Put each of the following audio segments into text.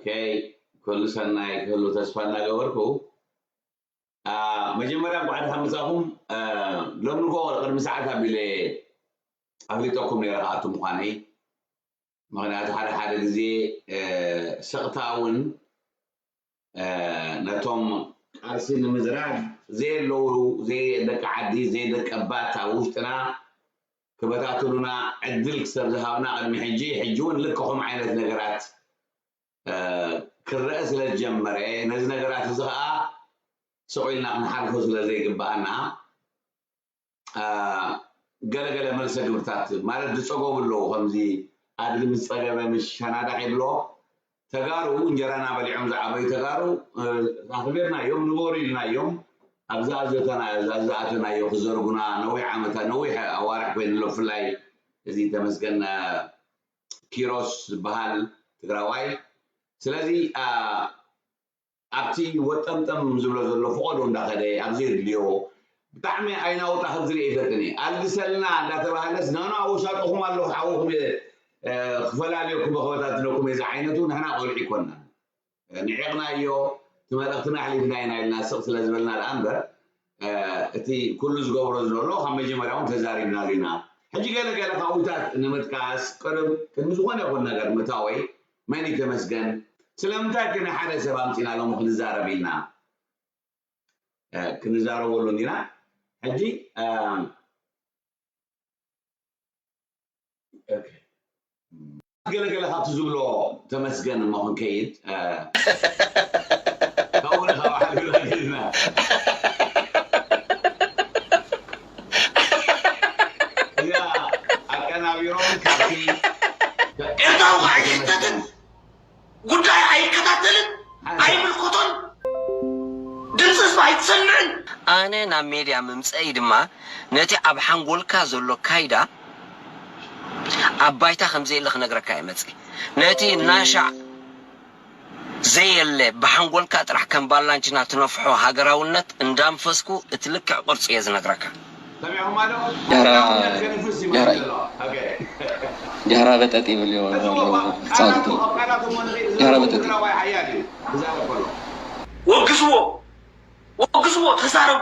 ኦኬ፣ ኩሉ ሰናይ ክህሉ ተስፋ እናገበርኩ፣ አ፣ መጀመርያ እንኳዕ ደሓን መጻኹም። አ፣ ሎም ንግሆ ቅድሚ ሰዓት ኣቢለ ኣፍሊጠኩም ነይረ ክኣቱ ምዃነይ። ምኽንያቱ ሓደ ሓደ ግዜ፣ አ፣ ስቕታ እውን፣ አ፣ ነቶም ቃልሲ ንምዝራግ ዘየለዉ፣ ዘይደቂ ዓዲ፣ ዘይደቂ ኣባት ኣብ ውሽጥና ክበታትኑና ዕድል ክሰብ ዝሃብና ቅድሚ ሕጂ፣ ሕጂ እውን ልክኹም ዓይነት ነገራት፣ አ፣ ክረአ ስለ ዝጀመረ፣ ነዚ ነገራት እዚ ኸኣ ስቕ ኢልና ክንሓልፎ ስለ ዘይግብኣና፣ አ፣ ገለገለ መልሰ ግብርታት ማለት ዝጸገቡ ኣለዉ። ከምዚ ኣድጊ ምስ ጸገበ ምስ ሸናዳሕ ይብሎ። ተጋሩ እንጀራና በሊዖም ዝዓበዩ ተጋሩ፣ እ፣ ኣኽቢርናዮም፣ ንበሩ ኢልናዮም። ኣብ ዝኣዘተና-፣ ኣብ ዝኣተናዮ ክዘርጉና ነዊሕ ዓመታት፣ ነዊሕ ኣዋርሕ ኮይኑ ኣሎ። ብፍላይ እዚ ተመስገን፣ እ፣ ኪሮስ ዝበሃል ትግራዋይ። ስለዚ፣ አ፣ ኣብቲ ወጠምጠም ዝብሎ ዘሎ ፍቐዶ እንዳኸደ፣ ኣብ ዘየድልዮ ብጣዕሚ ኣይናውጣ ከም ዝርኢ ይፈልጥን እየ። ኣልግሰልና እንዳተባህለስ፣ ናና ኣብ ውሻጠኹም ኣለኹ፣ ሓውኹም እየ፣ እ፣ ክፈላልየኩም፣ ክበታትነኩም እየ ዝዓይነቱ፣ ንሕና ቆልዑ ይኮንና። ንዒቕናዮ፣ እቲ መልእኽትና ኣሕሊፍና ኢና ኢልና ስቕ ስለ ዝበልና ደኣ እምበር፣ እ፣ እቲ ኩሉ ዝገብሮ ዘሎ ካብ መጀመርያ እውን ተዛሪብናሉ ኢና። ሕጂ ገለ ገለ ካብኡታት ንምጥቃስ፣ ቅድም፣ ቅድሚ ዝኾነ ይኹን ነገር ምእታወይ፣ መን እዩ ተመስገን? ስለምንታይ ከ ንሓደ ሰብ ኣምጺና ሎሚ ክንዛረብ ኢልና? እ፣ ክንዛረበሉ እንዲና። ሕጂ፣ እ፣ ኦኬ። ገለገለ ካብቲ ዝብሎ ተመስገን እሞ ክንከይድ፣ እ፣ ካብኡ ንኻብ ሓቢርና ከይድና። እዚኣ ኣቀናቢሮም ካብቲ ኤርትራዊ ኣይሕተትን፣ ጉዳይ ኣይከታተልን፣ ኣይምልከቶን፣ ድምፂ ህዝቢ ኣይትሰምዕን። ኣነ ናብ ሜድያ ምምፀእይ ድማ ነቲ ኣብ ሓንጎልካ ዘሎ ካይዳ ኣብ ባይታ ከም ዘየለ ክነግረካ እየ መፅእ። ነቲ ናሻዕ ዘየለ ብሓንጎልካ ጥራሕ ከም ባላንችና ትነፍሖ ሃገራውነት እንዳንፈስኩ እቲ ልክዕ ቅርፂ እየ ዝነግረካ። ሰሚዕኹማ ዶ? ጃህራ፣ ጃህራ እዩ። ጃህራ በጠጥ ይብል እዩ። ጻውቱ። ጃህራ በጠጥ። ወግዝዎ፣ ወግዝዎ፣ ተዛረቡ፣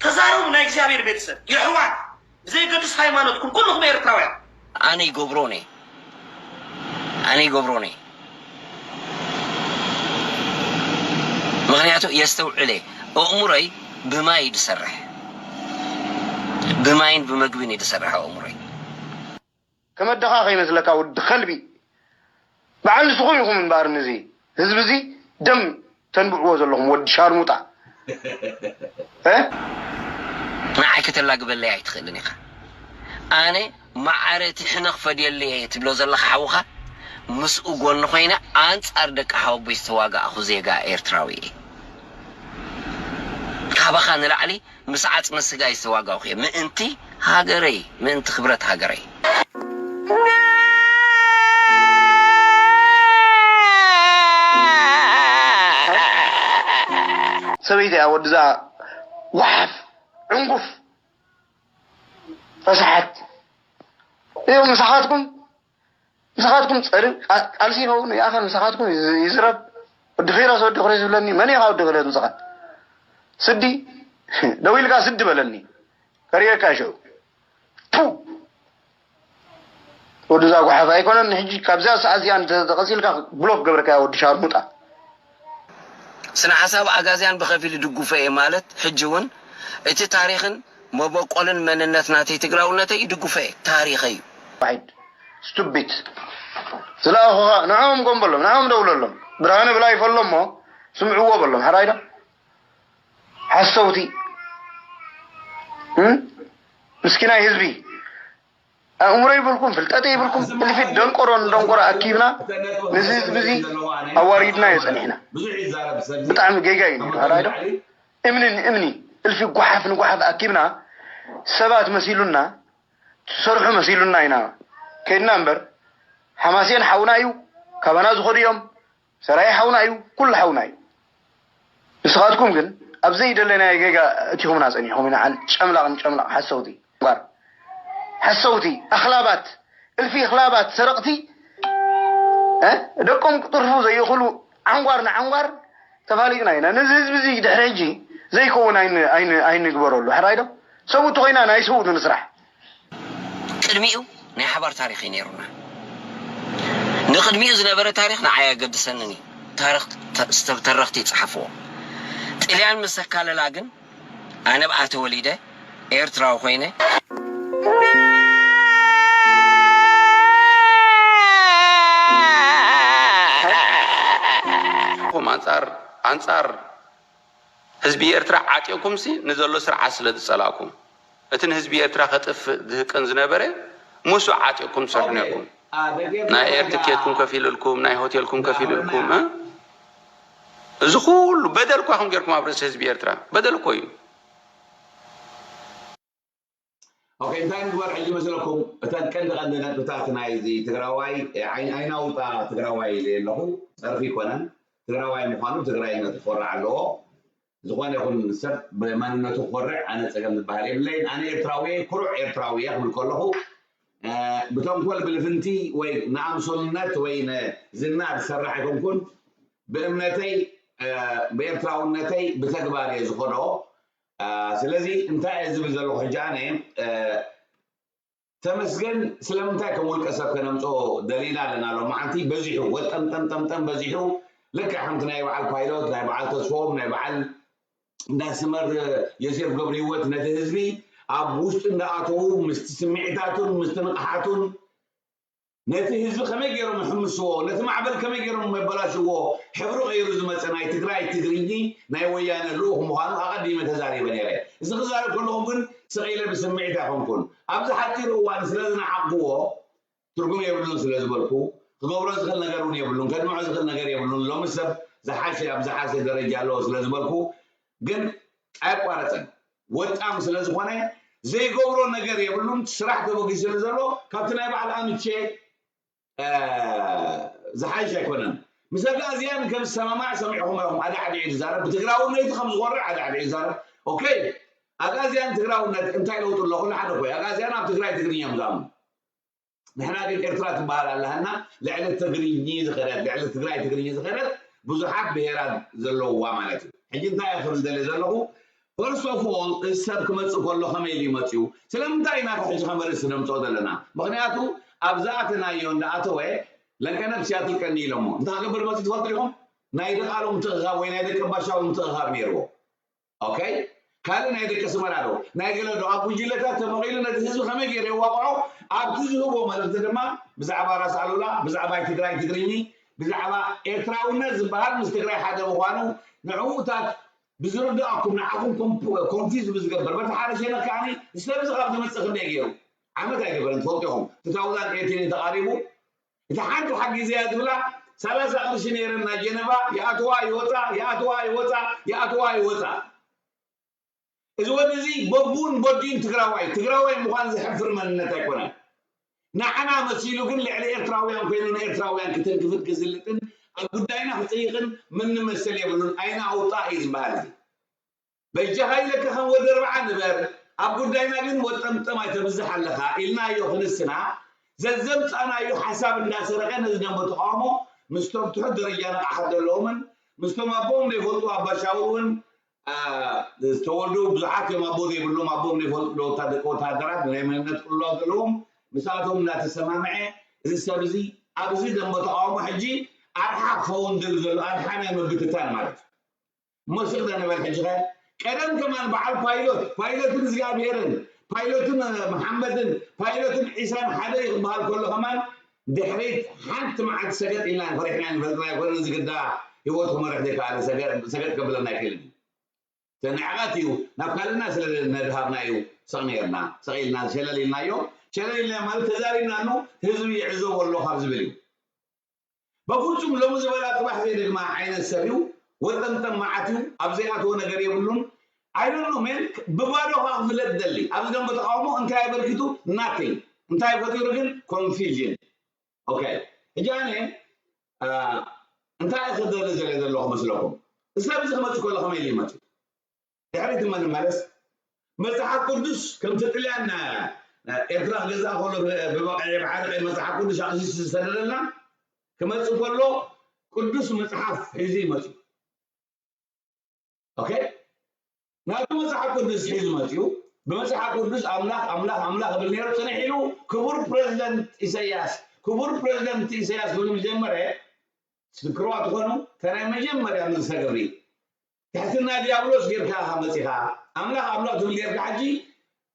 ተዛረቡ ናይ እግዚኣብሔር ቤተሰብ፣ የሕዋት፣ ብዘይገድስ ሃይማኖትኩም፣ ኩልኹም ኤርትራውያን። ኣነ ይገብሮን እየ። ኣነ ይገብሮን እየ። ምኽንያቱ የስተውዕል እየ። ኣእምሮይ ብማይ እዩ ዝሰርሕ። ብማይን ብመግብን እዩ ዝሰርሕ ኣእምሮይ። ከመ ኣደኻ ከይመስለካ ወዲ ከልቢ። በዓል ንስኹም ኢኹም እምበኣር ነዚ ህዝቢ እዚ ደም ተንብዕዎ ዘለኹም ወዲ ሻርሙጣ። እ? ንዓይ ከተላግበለይ ኣይትኽእልን ኢኻ። ኣነ ማዕረ እቲ ሕነ ክፈድየሉ እየ ትብሎ ዘለኻ ሓውኻ፣ ምስኡ ጎኒ ኮይነ ኣንጻር ደቂ ሓወቦይ ዝተዋጋእኹ ዜጋ ኤርትራዊ እየ። ካባኻ ንላዕሊ ምስ ዓጽመ ስጋይ ዝተዋጋእኹ እየ። ምእንቲ ሃገረይ፣ ምእንቲ ክብረት ሃገረይ። ሰበይቲ እያ ወድዛ ጓሓፍ ዕንጉፍ ረሳሓት። እዮም ምሳኻትኩም፣ ምሳኻትኩም ጸሪ-፣ ቃ-፣ ቃልሲ ይኸውን ይኣኸል ምሳኻትኩም ይዝ-፣ ይዝረብ። ወዲ ኺሮስ፣ ወዲ ኺሮስ ይብለኒ፣ መን ኢኻ ወዲ ኺሮስ ንስኻ? ስዲ፣ ደው ኢልካ ስዲ በለኒ። ከርእየካ ሽዑ። ቱ! ወዲ እዛ ጓሓፍ ኣይኮነን፣ ሕጂ ካብዛ ሰዓት እዚኣ እንተ-፣ ተቐጺልካ ብሎክ ገብረካ ወዲ ሻርሙጣ። ስነ ሓሳብ ኣጋዝያን ብኸፊል ይድግፎ እየ ማለት፣ ሕጂ እውን እቲ ታሪኽን መበቆልን መንነት ናተይ ትግራውነተይ ይድግፎ እየ፣ ታሪኸይ እዩ። ዋሒድ ስቱቢት ዝለኣኹኻ ንዕኦም ጎንበሎም፣ ንዕኦም ደውለሎም። ብርሃነ ብላይፍ ኣሎ እሞ ስምዕዎ በሎም። ሓራይ ዶ? ሓሰውቲ። እም? ምስኪናይ ህዝቢ። ኣእምሮ ይብልኩም፣ ፍልጠት ይብልኩም። እልፊ ደንቆሮን ደንቆሮ ኣኪብና ነዚ ህዝቢ እዚ ኣዋሪድናዮ ጸኒሕና። ብጣዕሚ ጌጋ እዩ ነይሩ። ሓራይ ዶ? እምኒ ንእምኒ፣ እልፊ ጓሓፍ ንጓሓፍ ኣኪብና ሰባት መሲሉና፣ ትሰርሑ መሲሉና ኢና ከይድና እምበር፣ ሓማሴን ሓውና እዩ፣ ካባና ዝኸዱ እዮም፣ ሰራየ ሓውና እዩ፣ ኩሉ ሓውና እዩ። ንስኻትኩም ግን ኣብ ዘይደለናዮ ጌጋ እቲኹምና ጸኒሕኩም ኢና። ዓል-፣ ጨምላቕ ንጨምላቕ ሓሰውቲ። እምበር ሓሰውቲ፣ ኣኽላባት፣ እልፊ ኣኽላባት፣ ሰረቕቲ፣ እ? ደቆም ክጥርፉ ዘይኽእሉ ዓንጓር ንዓንጓር ተፋሊጥና ኢና። ነዚ ህዝቢ እዚ ድሕሪ ሕጂ ዘይከውን ኣይን-፣ ኣይን-፣ ኣይንግበረሉ። ሕራይ ዶ? ሰብኡት ኮይና ናይ ሰብኡት ንስራሕ። ቅድሚኡ ናይ ሓባር ታሪኽ እዩ ነይሩና። ንቅድሚኡ ዝነበረ ታሪኽ ንዓይ ኣገድሰንን እዩ። ታሪኽ ተ-፣ ዝተብ-፣ ተረኽቲ ይጽሓፍዎ። ጥልያን ምስ ኣካለላ ግን ኣነ ብኣ ተወሊደ ኤርትራዊ ኮይነ። ኹም ኣንጻር፣ ኣንጻር ህዝቢ ኤርትራ ዓጢቕኩምሲ ንዘሎ ስርዓት ስለ ዝጸላእኩም፣ እቲ ንህዝቢ ኤርትራ ከጥፍእ ዝህቅን ዝነበረ፣ ምስኡ ዓጢቕኩም ትሰርሑ ኦኬ። ነርኩም። አ፣ ደገ ናይ ኤር ትኬትኩም ከፊልልኩም፣ ናይ ሆቴልኩም ከፊልልኩም፣ እ? እዚ ኩሉ በደል እኳ ከም ጌርኩም ኣብ ርእሲ ህዝቢ ኤርትራ፣ በደል እኮ እዩ። ኦኬ፣ እንታይ ንግበር ሕጂ መስለኩም? እተን ቀንዲ ቀንዲ ነጥብታት ናይዚ ትግራዋይ፣ ዓይን-፣ ዓይናውጣ ትግራዋይ ኢለ ኣለኹ። ጸርፊ ይኮነን። ትግራዋይ ምዃኑ ትግራይነቱ ክኾርዕ ኣለዎ። ዝኾነ ይኹን ሰብ ብመንነቱ ክኾርዕ ኣነ ጸገም ዝበሃል የብለይን። ኣነ ኤርትራዊ እየ፣ ኩሩዕ ኤርትራዊ እየ ክብል ከለኹ፣ እ፣ ብተንኮል ብልፍንቲ ወይ ንኣምሶልነት ወይ ንዝና ዝሰርሕ ኣይኮንኩን። ብእምነተይ፣ እ፣ ብኤርትራውነተይ ብተግባር እየ ዝኸዶ። እ፣ ስለዚ እንታይ እየ ዝብል ዘለኹ ሕጂ ኣነ፣ እ፣ ተመስገን ስለምንታይ ከም ውልቀ ሰብ ከነምፅኦ ደሊና ኣለና። ሎማዓንቲ በዚሑ፣ ወጠምጠምጠምጠም በዚሑ። ልክዕ ከምቲ ናይ በዓል ፓይሎት፣ ናይ በዓል ተስፎም፣ ናይ በዓል እንዳ ስመር ዮሴፍ ገብረ ህይወት ነቲ ህዝቢ ኣብ ውሽጢ እንዳኣተዉ ምስቲ ስምዒታቱን ምስቲ ንቕሓቱን ነቲ ህዝቢ ከመይ ገይሮም ይሕምስዎ፣ ነቲ ማዕበል ከመይ ገይሮም የበላሽዎ፣ ሕብሩ ቀይሩ ዝመፀ ናይ ትግራይ ትግርኚ ናይ ወያነ ልኡኽ ምዃኑ ኣቐዲመ ተዛሪበ ነይረ። እዚ ክዛረብ ከለኹ ግን ስቕ ኢለ ብስምዒት ኣይኮንኩን። ኣብዚ ሓፂር እዋን ስለ ዝነዓቕዎ ትርጉም የብሉን ስለ ዝበልኩ፣ ክገብሮ ዝኽእል ነገር እውን የብሉን፣ ከድምዖ ዝኽእል ነገር የብሉን። ሎሚ ሰብ ዝሓሸ፣ ኣብ ዝሓሸ ደረጃ ኣለዎ ስለ ዝበልኩ ግን ኣየቋረፀን። ወጣም ስለ ዝኾነ ዘይገብሮ ነገር የብሉን። ስራሕ ተበጊሱ ስለ ዘሎ ካብቲ ናይ በዓል ኣምቼ፣ እ፣ ዝሓይሽ ኣይኮነን። ምስ ኣጋእዝያን ከም ዝሰማማዕ ሰሚዕኹም ኢኹም። ኣዳዕዲዑ ዝዛረብ ብትግራውነቱ ከም ዝኾርዕ ኣዳዕዲዑ ይዛረብ። ኦኬ፣ ኣጋእዝያን ትግራውነት እንታይ ለውጢ ኣሎ? ኩሉ ሓደ እኮ እዩ። ኣጋእዝያን ኣብ ትግራይ ትግርኛ እዮም ዝኣምኑ። ንሕና ግን ኤርትራ ትበሃል ኣለሃና፣ ልዕሊ ትግርኚ ዝኸደት፣ ልዕሊ ትግራይ ትግርኚ ዝኸደት ብዙሓት ብሄራት ዘለውዋ ማለት እዩ። ሕጂ እንታይ እየ ክብል ደልየ ዘለኹ? First of all፣ እዚ ሰብ ክመጽእ ከሎ ከመይ ኢሉ ይመጽኡ? ስለምንታይ ኢና ካብ ሕጂ ከም ርእሲ ነምጽኦ ዘለና? ምኽንያቱ ኣብ ዝኣተናዮ እንዳኣተወ ለንቀነብ ሲያትል ቀኒ ኢሎሞ። እንታይ ክገብር መጽኡ ትፈልጡ ኢኹም? ናይ ደቓሎም ምትእኽኻብ ወይ ናይ ደቂ ባሻው ምትእኽኻብ ነይርዎ። ኦኬ? ካልእ ናይ ደቂ ኣስመራ ዶ? ናይ ገለ ዶ? ኣብ ጉጅለታት ተመቒሉ ነቲ ህዝቢ ከመይ ገይሩ የዋቕዖ? ኣብቲ ዝህቦ መልእኽቲ ድማ ብዛዕባ ራስ ኣሉላ፣ ብዛዕባ ትግራይ ትግርኚ፣ ብዛዕባ ኤርትራውነት ዝበሃል ምስ ትግራይ ሓደ ምዃኑ ንዕኡታት ብዝርድኣኩም ንዓኹም ኮንፍ-፣ ኮንፊዝ ብዝገብር በቲ ሓደ ሸነኽ ከዓኒ እዚ ሰብ እዚ ካብ ዝመፅእ ክንደይ ገይሩ ዓመት ኣይገበረን ትፈልጡ ኢኹም። ቱ ታውዛንድ ኤይቲን ተቓሪቡ እቲ ሓንቲ ሓጊዘያ ዝብላ ሰላሳ ቅርሺ ነይረን ናይ ጀነቫ ይኣትዋ ይወፃ ይኣትዋ ይወፃ ይኣትዋ ይወፃ። እዚ ወዲ እዚ በቡን በዲን ትግራዋይ ትግራዋይ ምዃን ዘሕፍር መንነት ኣይኮነን። ንዓና መሲሉ ግን ልዕሊ ኤርትራውያን ኮይኑ ንኤርትራውያን ክተንክፍን ክዝልጥን ኣብ ጉዳይና ክፅይቕን ምንም መሰል የብሉን። ዓይና ኣውጣ እዩ ዝበሃል እዚ። በጃኻ ኢለካ ከም ወዲ ኣርብዓ ንበር፣ ኣብ ጉዳይና ግን ወጠምጠም ኣይተብዝሕ ኣለኻ ኢልናዮ ክንስና፣ ዘዘምፃእናዮ ሓሳብ እንዳሰረቐ ነዚ ደንበ ተቃውሞ ምስቶም ትሑት ደረጃ ንቕሓት ዘለዎምን ምስቶም ኣቦኦም ዘይፈልጡ ኣባሻውል እውን፣ አ፣ ዝተወልዱ ብዙሓት እዮም ኣቦ ዘይብሎም፣ ኣቦኦም ዘይፈልጡ ወታ-፣ ደቂ ወታደራት ናይ መንነት ቅልውላው ዘለዎም፣ ምስኣቶም እንዳተሰማምዐ እዚ ሰብ እዚ ኣብዚ ደንበ ተቃውሞ ሕጂ ኣርሓ ክኸውን ዝብል ዘሎ ኣርሓ ናይ ምብትታን ማለት እዩ። እሞ ስቕ ዶ ንበል ሕጂ ኸ? ቀደም ከማን በዓል ፓይሎት፣ ፓይሎትን እግዚኣብሄርን፣ ፓይሎትን፣ እ፣ መሓመድን፣ ፓይሎትን ዒሳን ሓደ እዩ ክበሃል ከሎ ከማን ድሕሪት ሓንቲ መዓልቲ ሰገጥ ኢልና ፈሪሕና ንፈልጥና ኣይኮነን። እዚ ግዳ ህይወት ክመርሕ ዘይከኣለ ሰገ-፣ ሰገጥ ከብለና ኣይክእልን እዩ። ተንዕቐት እዩ፣ ናብ ካልእና ስለ ነድሃብና እዩ ስቕ ነይርና፣ ስቕ ኢልና ሸለል ኢልናዮ። ሸለል ኢልና ማለት ተዛሪብናሉ ህዝቢ ይዕዘቦ ኣሎ ካብ ዝብል እዩ። በፍጹም ሎሚ ዝበላ ጽባሕ ዘይደግማ ዓይነት ሰብ እዩ። ወጠምጠም መዓት እዩ። ኣብ ዘይኣትዎ ነገር የብሉን። I don't know, man፣ ብባዶ ኸዓ ክፍለጥ ደሊ። ኣብዚ ደንበ ተቃውሞ እንታይ ኣበርኪቱ? Nothing። እንታይ ፈጢሩ ግን? Confusion። ኦኬ። ሕጂ ኣነ፣ አ፣ እንታይ እየ ክደሊ ዘለ ዘለኹ መስለኩም? እዚ ሰብ እዚ ክመጽእ ከሎ ከመይ ኢሉ ይመጽእ? ድሕሪት እሞ ንመለስ። መጽሓፍ ቅዱስ ከምቲ ጥልያን፣ አ፣ ኤርትራ ክገዝኣ ከሎ ብ-፣ ብበቕዒ ብሓደ ቀይ መጽሓፍ ቅዱስ ኣቕሲሱ ዝሰደደልና፣ ክመጽእ ከሎ ቅዱስ መጽሓፍ ሒዙ ይመጽእ። ኦኬ፣ ናቱ መጽሓፍ ቅዱስ ሒዙ መጽኡ። ብመጽሓፍ ቅዱስ ኣምላኽ ኣምላኽ ኣምላኽ ብል ነይሩ። ጽንሕ ኢሉ ክቡር ፕሬዚደንት ኢሳያስ፣ ክቡር ፕሬዚደንት ኢሳያስ ክብል ምስ ጀመረ፣ ትዝክርዋ ትኾኑ፣ እታ ናይ መጀመርያ ንግስተ ገብሪ ትሕትና ዲያብሎስ ጌርካ ኢኻ መጺኻ። ኣምላኽ ኣምላኽ ትብል ጌርካ፣ ሕጂ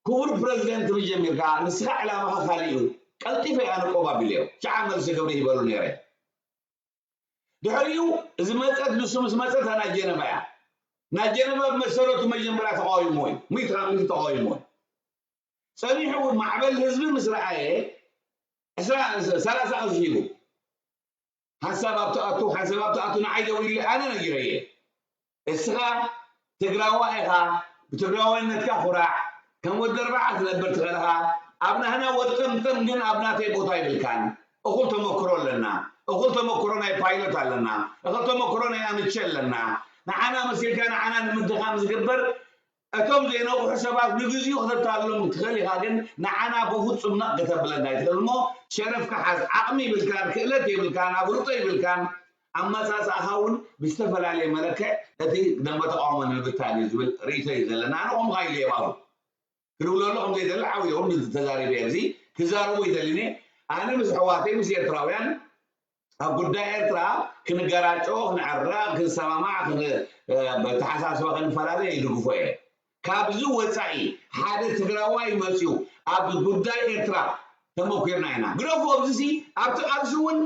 ክቡር ፕሬዚደንት ትብል ጀሚርካ። ንስኻ ዕላማኻ ካልእ እዩ። ቀልጢፈ እየ ኣነ ቆብ ኣቢለዮ። ሽዓ መልሲ ግብሪ ይበሉ ነይረ። ድሕሪኡ እዚ መጸት፣ ንሱ ምስ መጸት ናይ ጀነቫ እያ። ናይ ጀነቫ ብመሰረቱ መጀመርያ ተቃዊሞ እዩ። ሚእቲ ካብ ሚእቲ ተቃዊሞ እዩ። ጸኒሑ እውን ማዕበል ህዝቢ ምስ ረኣየ ዕስራ፣ ሰላሳ ቅርሺ ሂቡ። ሓንሳብ ኣብ ትኣቱ፣ ሓንሳብ ኣብ ትኣቱ ንዓይ ደዊሉ ኣነ ነጊረየ። እስኻ ትግራዋይ ኢኻ፣ ብትግራዋይነትካ ኩራዕ፣ ከም ወዲ ኣርባዓ ክትነብር ትኽእል ኢኻ። ኣብ ናህና ወጠምጠም ግን ኣብ ናተይ ቦታ ይብልካን። እኹል ተመክሮ ኣለና፣ እኹል ተመክሮ ናይ ፓይሎት ኣለና፣ እኹል ተመክሮ ናይ ኣምቼ ኣለና። ንዓና መሲልካ ንዓና ንምድኻም ዝግበር እቶም ዘይነቕሑ ሰባት ንግዚኡ ክተታልሎም ትኽእል ኢኻ፣ ግን ንዓና ብፍጹም ነቕ ከተብለና ኣይትኽእል። እሞ ሸረፍካ ሓዝ፣ ዓቕሚ ይብልካን፣ ክእለት የብልካን፣ ኣፍልጦ ይብልካን፣ ኣመጻጽኣኻ እውን ብዝተፈላለየ መለክዕ ነቲ ደንበ ተቃውሞ ንምብታን እዩ ዝብል ርእይቶ እዩ ዘለና። ኣነ ከምኡ ኢለ እየ ባሩ ክድውለሉ ከም ዘይደሊ ዓው ኢለ እውን ተዛሪበ እየ። እዚ ክዛረቦ ይደሊ እየ። ኣነ ምስ ኣሕዋተይ ምስ ኤርትራውያን ኣብ ጉዳይ ኤርትራ ክንገራጮ፣ ክንዕረቕ፣ ክንሰማማዕ፣ ክን-፣ እ፣ በተሓሳስባ ክንፈላለ ይድግፎ እየ። ካብዚ ወጻኢ ሓደ ትግራዋይ መጺኡ ኣብ ጉዳይ ኤርትራ ተመኪርና ኢና። ግደፉ፣ ኣብዚሲ ኣብቲ ቃልሲ እውን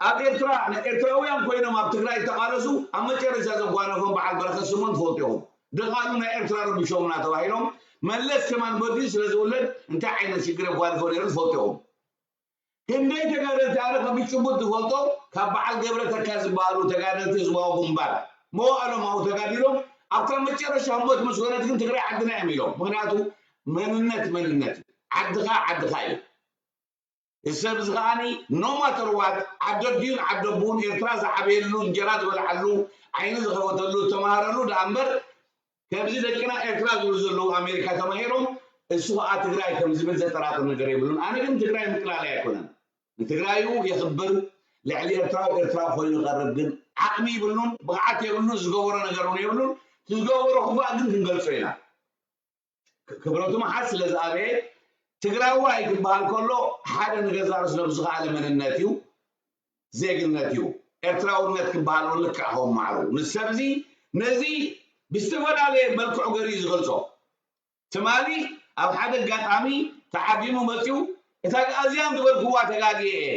ኣብ ኤርትራ ንኤርትራውያን ኮይኖም ኣብ ትግራይ ተቃለሱ፣ ኣብ መጨረሻ ዘጓነፎም በዓል በረኸት ስምኦን ትፈልጡ ኢኹም። ድቓሉ ናይ ኤርትራ ረቢሾምና ተባሂሎም መለስ ከማን በዲሉ ስለ ዝውለድ እንታይ ዓይነት ሽግር የጓንፎ ነይሩ ትፈልጡ ኢኹም። ክንደይ ተጋደልቲ ኣነ ከም ብጭቡጥ ዝፈልጦ ካብ በዓል ገብረ ተካ ዝበሃሉ ተጋደልቲ ህዝባዊ ግንባር መዋእሎም ኣብኡ ተጋዲሎም ኣብታ መጨረሻ ህሞት ምስ ኮነት ግን ትግራይ ዓድና እዮም ኢሎም። ምክንያቱ መንነት መንነት እዩ። ዓድኻ ዓድኻ እዩ። እዚ ሰብ እዚ ከዓኒ no matter what ዓዲ ኣዲኡን ዓዲ ኣቦኡን ኤርትራ ዝዓበየሉ እንጀራ ዝበልዓሉ ዓይኑ ዝኸፈተሉ ዝተምሃረሉ ደኣ እምበር ከምዚ ደቅና ኤርትራ ዝብሉ ዘለዉ ኣሜሪካ ተማሂሮም እሱ ከዓ ትግራይ ከም ዝብል ዘጠራጥር ነገር የብሉን። ኣነ ግን ትግራይ ምቅላል ኣይኮነን። ንትግራዩ የኽብር፣ ልዕሊ ኤርትራዊ ኤርትራዊ ኮይኑ ይቐርብ፣ ግን ዓቕሚ ይብሉን ብቕዓት የብሉን፣ ዝገበሮ ነገር እውን የብሉን። እቲ ዝገበሮ ክፋእ ግን ክንገልጾ ኢና። ክብረቱ መሓዝ ስለ ዝኣበየ ትግራዋይ ክበሃል ከሎ ሓደ ንገዛእ ርእሱ ናብ ዝኸኣለ መንነት እዩ፣ ዜግነት እዩ። ኤርትራውነት ክበሃል እውን ልክዕ ከም ማዕሩ። ንሰብ እዚ ነዚ ብዝተፈላለየ መልክዑ ገይሩ እዩ ዝገልጾ። ትማሊ ኣብ ሓደ ኣጋጣሚ ተዓዲሙ መጺኡ፣ "እታ ኣግኣዝያን ዝበልክዋ ተጋግየ እየ፣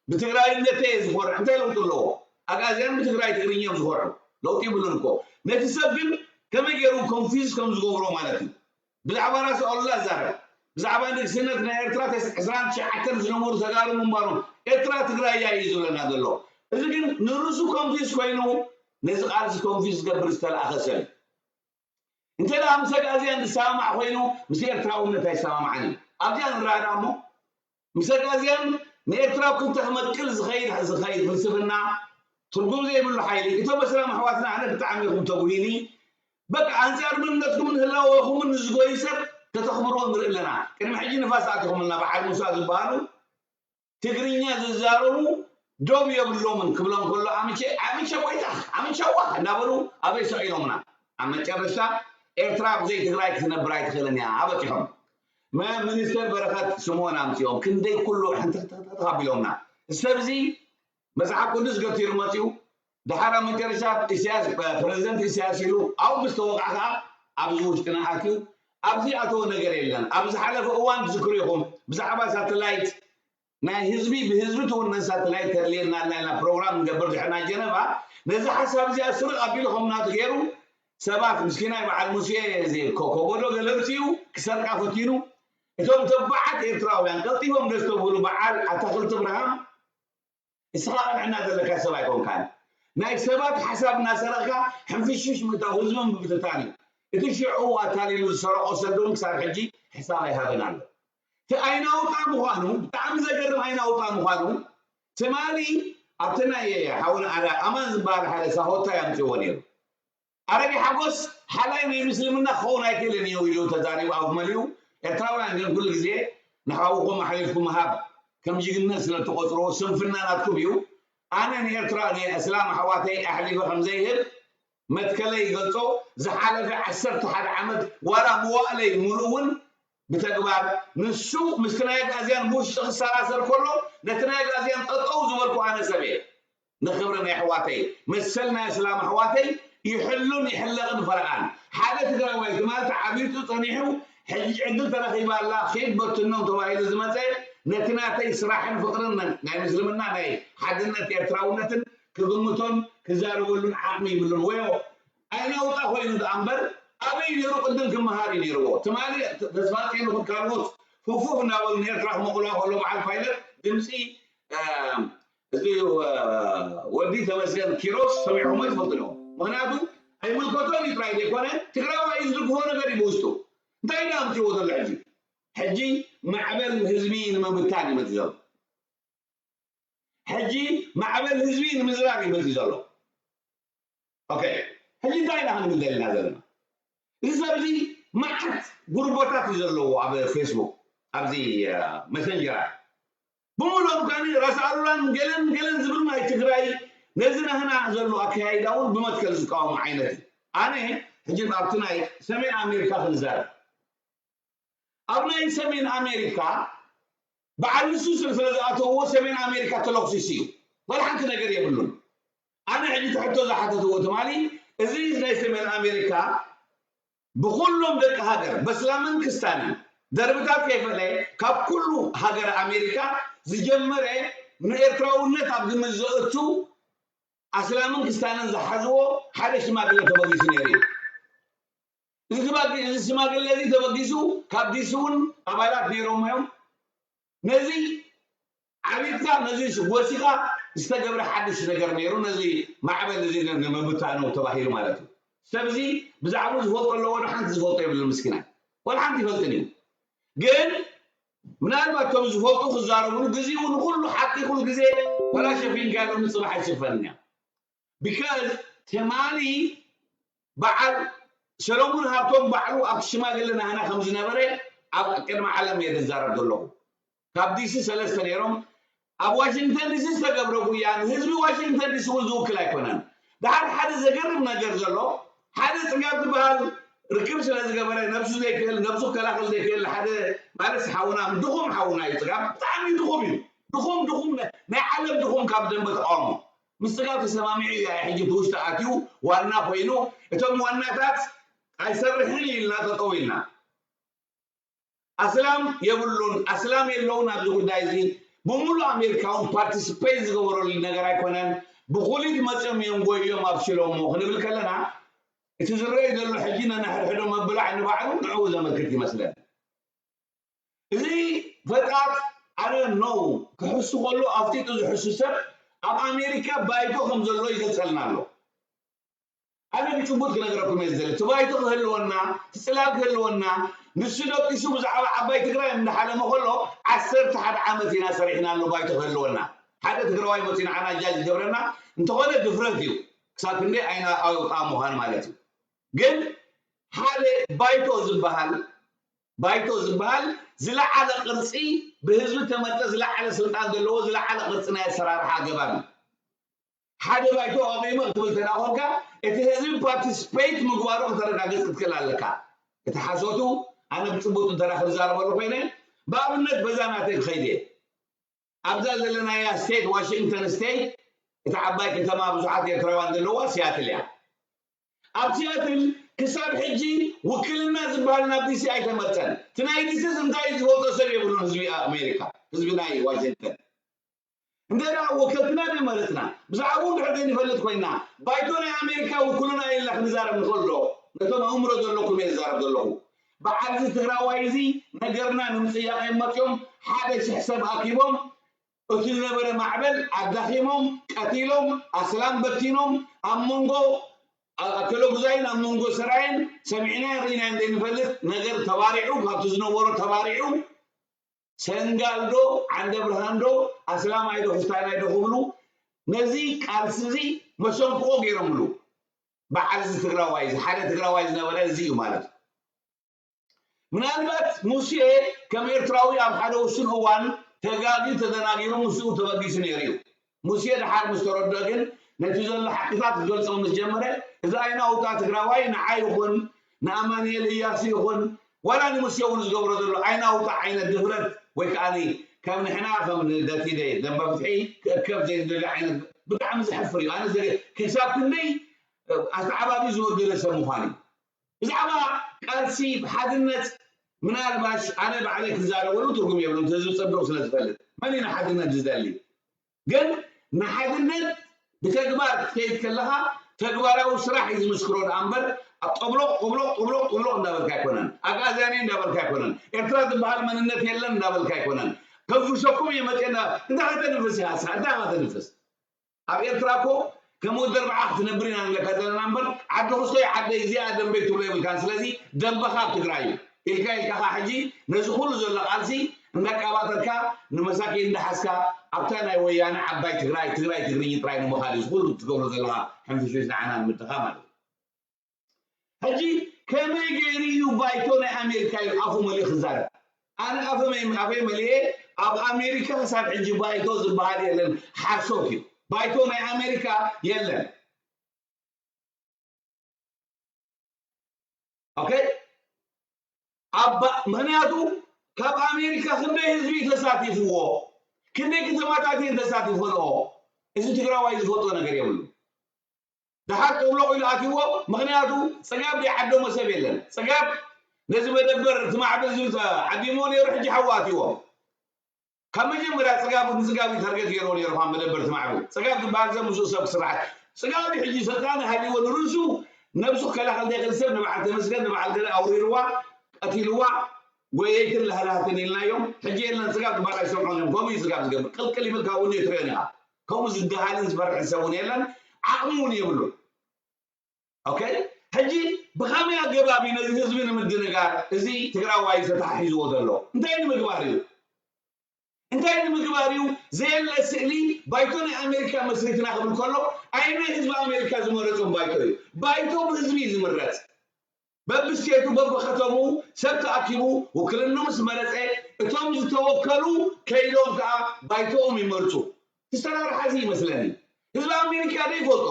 ብትግራይነተይ እየ ዝኾርዕ፣ እንታይ ለውጢ ኣለዎ? ኣግኣዝያን ብትግራይ ትግርኛ እዮም ዝኾርዑ፣ ለውጢ ይብሉን እኮ።" ነቲ ሰብ ግን ከመይ ገይሩ ኮንፊዝ ከም ዝገብሮ ማለት እዩ። ብዛዕባ ራስ ኣሉላ ዛረብ፣ ብዛዕባ ንግስነት ናይ ኤርትራ ተስ-፣ ዕስራን ትሽዓተን ዝነበሩ ተጋሩ ምንባሮም፣ ኤርትራ ትግራይ እያ እዩ ዝብለና ዘሎ። እዚ ግን ንርእሱ ኮንፊዝ ኮይኑ ነዚ ቃልሲ ኮንፊዝ ዝገብር ዝተለኣኸ ሰብ እዩ። እንተ ደኣ ምስ ኣግኣዝያን ዝሰማማዕ ኮይኑ ምስ ኤርትራውነት ኣይሰማማዕን እዩ። ኣብዚኣ ንረዳእ እሞ ምስ ኣግኣዝያን ንኤርትራ ኣብ ክልተ ክመቅል ዝኸይድ ዝኸይድ ፍልስፍና ትርጉም ዘይብሉ ሓይሊ። እቶም ኣስላም ኣሕዋትና ኣነ ብጣዕሚ ኢኹም ተጉሂኒ። በቃ ኣንጻር መንነትኩምን ህላወኹምን ንዝጎዩ ሰብ ከተኽብርዎ ንርኢ ኣለና። ቅድሚ ሕጂ ንፋስ ኣቲኹምልና በዓል ሙሳ ዝበሃሉ ትግርኛ ዝዛረቡ ዶብ የብሎምን ክብሎም ከሎ ኣምቼ ኣምቼ ወይታ ኣምቼዋ እናበሉ ኣበይ ሰቒሎምና። ኣብ መጨረሽታ ኤርትራ ብዘይ ትግራይ ክትነብር ኣይትኽእልን እያ ኣበፂሖም። መ-፣ ሚኒስተር በረኸት ስምኦን ኣምፂኦም ክንደይ ኩሉ ሕንትኽትኽትኽ ኣቢሎምና። ሰብዚ መጽሓፍ ቅዱስ ገቲሩ መጺኡ። ደሓር ኣብ መጨረሻ ኢሳያስ፣ ፕረዚደንት ኢሳያስ ኢሉ ኣብኡ ምስ ተወቕዐ ከኣ ኣብዚ ውሽጥና ኣትዩ ኣብዚ ኣተወ ነገር የለን። ኣብ ዝሓለፈ እዋን ትዝክሩ ኢኹም ብዛዕባ ሳተላይት ናይ ህዝቢ ብህዝቢ ትውነን ሳተላይት ተድልየና ኣላ ኢልና ፕሮግራም ንገብር ድሕና ጀነቫ ነዚ ሓሳብ እዚኣ ስርቕ ኣቢሉ ከም ናቱ ገይሩ ሰባት ምስኪናይ በዓል ሙሴ እዚ ኮ-፣ ኮቦዶ ገለ ኣምጺኡ ክሰርቃ ፈቲኑ እቶም ተባዓት ኤርትራውያን ቀልጢፎም ደስተብህሉ በዓል ኣታኽልቲ ብርሃን እስኻ ቅንዕና ዘለካ ሰብ ኣይኮንካን። ናይ ሰባት ሓሳብ እናሰረቕካ ሕንፍሽፍሽ ምእታው ህዝቢ ምብትታን እዩ። እቲ ሽዑ ኣታሊሉ ዝሰረቖ ሰብ እውን ክሳብ ሕጂ ሕሳብ ኣይሃበን ኣሎ። እቲ ኣይናውጣ ምዃኑ፣ ብጣዕሚ ዘገርም ኣይናውጣ ምዃኑ፣ ትማሊ ኣብቲ ናይ ሓውና ኣዳ ኣማን ዝበሃል ሓደ ሳሆታይ ኣምፅዎ ነይሩ። ኣረጊ ሓጎስ ሓላይ ናይ ምስልምና ክኸውን ኣይክእልን እዩ ኢሉ ተዛሪቡ ኣፍ መሊኡ። ኤርትራውያን ግን ኩሉ ግዜ ንሓውኹም ኣሕሊፍኩም ምሃብ ከም ጅግነት ስለ እትቆጽርዎ ስንፍና ናትኩም እዩ። ኣነ ንኤርትራ ናይ እስላም ኣሕዋተይ ኣሕሊፈ ከም ዘይህብ መትከለይ ይገልጾ። ዝሓለፈ ዓሰርተ ሓደ ዓመት ዋላ መዋእለይ ሙሉእ እውን ብተግባር ንሱ ምስቲ ናይ ኣግኣዝያን ብውሽጢ ክሰራሰር ከሎ ነቲ ናይ ኣግኣዝያን ጠጠው ዝበልኩ ኣነ ሰብ እየ። ንኽብሪ ናይ ኣሕዋተይ መሰል ናይ እስላም ኣሕዋተይ ይሕሉን ይሕለቕን ፈረቓን ሓደ ትግራዋይ ትማል ተዓቢጡ ጸኒሑ ሕጂ ዕድል ተረኺባ ኣላ ኺድ በትኖም ተባሂሉ ዝመጸ ነቲ ናተይ ስራሕን ፍቕርን ናይ ምስልምና ናይ ሓድነት ኤርትራውነትን ክግምቶን ክዛረበሉን ዓቕሚ ይብሉን ወዮ ኣይናውጣ ኮይኑ ደኣ እምበር ኣበይ ነይሩ ቅድም ክመሃር እዩ ነይርዎ ትማሊ ተስፋ ጤንኹት ካልኦት ፉፉፍ እናበሉ ንኤርትራ ክመቕልዋ ከሎ በዓል ፓይለት ድምፂ እዚ ወዲ ተመስገን ኪሮስ ሰሚዖሞ ይፈልጡ ዶ ምክንያቱ ኣይምልከቶን እዩ ጥራይ ዘይኮነ ትግራዋይ እዩ ዝድግፎ ነገር እዩ ብውሽጡ እንታይ ዳ ኣምፅዎ ዘሎ ሕጂ ሕጂ ማዕበል ህዝቢ ንምብታን ይመፅ ዘሎ ሕጂ ማዕበል ህዝቢ ንምዝራብ ይመፅ ዘሎ ኦኬ ሕጂ እንታይ ኢና ክንብል ዘለና ዘለና እዚ ሰብ እዚ መዓት ጉርቦታት እዩ ዘለዎ ኣብ ፌስቡክ ኣብዚ መሰንጀራት ብምሎም ከኒ ራስ ኣሉላን ገለን ገለን ዝብል ናይ ትግራይ ነዚ ናህና ዘሎ ኣካያይዳ እውን ብመትከል ዝቃወሙ ዓይነት እዩ ኣነ ሕጂ ኣብቲ ናይ ሰሜን ኣሜሪካ ክንዛረብ ኣብ ናይ ሰሜን ኣሜሪካ በዓል ንሱ ስል ስለ ዝኣተውዎ ሰሜን ኣሜሪካ ተለኩሲሱ እዩ ወላ ሓንቲ ነገር የብሉን ኣነ ሕጂ ትሕቶ ዝሓተትዎ ትማሊ እዚ ናይ ሰሜን ኣሜሪካ ብኩሎም ደቂ ሃገር በስላምን ክስታንን ደርብታት ከይፈለ ካብ ኩሉ ሃገር ኣሜሪካ ዝጀመረ ንኤርትራውነት ኣብ ግምት ዘእቱ ኣስላምን ክስታንን ዝሓዝዎ ሓደ ሽማግለ ተበጊሱ ነይሩ እዩ እዚ ሽማግለ እዚ ተበጊሱ ካብ ዲሲ እውን ኣባላት ነይሮም እዮም ነዚ ዓቢድካ ነዚ ወሲኻ ዝተገብረ ሓድሽ ነገር ነይሩ ነዚ ማዕበል እዚ ንምብታኑ ተባሂሉ ማለት እዩ ሰብዚ ብዛዕባኡ ዝፈልጦ ኣለዎ ዶ ሓንቲ ዝፈልጦ የብሉ ምስኪናይ ወላ ሓንቲ ይፈልጥን እዩ ግን ምናልባት እቶም ዝፈልጡ ክዛረብሉ ግዜኡ ንኩሉ ሓቂ ኩሉ ግዜ ፈላሸፊንካ ኢሎም ንፅባሕ ኣይስፈን እያ because ትማሊ በዓል ሰሎሙን ሃብቶም ባዕሉ ኣብቲ ሽማግለ ናህና ከም ዝነበረ ኣብ ቅድሚ ዓለም እየ ዝዛረብ ዘለኹ ካብ ዲሲ ሰለስተ ነይሮም ኣብ ዋሽንግተን ዲሲ ዝተገብረ ጉያ ንህዝቢ ዋሽንግተን ዲሲ እውን ዝውክል ኣይኮነን ድሓር ሓደ ዘገርም ነገር ዘሎ ሓደ ፅጋብ ዝበሃል ርክብ ስለ ዝገበረ ነብሱ ዘይክእል ነብሱ ክከላኸል ዘይክእል ሓደ ማለት ሓውና ድኹም ሓውና እዩ ፅጋብ ብጣዕሚ ድኹም እዩ ድኹም ድኹም ናይ ዓለም ድኹም ካብ ደንበ ተቃውሞ ምስ ፅጋብ ተሰማሚዑ እዩ ሕጂ ብውሽጢ ኣትዩ ዋና ኮይኑ እቶም ዋናታት ኣይሰርሕን እዩ ኢልና ጠጠው ኢልና ኣስላም የብሉን ኣስላም የለውን ኣብዚ ጉዳይ እዚ ብምሉእ ኣሜሪካ እውን ፓርቲስፔት ዝገበረሉ ነገር ኣይኮነን ብኩሊት መፅኦም እዮም ጎዮም ኣብሲሎሞ ክንብል ከለና እቲ ዝረአይ ዘሎ ሕጂ ነንሕድሕዶም መብላዕ ንባዕሉ ንዕኡ ዘመልክት ይመስለን እዚ ፈጣጥ ኣነ ነው ክሕሱ ከሎ ኣፍጢጡ ዝሕሱ ሰብ ኣብ ኣሜሪካ ባይቶ ከም ዘሎ ይገልፀልና ኣሎ ኣነ ብጭቡጥ ክነግረኩም እየ ዝደሊ እቲ ባይቶ ክህልወና እቲ ፅላል ክህልወና ንሱ ደቂሱ ብዛዕባ ዓባይ ትግራይ እንዳሓለመ ከሎ ዓሰርተ ሓደ ዓመት ኢና ሰሪሕናሉ ባይቶ ክህልወና ሓደ ትግራዋይ መፂኡ ንዓና ጃጅ ዝገብረና እንተኾነ ድፍረት እዩ ክሳብ ክንደይ ኣይና ኣውጣ ምዃን ማለት እዩ ግን ሓደ ባይቶ ዝበሃል ባይቶ ዝበሃል ዝለዓለ ቅርፂ ብህዝቢ ተመርጠ ዝለዓለ ስልጣን ዘለዎ ዝለዓለ ቅርፂ ናይ ኣሰራርሓ ኣገባብ እዩ ሓደ ባይቶ ኣቂመ ክትብል ተዳኾንካ እቲ ህዝቢ ፓርቲስፔት ምግባሩ ክተረጋግፅ ክትክእል ኣለካ እቲ ሓሶቱ ኣነ ብፅቡቅ እንተዳ ክዛረበሉ ኮይነ ብኣብነት በዛ ናተይ ክኸይድ እየ ኣብዛ ዘለናያ ስቴት ዋሽንግተን ስቴት እቲ ዓባይ ከተማ ብዙሓት ኤርትራውያን ዘለዋ ሲያትል እያ ኣብ ሲያትል ክሳብ ሕጂ ውክልና ዝበሃል ናብ ዲሲ ኣይተመርፀን እቲ ናይ ዲሲስ እንታይ ዝፈልጦ ሰብ የብሉን ህዝቢ ኣሜሪካ ህዝቢ ናይ ዋሽንግተን እንተ ደኣ ወከልትና ደይ መረፅና ብዛዕባኡ እንድሕር ዘይንፈልጥ ኮይና ባይቶ ናይ ኣሜሪካ ውክልና የላ ክንዛረብ ንኽእል ዶ ነቶም ኣእምሮ ዘለኩም እየ ዝዛረብ ዘለኹ በዓል እዚ ትግራዋይ እዚ ነገርና ንምፅያቕ እዮም መፅኦም ሓደ ሽሕ ሰብ ኣኪቦም እቲ ዝነበረ ማዕበል ኣዳኺሞም ቀቲሎም ኣስላም በቲኖም ኣብ መንጎ ኣከለጉዛይን ኣብ መንጎ ሰራየን ሰሚዕናዮ ርኢናዮ ዘይንፈልጥ ነገር ተባሪዑ ካብቲ ዝነበሮ ተባሪዑ ሰንጋል ዶ ዓንደ ብርሃን ዶ ኣስላማይ ዶ ክስታናይ ዶ ክብሉ ነዚ ቃልሲ እዚ መሰንክኦ ገይሮምሉ በዓል እዚ ትግራዋይ እዚ ሓደ ትግራዋይ ዝነበረ እዚ እዩ ማለት እዩ ምናልባት ሙሴ ከም ኤርትራዊ ኣብ ሓደ ውሱን እዋን ተጋግዩ ተደናጊሩ ምስኡ ተበጊሱ ነይሩ እዩ ሙሴ ደሓር ምስ ተረድኦ ግን ነቲ ዘሎ ሓቅታት ክገልጾ ምስ ጀመረ፣ እዚ ኣይናውታ ትግራዋይ ንዓይ ይኹን ንኣማኑኤል እያሱ ይኹን ዋላ ንሙሴ እውን ዝገብሮ ዘሎ ኣይናውታ ዓይነት ድፍረት ወይ ከዓ ከም ንሕና ከም ደቲደ ደንበ ፍትሒ ክእከብ ዘይደሊ ዓይነት ብጣዕሚ ዘሕፍር እዩ። ኣነ ክሳብ ክንደይ ኣተዓባቢ ዝወገደ ሰብ ምዃን እዩ። ብዛዕባ ቃልሲ ሓድነት ምናልባሽ ኣነ ባዕለይ ክዛረበሉ ትርጉም የብሉን፣ ህዝቢ ፀቢቑ ስለ ዝፈልጥ መን እዩ ንሓድነት ዝደሊ? ግን ንሓድነት ብተግባር ክትከይድ ከለኻ ተግባራዊ ስራሕ እዩ ዝምስክሮ ደኣ እምበር ኣብ ጠብሎቕ ጠብሎቕ ጠብሎቕ ጠብሎቕ እንዳበልካ ኣይኮነን፣ ኣግኣዝያኒ እንዳበልካ ኣይኮነን። ኤርትራ ዝበሃል መንነት የለን እንዳበልካ ኣይኮነን። ከንፍሸኩም እየ መፅኤ እንዳ እንታይ ከተንፍስ ኢኻ ንስኻ እንታይ ኢኻ ተንፍስ? ኣብ ኤርትራ እኮ ከም ወዲ ኣርብዓ ክትነብር ኢና ንብለካ ዘለና እምበር ዓዲ ክስቶይ ዓደይ እዚኣ ደንበይ ትብሎ የብልካን። ስለዚ ደንበኻ ኣብ ትግራይ እዩ ኢልካ ኢልካ ኸዓ ሕጂ ነዚ ኩሉ ዘሎ ቃልሲ እንዳቃባጠርካ ንመሳኪን እንዳሓዝካ ኣብታ ናይ ወያነ ዓባይ ትግራይ ትግራይ ትግርኝ ጥራይ ንምኻድ እዩ እዚ ኩሉ ትገብሮ ዘለኻ ሕንፍሽፍሽ ንዓና ንምድኻ ማለት እዩ። ሕጂ ከመይ ገይሩ እዩ ባይቶ ናይ ኣሜሪካ ኢሉ ኣፉ መሊኡ ክዛረብ? ኣነ ኣፈመይ ኣፈይ መሊኤ ኣብ ኣሜሪካ ክሳብ ሕጂ ባይቶ ዝበሃል የለን። ሓሶት እዩ። ባይቶ ናይ ኣሜሪካ የለን። ኦኬ ኣብ ምክንያቱ ካብ ኣሜሪካ ክንደይ ህዝቢ ተሳቲፍዎ ክንደይ ከተማታት እየን ተሳቲፈንኦ እዚ ትግራዋይ ዝፈልጦ ነገር የብሉ። ደሓር ጥብሎቕ ኢሉ ኣትይዎ። ምኽንያቱ ፅጋብ ዘይዓደሞ ሰብ የለን። ፅጋብ ነዚ መደበር እቲ ማዕበል ዝብል ዓዲሞ ነይሩ ሕጂ ሓዊ ኣትይዎ። ካብ መጀመርያ ፅጋብ ንፅጋብ እዩ ታርጌት ገይርዎ ነይሩ ካብ መደበር እቲ ማዕበል። ፅጋብ ዝበሃል ሰብ ምስኡ ሰብ ክስራሕ ፅጋብ እዩ። ሕጂ ስልጣን ሃልይዎ ንርእሱ ነብሱ ክከላኸል ዘይኽእል ሰብ ንበዓል ተመስገን ንበዓል ገለ ኣውሪርዋ ቀቲልዋ ጎየይትን ለህላህትን ኢልናዮም። ሕጂ የለን ፅጋብ ዝበሃል ኣይሰምዖን እዮም። ከምኡ እዩ ፅጋብ ዝገብር ቅልቅል ይብል ካብኡ ንዮ ትሪኦን ኢኻ። ከምኡ ዝደሃልን ዝፈርሕን ሰብ እውን የለን፣ ዓቕሚ እውን የብሉን። ኦኬ ሕጂ ብኸመይ ኣገባብ እዩ ነዚ ህዝቢ ንምድንጋር እዚ ትግራዋይ ተተሓሒዝዎ ዘሎ? እንታይ ንምግባር እዩ? እንታይ ንምግባር እዩ? ዘየለ ስእሊ ባይቶ ናይ ኣሜሪካ መስሪትና ክብል ከሎ ኣይነ ህዝቢ ኣሜሪካ ዝመረፆም ባይቶ እዩ። ባይቶ ብህዝቢ እዩ ዝምረፅ። በብስቴቱ በብከተምኡ ሰብ ተኣኪቡ ውክልንኡ ምስ መረፀ እቶም ዝተወከሉ ከይዶም ከዓ ባይቶኦም ይመርፁ። ትሰራርሓ እዚ ይመስለኒ ህዝቢ ኣሜሪካ ዶ ይፈልጦ?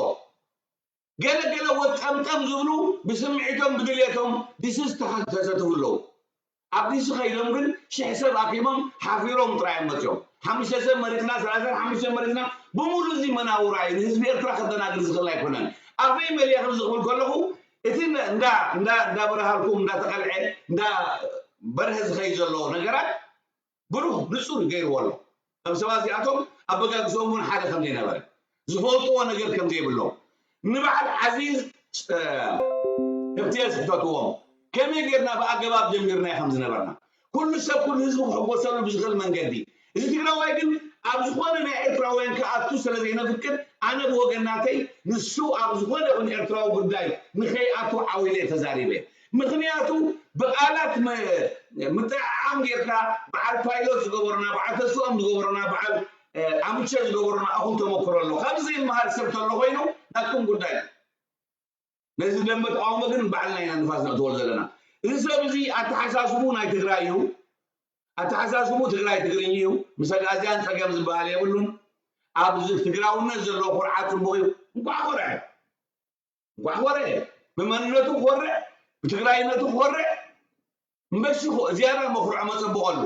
ገለ ገለ ወጠምጠም ዝብሉ ብስምዒቶም ብድልየቶም ዲስስ ተሳተፉ ኣለዉ። ኣብ ዲሲ ከይዶም ግን ሽሕ ሰብ ኣኪቦም ሓፊሮም ጥራይ እዮም መፅዮም። ሓሙሽተ ሰብ መሪፅና ሰላሳን ሓሙሽተ መሪፅና ብሙሉ እዚ መናውራ እዩ ንህዝቢ ኤርትራ ከደናግር ዝኽእል ኣይኮነን። ኣፈይ መሊአ ከምዚ ክብል ከለኹ እቲ እንዳ እንዳ እንዳበረሃልኩም እንዳተቐልዐ እንዳ በርሀ ዝኸይ ዘሎ ነገራት ብሩህ ንጹር ገይርዎ ኣሎ። እቶም ሰባት እዚኣቶም ኣበጋግስኦም እውን ሓደ ከም ዘይነበረ ዝፈልጥዎ ነገር ከም ዘይብሎም ንበዓል ዓዚዝ ህብትየ ዝሕተትዎም ከመይ ጌርና ብኣገባብ ጀሚርናዮ ከም ዝነበርና ኩሉ ሰብ ኩሉ ህዝቢ ክሕጎሰሉ ብዝኽእል መንገዲ እዚ ትግራዋይ ግን ኣብ ዝኾነ ናይ ኤርትራውያን ክኣቱ ስለ ዘይነፍቅድ ኣነ ብወገናተይ ንሱ ኣብ ዝኾነ ይኹን ኤርትራዊ ጉዳይ ንኸይኣቱ ዓው ኢለ ተዛሪበ። ምኽንያቱ ብቓላት ምጥዕዓም ጌርካ በዓል ፓይሎት ዝገበሩና በዓል ተስኦም ዝገበሩና በዓል ኣምቸ ዝገበሩና እኹል ተመክሮ ኣሎ። ካብዚ ዘይመሃር ሰብ ተሎ ኮይኑ ናትኩም ጉዳይ። ነዚ ደንበ ተቃውሞ ግን ባዕልና ኢና ንፋስ ነእትወሉ ዘለና። እዚ ሰብ እዚ ኣተሓሳስቡ ናይ ትግራይ እዩ። ኣተሓሳስቡ ትግራይ ትግርኝ እዩ። ምስ ኣግኣዝያን ፀገም ዝበሃል የብሉን። ኣብዚ ትግራውነት ዘለዎ ኩርዓት ፅቡቕ እዩ። እንኳዕ ኮርዐ። እንኳዕ ኮርዐ። ብመንነቱ ክኮርዕ፣ ብትግራይነቱ ክኮርዕ እምበሺ ዝያዳ መኩርዖ መፀበቐሉ።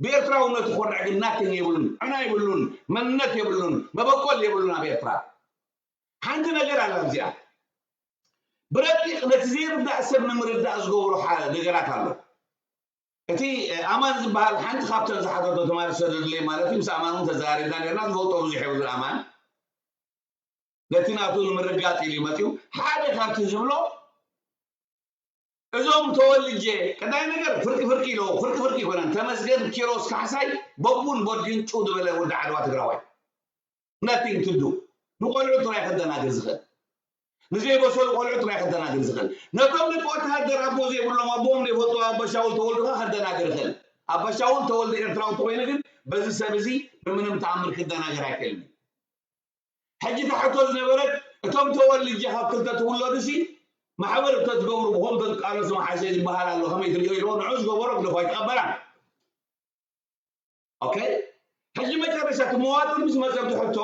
ብኤርትራውነቱ ክኮርዕ ግን ናተን የብሉን፣ ዕና የብሉን፣ መንነት የብሉን፣ መበቆል የብሉን ኣብ ኤርትራ። ሓንቲ ነገር ኣላ እዚኣ ብረቂቕ ነቲ ዘይርዳእ ሰብ ንምርዳእ ዝገብሮ ነገራት ኣሎ። እቲ ኣማን ዝበሃል ሓንቲ ካብተን ዝሓተቶ ተማሪ ሰደዱለይ ማለት እዩ ምስ ኣማን እውን ተዘራሪብና ነርና ዝፈልጦ ብዙሕ የብሉን ኣማን ነቲ ናቱ ንምርጋጥ ኢሉ መፅኡ ሓደ ካብቲ ዝብሎ እዞም ተወልጀ ቀዳይ ነገር ፍርቂ ፍርቂ ኢሎ ፍርቂ ፍርቂ ይኮነን ተመስገን ኪሮስ ካሕሳይ በቡን ቦዲን ጭው ዝበለ ወዲ ዓድዋ ትግራዋይ nothing to do ንቆልዑ ጥራይ ከደናግር ዝኽእል ንዘይበሰሉ ቆልዑ ጥራይ ከደናግር ዝኽእል ነቶም ደቂ ወተሃደር ኣቦ ዘይብሎም ኣቦኦም ዘይፈልጡ ኣባሻውል ተወልዱካ ከደናግር ይኽእል ኣባሻውል ተወልደ ኤርትራዊ እንተኮይኑ ግን በዚ ሰብ እዚ ብምንም ተኣምር ክደናገር ኣይክእልን ሕጂ ተሕቶ ዝነበረት እቶም ተወልጀ ካብ ክልተ ትውለዱ ሲ ማሕበር እተትገብሩ ብሆም ተትቃለሱ መሓሸ ዝበሃል ኣሎ ከመይ ትሪኦ ኢልዎ ንዑ ዝገበሮ ግደፎ ኣይትቐበላን ኦኬ ሕጂ መጨረሻ እቲ መዋጥር ምስ መፀ እቲ ሕቶ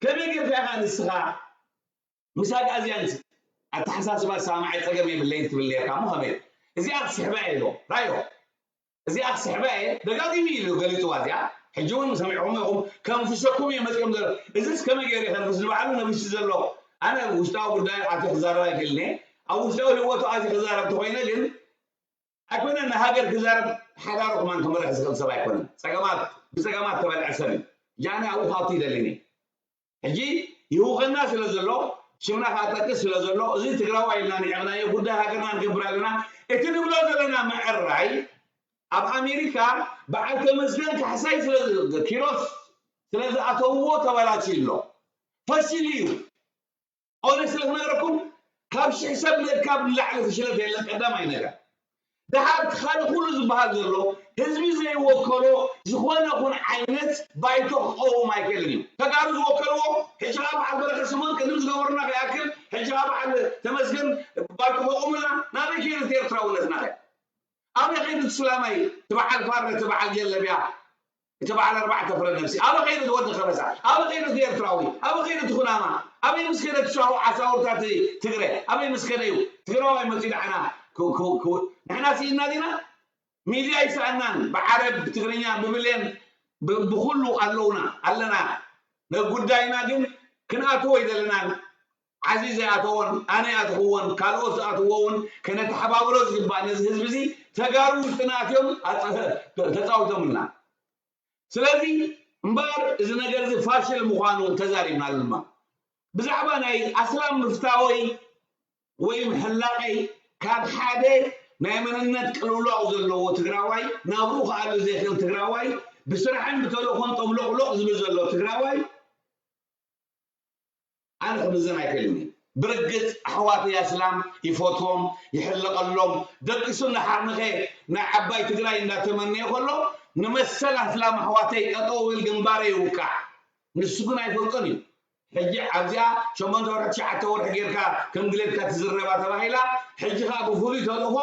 ከመይ ጌርካ ኢኻ ንስኻ ምስ ኣግኣዝያን ኣተሓሳስባ ዝሰማማዕ ጸገም የብለይን ትብል ኔርካ እሞ ከመይ? እዚኣ ክስሕባ እየ ኢሎ። ራዮ። እዚኣ ክስሕባ እየ። ደጋጊሙ ኢሉ ገሊጽዋ እዚኣ። ሕጂ እውን ሰሚዕኹም ኢኹም። ከንፍሸኩም እየ መጺኦም ዘሎ። እዚስ ከመይ ገይሩ ይኸንፍሽ ንባዕሉ ነብሽ ዘሎ። ኣነ ውሽጣዊ ጉዳይ ኣትየ ክዛረብ ኣይክእልን እየ። ኣብ ውሽጣዊ ህይወቱ ኣትየ ክዛረብ ተኾይነ ግን ኣይኮነን ንሃገር ክዛረብ ሓዳሩ ከማን ክመርሕ ዝኽእል ሰብ ኣይኮነን። ጸገማት ብጸገማት ተበልዐ ሰብ እዩ። ጃኒ ኣብኡ ክኣቱ ይደልን እየ። ሕጂ ይህውኸና ስለ ዘሎ ሽምና ከዓ ጠቅስ ስለ ዘሎ እዚ ትግራዋይ ኢልና ንዕቕናዮ ጉዳይ ሃገርና ንገብር ኣለና። እቲ ንብሎ ዘለና ምዕራይ ኣብ ኣሜሪካ በዓል ተመስገን ካሕሳይ ስለ ኪሮስ ስለ ዝኣተውዎ ተበላሽዩ ኣሎ። ፈሲሉ እዩ። ኦነ ስለ ክነግረኩም ካብ ሽሕ ሰብ ምእካብ ንላዕሊ ፍሽለት የለን። ቀዳማይ ነገር ደሓር እቲ ካልእ ኩሉ ዝበሃል ዘሎ ህዝቢ ዘይወከሎ ዝኾነ ኹን ዓይነት ባይቶ ክቐውም ኣይክእልን እዩ። ተጋሩ ዝወከልዎ ሕጂ ከዓ በዓል በረኸ ስምኦን ቅድም ዝገበሩና ከይኣክል ሕጂ ከዓ በዓል ተመስገን ባይቶ ከቑሙልና ናበይ ከይዱ እቲ ኤርትራውነትና ከ ኣበይ ከይዱ እቲ ስላማይ እቲ በዓል ፋረ እቲ በዓል ጀለብያ እቲ በዓል ኣርባዕተ ፍረ ነብሲ ኣበ ኸይዱ ዝወዲ ከበሳ ኣበ ኸይዱ እቲ ኤርትራዊ ኣበ ኸይዱ እቲ ኩናማ ኣበይ ምስ ከደ እቲ ሻሁ ዓሳውርታት ትግረ ኣበይ ምስ ከደ እዩ ትግራዋይ መፂኡ ደዓና ንሕና ስኢና ዲና ሚድያ ይሰኣናን ብዓረብ ብትግርኛ ብብሌን ብኩሉ ኣለውና ኣለና ነጉዳይና ግን ክንኣትዎ ይደለናን ዓዚ ዘይኣተዎን ኣነ ኣትኽዎን ካልኦት ዝኣትዎ እውን ከነተሓባብሮ ዝግባእ ነዚ ህዝቢ እዚ ተጋሩ ውሽጥና ኣትዮም ተፃዊቶምልና ስለዚ እምበኣር እዚ ነገር እዚ ፋሽል ምዃኑ ተዛሪብናሉ ድማ ብዛዕባ ናይ ኣስላም ምፍታወይ ወይ ምሕላቐይ ካብ ሓደ ናይ መንነት ቅልውላው ዘለዎ ትግራዋይ ናብሩ ክኣሉ ዘይኽእል ትግራዋይ ብስራሕን ብተልእኾን ጠብሎቕሎቕ ዝብል ዘሎ ትግራዋይ ኣነ ክምዝን ኣይክእልን እየ። ብርግፅ ኣሕዋተይ ኣስላም ይፈትዎም፣ ይሕለቐሎም፣ ደቂሱ እናሓርንኸ ናይ ዓባይ ትግራይ እንዳተመነየ ከሎ ንመሰል ኣስላም ኣሕዋተይ ጠጠው ብል ግንባረይ ይውቃዕ። ንሱ ግን ኣይፈልጦን እዩ። ሕጂ ኣብዚኣ ሸሞንተ ወርሒ ትሽዓተ ወርሒ ጌርካ ከም ድሌትካ ትዝረባ ተባሂላ ሕጂ ከዓ ብፍሉይ ተልእኾ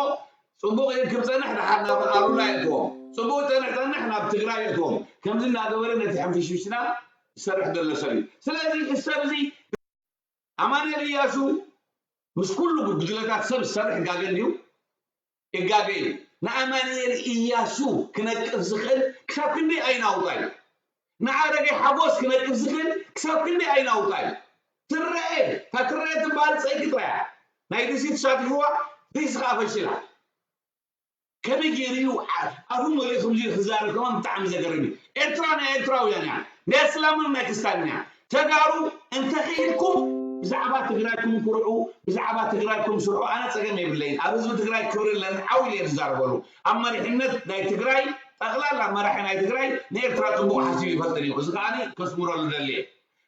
ፅቡቕ ክፀንሕ ደሓር ናብ ኣሉላ የእትዎም፣ ፅቡቕ ፀንሕ ፀንሕ ናብ ትግራይ የእትዎም። ከምዚ እናገበረ ነቲ ሕንፍሽፍሽና ዝሰርሕ ዘሎ ሰብ እዩ። ስለዚ እዚ ሰብ እዚ ኣማኑኤል እያሱ ምስ ኩሉ ጉድለታት ሰብ ዝሰርሕ ጋገ እንድዩ ይጋገ እዩ። ንኣማኑኤል እያሱ ክነቅፍ ዝኽእል ክሳብ ክንደይ ኣይናውጣ እዩ። ንኣረገ ሓጎስ ክነቅፍ ዝኽእል ክሳብ ክንደይ ኣይናውጣ እዩ። ትረአ እታ ትረአ ትበሃል ፀይቂ ጥራያ ናይ ዲሲ ተሳቲፍዋ ዲሲ ከዓ ፈሽላ። ከመይ ገይሩ እዩ ኣፉ መሊኡ ከምዚ ክዛረብ ከማን ብጣዕሚ ዘገርም እዩ። ኤርትራ ናይ ኤርትራውያን እያ፣ ናይ እስላምን ናይ ክስታንን እያ። ተጋሩ እንተኽኢልኩም ብዛዕባ ትግራይኩም ኩርዑ፣ ብዛዕባ ትግራይኩም ስርሑ። ኣነ ፀገም የብለይን፣ ኣብ ህዝቢ ትግራይ ክብሪ ኣለኒ ዓው ኢለ እየ ዝዛረበሉ። ኣብ መሪሕነት ናይ ትግራይ ጠቕላላ መራሒ ናይ ትግራይ ንኤርትራ ፅቡቕ ሓሲቡ ይፈልጥን እዩ። እዚ ከዓኒ ከስምረሉ ደሊ እየ።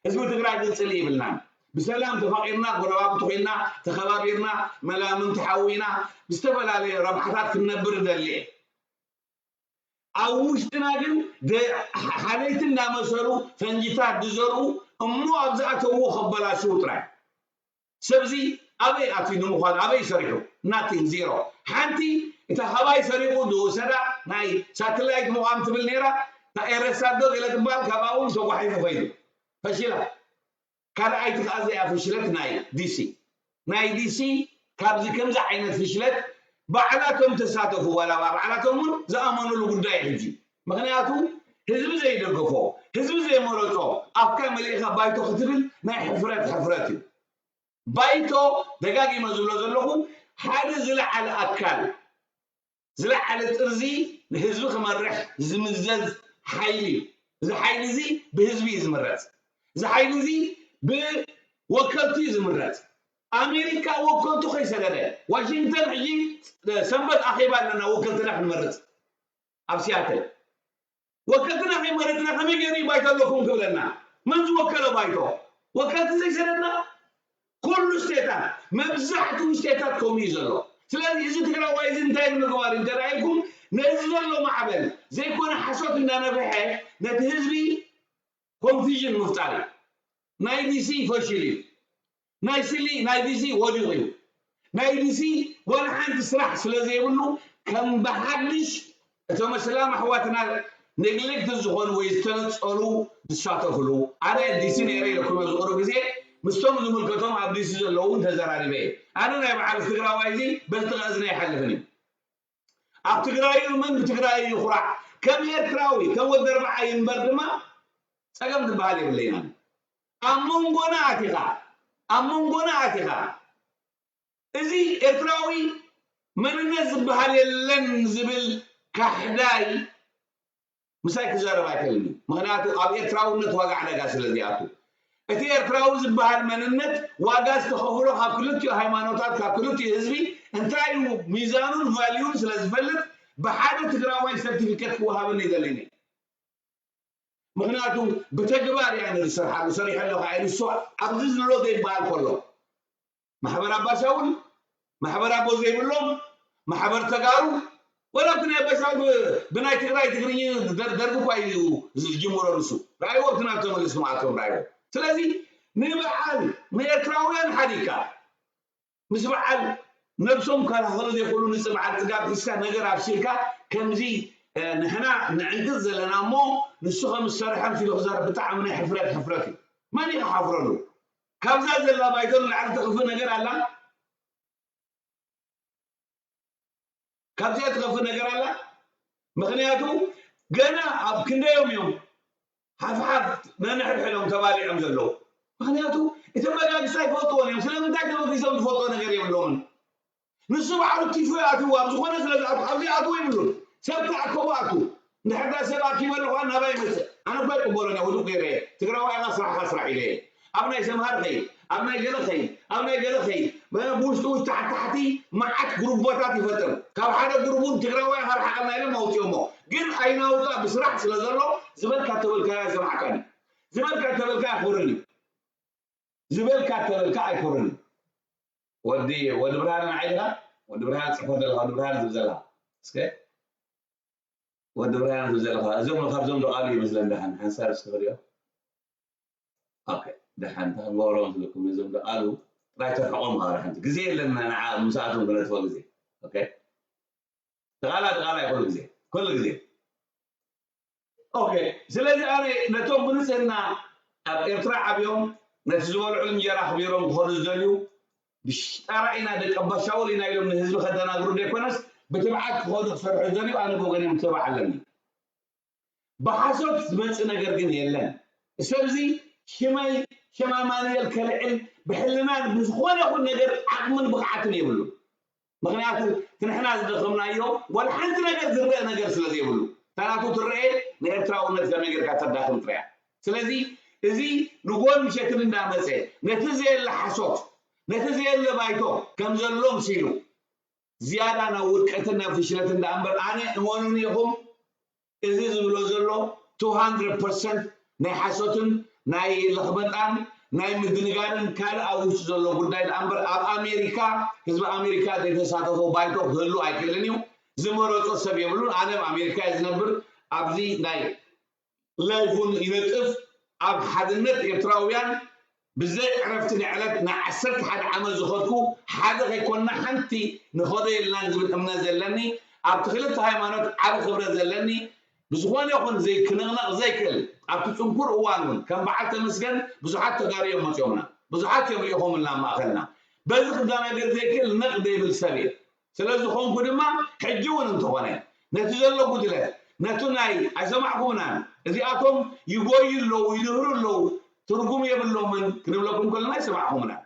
ህዝቢ ትግራይ ግን ፅልኢ ይብልናን። ብሰላም ተፋቒርና፣ ጎረባብቲ ኮይና፣ ተኸባቢርና፣ መላምንቲ ሓዊና፣ ብዝተፈላለየ ረብሓታት ክንነብር እደሊ እየ። ኣብ ውሽጥና ግን ሓለይቲ እንዳመሰሉ ፈንጂታት ዝዘርኡ እሞ ኣብ ዝኣተውዎ ከበላሽው ጥራይ። ሰብዚ ኣበይ ኣትዩ ንምዃኑ ኣበይ ሰሪሑ ናቲን ዜሮ ሓንቲ እታ ካባይ ሰሪቑ ዝወሰዳ ናይ ሳተላይት ምዃኑ ትብል ነይራ። እታ ኤረሳት ዶ ገለ ትበሃል ካብኣ እውን ተጓሒፉ ከይዱ ፈሺላ። ካልኣይቲ ከዓ እዚኣ ፍሽለት ናይ ዲሲ ናይ ዲሲ ካብዚ ከምዚ ዓይነት ፍሽለት ባዕላቶም ተሳተፉ ዋላ ባዕላቶም እውን ዝኣመኑሉ ጉዳይ ሕጂ ምክንያቱ ህዝቢ ዘይደገፎ ህዝቢ ዘይመረፆ ኣፍካ መሊእካ ባይቶ ክትብል ናይ ሕፍረት ሕፍረት እዩ ባይቶ ደጋጊመ ዝብሎ ዘለኹ ሓደ ዝለዓለ ኣካል ዝለዓለ ጥርዚ ንህዝቢ ክመርሕ ዝምዘዝ ሓይሊ እዩ። እዚ ሓይሊ እዚ ብህዝቢ እዩ ዝምረፅ። እዚ ሓይሊ እዚ ብወከልቲ እዩ ዝምረፅ። ኣሜሪካ ወከልቱ ከይሰደደ ዋሽንግተን ሕጂ ሰንበት ኣኼባ ኣለና ወከልትና ክንመርፅ ኣብ ሲያትል ወከልትና ከይመረፅና ከመይ ገይሩ እዩ ባይቶ ኣለኩም ክብለና? መን ዝወከሎ ባይቶ? ወከልቲ ዘይሰደድና? ኩሉ ስቴታት፣ መብዛሕትኡ ስቴታት ከምኡ እዩ ዘሎ። ስለዚ እዚ ትግራዋይ እዚ እንታይ ንምግባር እዩ እንተደኣ ኢልኩም ነዚ ዘሎ ማዕበል ዘይኮነ ሓሶት እንዳነፍሐ ነቲ ህዝቢ ኮንፊዥን ምፍጣር እዩ። ናይ ዲሲ ፈሽል እዩ። ናይ ስሊ ናይ ዲሲ ወዲቑ እዩ። ናይ ዲሲ ዋላ ሓንቲ ስራሕ ስለ ዘይብሉ ከም ብሓድሽ እቶም ኣስላም ኣሕዋትና ኔግሌክት ዝኾኑ ወይ ዝተነፀሉ ዝሳተፍሉ። ኣነ ዲሲ ነይረ ኢለኩም ኣብዚ ቁሩብ ግዜ ምስቶም ዝምልከቶም ኣብ ዲሲ ዘለዉ እውን ተዘራሪበ እየ። ኣነ ናይ በዓል ትግራዋይ እዚ በዚ ተቐዝነ ኣይሓልፍን እዩ። ኣብ ትግራይ እዩ እመን፣ ብትግራይ እዩ ኩራዕ። ከም ኤርትራዊ ከም ወዲ ኣርብዓ ይንበር ድማ ፀገም ዝበሃል የብለይናን። ኣብ መንጎና ኣቲኻ ኣብ መንጎና ኣቲኻ እዚ ኤርትራዊ መንነት ዝበሃል የለን ዝብል ካሕዳይ ምሳይ ክዛረብ ኣይክእልን እዩ። ምክንያቱ ኣብ ኤርትራውነት ዋጋ ዕዳጋ ስለ ዘይኣቱ፣ እቲ ኤርትራዊ ዝበሃል መንነት ዋጋ ዝተኸፍሎ ካብ ክልቲኡ ሃይማኖታት፣ ካብ ክልቲኡ ህዝቢ እንታይ እዩ ሚዛኑን ቫልዩን ስለ ዝፈልጥ ብሓደ ትግራዋይ ሰርቲፊኬት ክወሃበኒ ይደልን እዩ። ምክንያቱ ብተግባር እያ ነዚ ዝሰርሓሉ፣ ሰሪሐ ኣለኹ እየ። ንሱ ኣብዚ ዝሎ ዘይበሃል ከሎ ማሕበር ኣባሻውል፣ ማሕበር ኣቦ ዘይብሎም፣ ማሕበር ተጋሩ፣ ወላ እቲ ናይ ኣባሻውል ብ- ብናይ ትግራይ ትግርኝ ደር- ደርጊ እኳ እዩ ዝጅምሮ ንሱ። ራእይዎ እቲ ናብ ተመልስኩም ኣቶም ራእይዎ። ስለዚ ንበዓል ንኤርትራውያን ሓዲግካ ምስ በዓል ነብሶም ከላኸሉ ዘይክእሉ ንጽ በዓል ጽጋብ ሒዝካ ነገር ኣብሲልካ ከምዚ ንሕና ንዕንግጽ ዘለና እሞ ንሱ ከም ዝሰርሐ ኣምሲሉ ክዛረብ ብጣዕሚ ናይ ሕፍረት ሕፍረት እዩ። መን እዩ ክሓፍረሉ? ካብዛ ዘላ ባይቶ ንላዕሊ ትኽፍእ ነገር ኣላ? ካብዚኣ ትኸፍእ ነገር ኣላ? ምኽንያቱ ገና ኣብ ክንደዮም እዮም ሓፍሓፍ ነንሕድሕዶም ተባሊዖም ዘለዉ? ምኽንያቱ እቲ መጋግስታ ይፈልጥዎን እዮም። ስለምንታይ ተበጊሶም ዝፈልጦ ነገር የብሎምን። ንሱ ባዕሉ ቲፎ ይኣትዎ ኣብ ዝኾነ ስለ ዝኣቱ ኣብዚ ኣትዎ ይብሉን ሰብ ተኣከቡ ኣቱ እንድሕር ዳ ሰብ ኣኪበ ኣለኹ ናባይ ይመፅእ ኣነ እኳ ይቅበሎን እየ ውዱቅ ገይረ እየ ትግራዋይ ኢኻ ስራሕኻ ስራሕ ኢለ እየ ኣብ ናይ ሰምሃር ኸይድ ኣብ ናይ ገለ ኸይድ ኣብ ናይ ገለ ኸይድ ብውሽጢ ውሽጢ ታሕቲ ታሕቲ መዓት ግሩቦታት ይፈጥር ካብ ሓደ ግሩቡን ትግራዋይ ኢኻ ርሓቀልና ኢሎም ኣውፅኦሞ ግን ኣይናውፃ ብስራሕ ስለ ዘሎ ዝበልካ ተበልካ ኣይሰማዕካን ዝበልካ ተበልካ ኣይኮርን እዩ ዝበልካ ተበልካ ኣይኮርን እዩ ወዲ ወዲ ብርሃነ ንዓይ ዲኻ ወዲ ብርሃነ ፅሕፈት ዘለካ ወዲ ብርሃነ ዝብል ዘለካ እስከ ወዲ ብርሃነ ዝብል ዘለካ እዞም ካብዞም ደቃሉ ይመስለን ደሓን ሓንሳብ እስከ ክሪኦ ኦኬ ደሓን እንታይ ክገብሮም ዝብልኩም እዞም ደቃሉ ጥራይ ተርሕቆም ካብ ሓንቲ ግዜ የለን ንዓ ምስኣቶም ክነጥፎ ግዜ ኦኬ ደቃላ ደቃላ እዩ ኩሉ ግዜ ኩሉ ግዜ ኦኬ ስለዚ ኣነ ነቶም ብንፅህና ኣብ ኤርትራ ዓብዮም ነቲ ዝበልዑሉ እንጀራ ኣኽቢሮም ክኾኑ ዝደልዩ ብሽጣራ ኢና ደቂ ኣባሻውል ኢና ኢሎም ንህዝቢ ከደናግሩ ዘይኮነስ ብትብዓት ክኾኑ ክሰርሑ ዝደልዩ ኣነ ብወገን እዮም ትብዕ ኣለኒ ብሓሶት ዝመፅእ ነገር ግን የለን ሰብዚ ሽመይ ሽም ኣማኑኤል ከልዕል ብሕልናን ብዝኾነ ይኹን ነገር ዓቕምን ብቕዓትን የብሉ ምኽንያቱ እቲ ንሕና ዝደኸምናዮ ዋላ ሓንቲ ነገር ዝረአ ነገር ስለ ዘይብሉ እታ ናቱ ትረአ ንኤርትራውነት ከመይ ጌርካ ተዳኽም ጥራያ ስለዚ እዚ ንጎን ምሸትን እንዳመፀ ነቲ ዘየለ ሓሶት ነቲ ዘየለ ባይቶ ከም ዘሎ ምሲሉ ዝያዳ ናብ ውድቀትን ናብ ፍሽለትን ደኣ እምበር ኣነ እመኑኒ ኢኹም እዚ ዝብሎ ዘሎ two hundred percent ናይ ሓሶትን ናይ ለኽበጣን ናይ ምድንጋርን ካልእ ኣብ ውሽጢ ዘሎ ጉዳይ ደኣ እምበር ኣብ ኣሜሪካ ህዝቢ ኣሜሪካ ዘይተሳተፎ ባይቶ ክህሉ ኣይክእልን እዩ ዝመረፆ ሰብ የብሉን ኣነ ኣብ ኣሜሪካ እየ ዝነብር ኣብዚ ናይ ላይፉን ይነጥፍ ኣብ ሓድነት ኤርትራውያን ብዘይ ዕረፍቲ ንዕለት ንዓሰርተ ሓደ ዓመት ዝኸድኩ ሓደ ከይኮንና ሓንቲ ንኸዶ የልናን ዝብል እምነት ዘለኒ ኣብቲ ክልተ ሃይማኖት ዓቢ ክብረት ዘለኒ ብዝኾነ ይኹን ዘይክንቕነቕ ዘይክእል ኣብቲ ጽንኩር እዋን እውን ከም በዓል ተመስገን ብዙሓት ተጋሩ እዮም መፅኦምና ብዙሓት እዮም ሪኢኾምልና ኣብ ማእኸልና በዚ ክደናገር ዘይክእል ነቕ ዘይብል ሰብ እየ ስለ ዝኾንኩ ድማ ሕጂ እውን እንተኾነ ነቲ ዘሎ ጉድለት ነቲ ናይ ኣይሰማዕኩምናን እዚኣቶም ይጎዩ ኣለዉ ይድህሩ ኣለዉ ትርጉም የብሎምን ክንብለኩም ከለና ኣይሰማዕኩምናን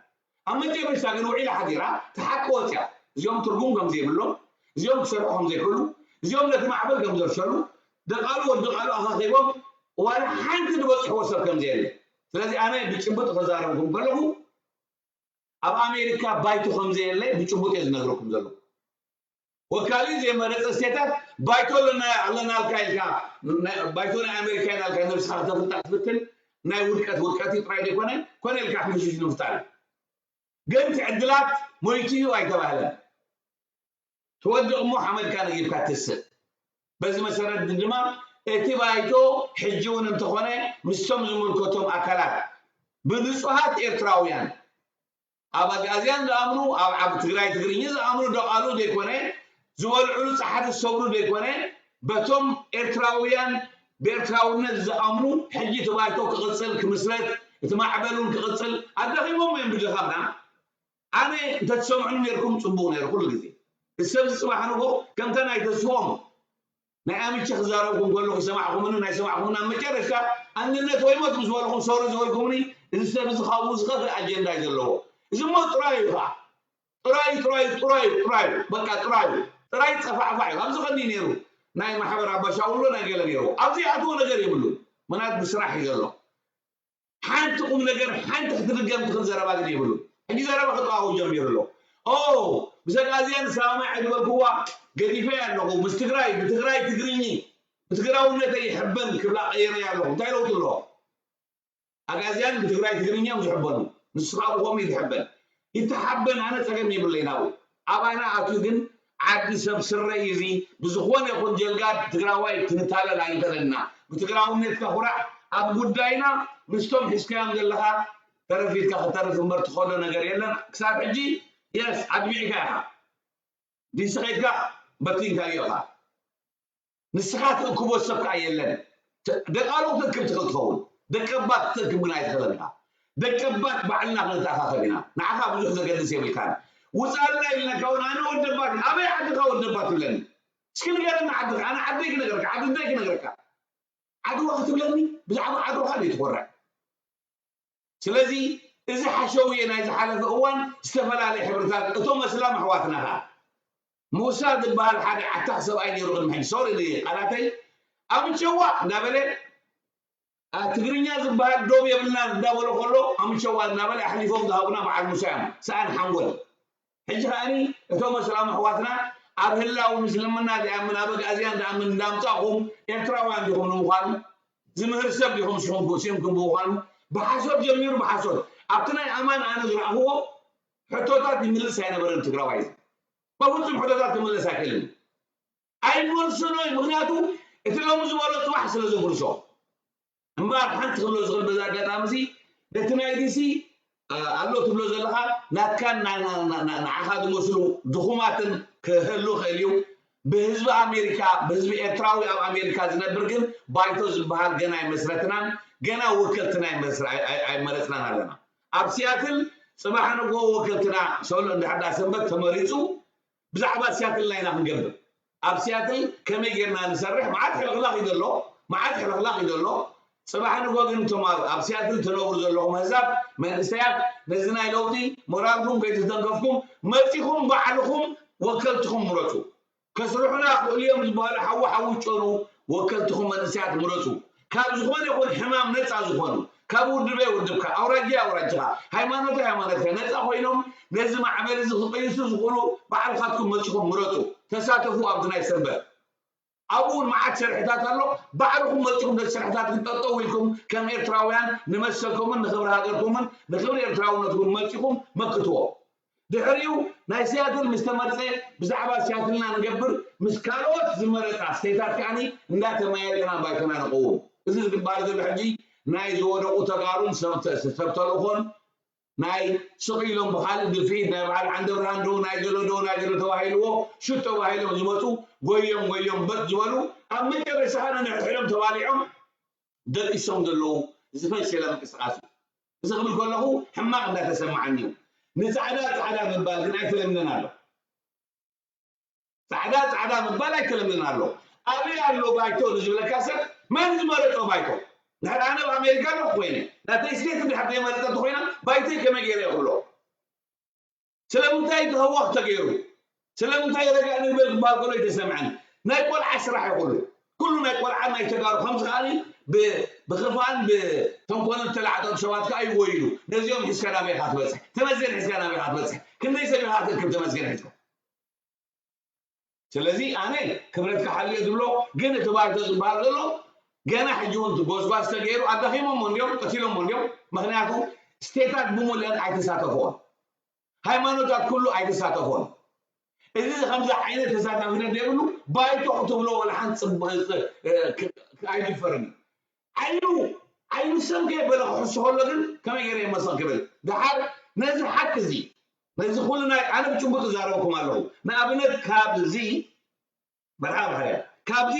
ኣብ መጨረሻ ግን ውዒላ ሓዲራ ተሓቂ ወፅያ እዚኦም ትርጉም ከም ዘይብሎም እዚኦም ክሰርሑ ከም ዘይክእሉ እዚኦም ነቲ ማዕበል ከም ዘፍሸሉ ደቃሉ ወዲ ቃሉ ኣኻኺቦም ዋላ ሓንቲ ዝበፅሕዎ ሰብ ከም ዘየለ ስለዚ ኣነ ብጭቡጥ ከዛረብኩም ከለኹ ኣብ ኣሜሪካ ባይቶ ከም ዘየለ ብጭቡጥ እየ ዝነግረኩም ዘለኹ ወካሊ ዘይመረፀ ስቴታት ባይቶ ኣለና ኣለናልካ ኢልካ ባይቶ ናይ ኣሜሪካ ኢናልካ ነብስካ ከተፍልጣ ክትፍትን ናይ ውድቀት ውድቀት እዩ ጥራይ ዘይኮነ ኮነ ኢልካ ክምሽሽ ንምፍጣር እዩ ግን እቲ ዕድላት ሞይቱ እዩ ኣይተባህለን ትወድቕ እሞ ሓመድካ ነጊርካ ትስእ በዚ መሰረት ድማ እቲ ባይቶ ሕጂ እውን እንተኾነ ምስቶም ዝምልከቶም ኣካላት ብንጹሃት ኤርትራውያን ኣብ ኣግኣዝያን ዝኣምኑ ኣብ ዓብ ትግራይ ትግርኝ ዝኣምኑ ደቓሉ ዘይኮነ ዝበልዕሉ ፃሕሪ ዝሰብሩ ዘይኮነ በቶም ኤርትራውያን ብኤርትራውነት ዝኣምኑ ሕጂ እቲ ባይቶ ክቕጽል ክምስረት እቲ ማዕበል እውን ክቕጽል ኣዳኺሞም እዮም ብድኻምና። ኣነ እንተትሰምዑ ነርኩም ጽቡቕ ነይሩ። ኩሉ ግዜ እዚ ሰብ ዝጽባሕ ንጎ ከምታ ናይ ተስፎም ናይ ኣምቼ ክዛረብኩም ከለኹ ሰማዕኩምኒ ናይ ሰማዕኩምኒ ኣብ መጨረሽታ ኣንድነት ወይ ሞት ምስ በልኹም ሶሪ ዝበልኩምኒ እዚ ሰብ እዚ ካብኡ ዝኸፍእ ኣጀንዳ እዩ ዘለዎ። እዚ ሞ ጥራይ እዩ ከዓ ጥራይ ጥራይ ጥራይ ጥራይ በቃ ጥራይ ጥራይ ጸፋዕፋዕ እዩ። ኣብዚ ከኒ ነይሩ ናይ ማሕበር ኣባሻውሎ ናይ ገለ ነይሩ ኣብዚ ኣትዎ ነገር የብሉን። ምናት ብስራሕ እዩ ዘሎ። ሓንቲ ቁም ነገር ሓንቲ ክትድገም ትኽእል ዘረባ ግን የብሉ። ሕጂ ዘረባ ክጠዋው ጀሚሩ ኣሎ። ኦ ብሰጋዝያን ሳማይ ዕድበልኩዋ ገዲፈ ኣለኹ ምስ ትግራይ ብትግራይ ትግርኝ ብትግራውነተይ ይሕበን ክብላ ቀይረ ኣለኹ እንታይ ለውጥ ኣሎ? ኣጋዝያን ብትግራይ ትግርኛ እዮም ዝሕበኑ። ንስኻ ብኸምኡ ይትሕበን ይተሓበን ኣነ ፀገም የብለይ ናብኡ ኣባና ኣትዩ ግን ዓዲ ሰብ ስረ እዩ እዚ። ብዝኾነ ይኹን ጀልጋድ ትግራዋይ ክንታለል ኣይንኽእልን ኢና። ብትግራውነትካ ኩራዕ። ኣብ ጉዳይና ምስቶም ሒዝካዮም ዘለኻ ተረፊድካ ክተርፍ እምበር ትኸዶ ነገር የለን። ክሳብ ሕጂ የስ ኣድሚዕካ ኢኻ ዲሲ ኸይድካ በቲንካዮ ኢኻ። ንስኻ ትእክቦ ሰብ ከዓ የለን። ደቃሉ ክትእክብ ትኽእል ትኸውን። ደቀባት ክትእክብ ግን ኣይትኽእልን ኢኻ። ደቀባት ባዕልና ክንተኣኻኸብ ኢና። ንዓኻ ብዙሕ ዘገድስ የብልካን። ውፃልና ኢልናካ እውን ኣነ ወደባት ኣበይ ዓድኻ ወደባት ትብለኒ? እስኪ ንገረኒ ዓድኻ ኣነ ዓደይ ክነግረካ ዓድደይ ክነግረካ። ዓድዋ ክትብለኒ ብዛዕባ ዓድኻ ዘይትኮርዕ። ስለዚ እዚ ሓሸውየ ናይ ዝሓለፈ እዋን ዝተፈላለየ ሕብርታት እቶም ኣስላም ኣሕዋትና ኸዓ ሙሳ ዝበሃል ሓደ ዓታኽ ሰብኣይ ነይሩ ቅድሚ ሕጂ ሶሪ ንቃላተይ ኣምቸዋ እንዳበለ ትግርኛ ዝበሃል ዶብ የብልና እንዳበሎ ከሎ ኣምቸዋ እናበለ ኣሕሊፎም ዝሃቡና በዓል ሙሳ እዮም ሰኣን ሓንጎል ሕጂ ከኣኒ እቶም ኣስላም ኣሕዋትና ኣብ ህላዊ ምስልምና ዝኣምን ኣብ ኣግኣዝያን ዝኣምን እንዳምጻእኹም ኤርትራውያን ዲኹም ንምዃኑ ዝምህር ሰብ ዲኹም ስኹም ስምኩም ብምዃኑ ብሓሶት ጀሚሩ ብሓሶት ኣብቲ ናይ ኣማን ኣነ ዝረኣኽዎ ሕቶታት ይምልስ ኣይነበረን ትግራዋይ በፍጹም ሕቶታት ክምልስ ኣይክእልን ኣይመልስኖ እዩ ምክንያቱ እቲ ሎም ዝበሎ ፅባሕ ስለ ዘፍርሶ እምበኣር ሓንቲ ክብሎ ዝኽእል በዚ ኣጋጣሚ እዚ ነቲ ናይ ዲሲ ኣሎ ትብሎ ዘለኻ ናትካን ንዓኻ ዝመስሉ ድኹማትን ክህሉ ይኽእል እዩ ብህዝቢ ኣሜሪካ ብህዝቢ ኤርትራዊ ኣብ ኣሜሪካ ዝነብር ግን ባይቶ ዝበሃል ገና ኣይመስረትናን ገና ወከልትና ኣይመረፅናን ኣለና ኣብ ሲያትል ፅባሕ ንግሆ ወከልትና ሰሎ እንድሕር ሰንበት ተመሪፁ ብዛዕባ ሲያትል ናይና ክንገብር ኣብ ሲያትል ከመይ ጌርና ንሰርሕ መዓት ሕልኽላኽ እዩ ዘሎ መዓት ሕልኽላኽ እዩ ዘሎ ፅባሕ ንጎ ግን እቶም ኣብ ሲያትል ትነብሩ ዘለኹም ህዛብ መንእሰያት ነዚ ናይ ለውጢ ሞራልኩም ከይተተንከፍኩም መፂኹም ባዕልኹም ወከልትኹም ምረፁ ከስርሑና ክእሉ እዮም ዝበሃሉ ሓዊ ሓዊ ጨኑ ወከልትኹም መንእሰያት ምረፁ ካብ ዝኾነ ይኹን ሕማም ነፃ ዝኾኑ ካብ ውድበይ ውድብካ ኣውራጃ ኣውራጅኻ ሃይማኖት ሃይማኖትካ ነፃ ኮይኖም ነዚ ማዕበል እዚ ክቅይሱ ዝኽእሉ ባዕልኻትኩም መፂኹም ምረፁ ተሳተፉ ኣብዚ ናይ ሰንበት ኣብኡ እውን መዓት ሰርሕታት ኣሎ ባዕልኹም መፂኹም ነዚ ሰርሕታት ክንጠጠው ኢልኩም ከም ኤርትራውያን ንመሰልኩምን ንክብሪ ሃገርኩምን ንክብሪ ኤርትራውነትኩም መፂኹም መክትዎ ድሕሪኡ ናይ ሲያትል ምስ ተመርፀ ብዛዕባ ሲያትልና ንገብር ምስ ካልኦት ዝመረፃ ስተይታት ከዓኒ እንዳተመያየጥና ባይቶና ንቀውም እዚ ዝግባር ዘሎ ሕጂ ናይ ዝወደቁ ተጋሩን ሰብ ተልእኾን ናይ ስቕ ኢሎም ብካልእ ድፍኢት ናይ በዓል ዓንደብርሃን ዶ ናይ ገሎ ዶ ናይ ገሎ ተባሂልዎ ሹት ተባሂሎም ዝመፁ ጎዮም ጎዮም በጥ ዝበሉ ኣብ መጨረሻ ከዓ ነንሕድሕዶም ተባሊዖም ደቂሶም ዘለዉ ዝፈሸለ ምንቅስቃስ እዩ እዚ ክብል ከለኹ ሕማቕ እንዳተሰማዓኒ እዩ ንፃዕዳ ፃዕዳ ምባል ግን ኣይተለምደን ኣሎ ፃዕዳ ፃዕዳ ምባል ኣይተለምደን ኣሎ ኣበይ ኣሎ ባይቶ ንዝብለካ ሰብ መን ዝመረጦ ባይቶ ድሕር ኣነ ኣብ ኣሜሪካ ኣለኩ ኮይነ ናተይ ስቴት ድሕር ዘይመረጠት ኮይና ባይተይ ከመይ ገይረ ይኽብሎ ስለምንታይ ተህዋኽ ተገይሩ ስለምንታይ ረጋእ ንግበር ዝበሃል ከሎ ኣይተሰምዐን ናይ ቆልዓ ስራሕ ይኹሉ ኩሉ ናይ ቆልዓ ናይ ተጋሩ ከምዚ ከዓኒ ብክፋን ብተንኮልን ዝተላዕጠጡ ሰባት ከዓ ይወይሉ ነዚኦም ሒዝካ ናበይ ኢካ ትበፅሕ ተመስገን ሒዝካ ናበይ ኢካ ትበፅሕ ክንደይ ሰብ ኢካ ክትእክብ ተመስገን ሒዝካ ስለዚ ኣነ ክብረትካ ሓልዮ ዝብሎ ግን እቲ ባይቶ ዝበሃል ዘሎ ገና ሕጂ እውን ጎስጓስ ተገይሩ ኣዳኺሞሞ እንዲዮም ቀቲሎሞ እንዲዮም ምክንያቱ ስቴታት ብሙልአን ኣይተሳተፍዎን ሃይማኖታት ኩሉ ኣይተሳተፎን። እዚ ከምዚ ዓይነት ተሳታፊነት ዘይብሉ ባይቶ ክትብሎ ወላ ሓንቲ ኣይድፈርን እዩ። ዓይኑ ዓይኑ ሰም ከየበለ ክሕሱ ከሎ ግን ከመይ ገይረ ይመሰል ክብል ድሓር ነዚ ሓቂ እዚ ነዚ ኩሉ ናይ ኣነ ብጭቡጥ እዛረበኩም ኣለኹ። ንኣብነት ካብዚ መርሓባ ሓርያ ካብዚ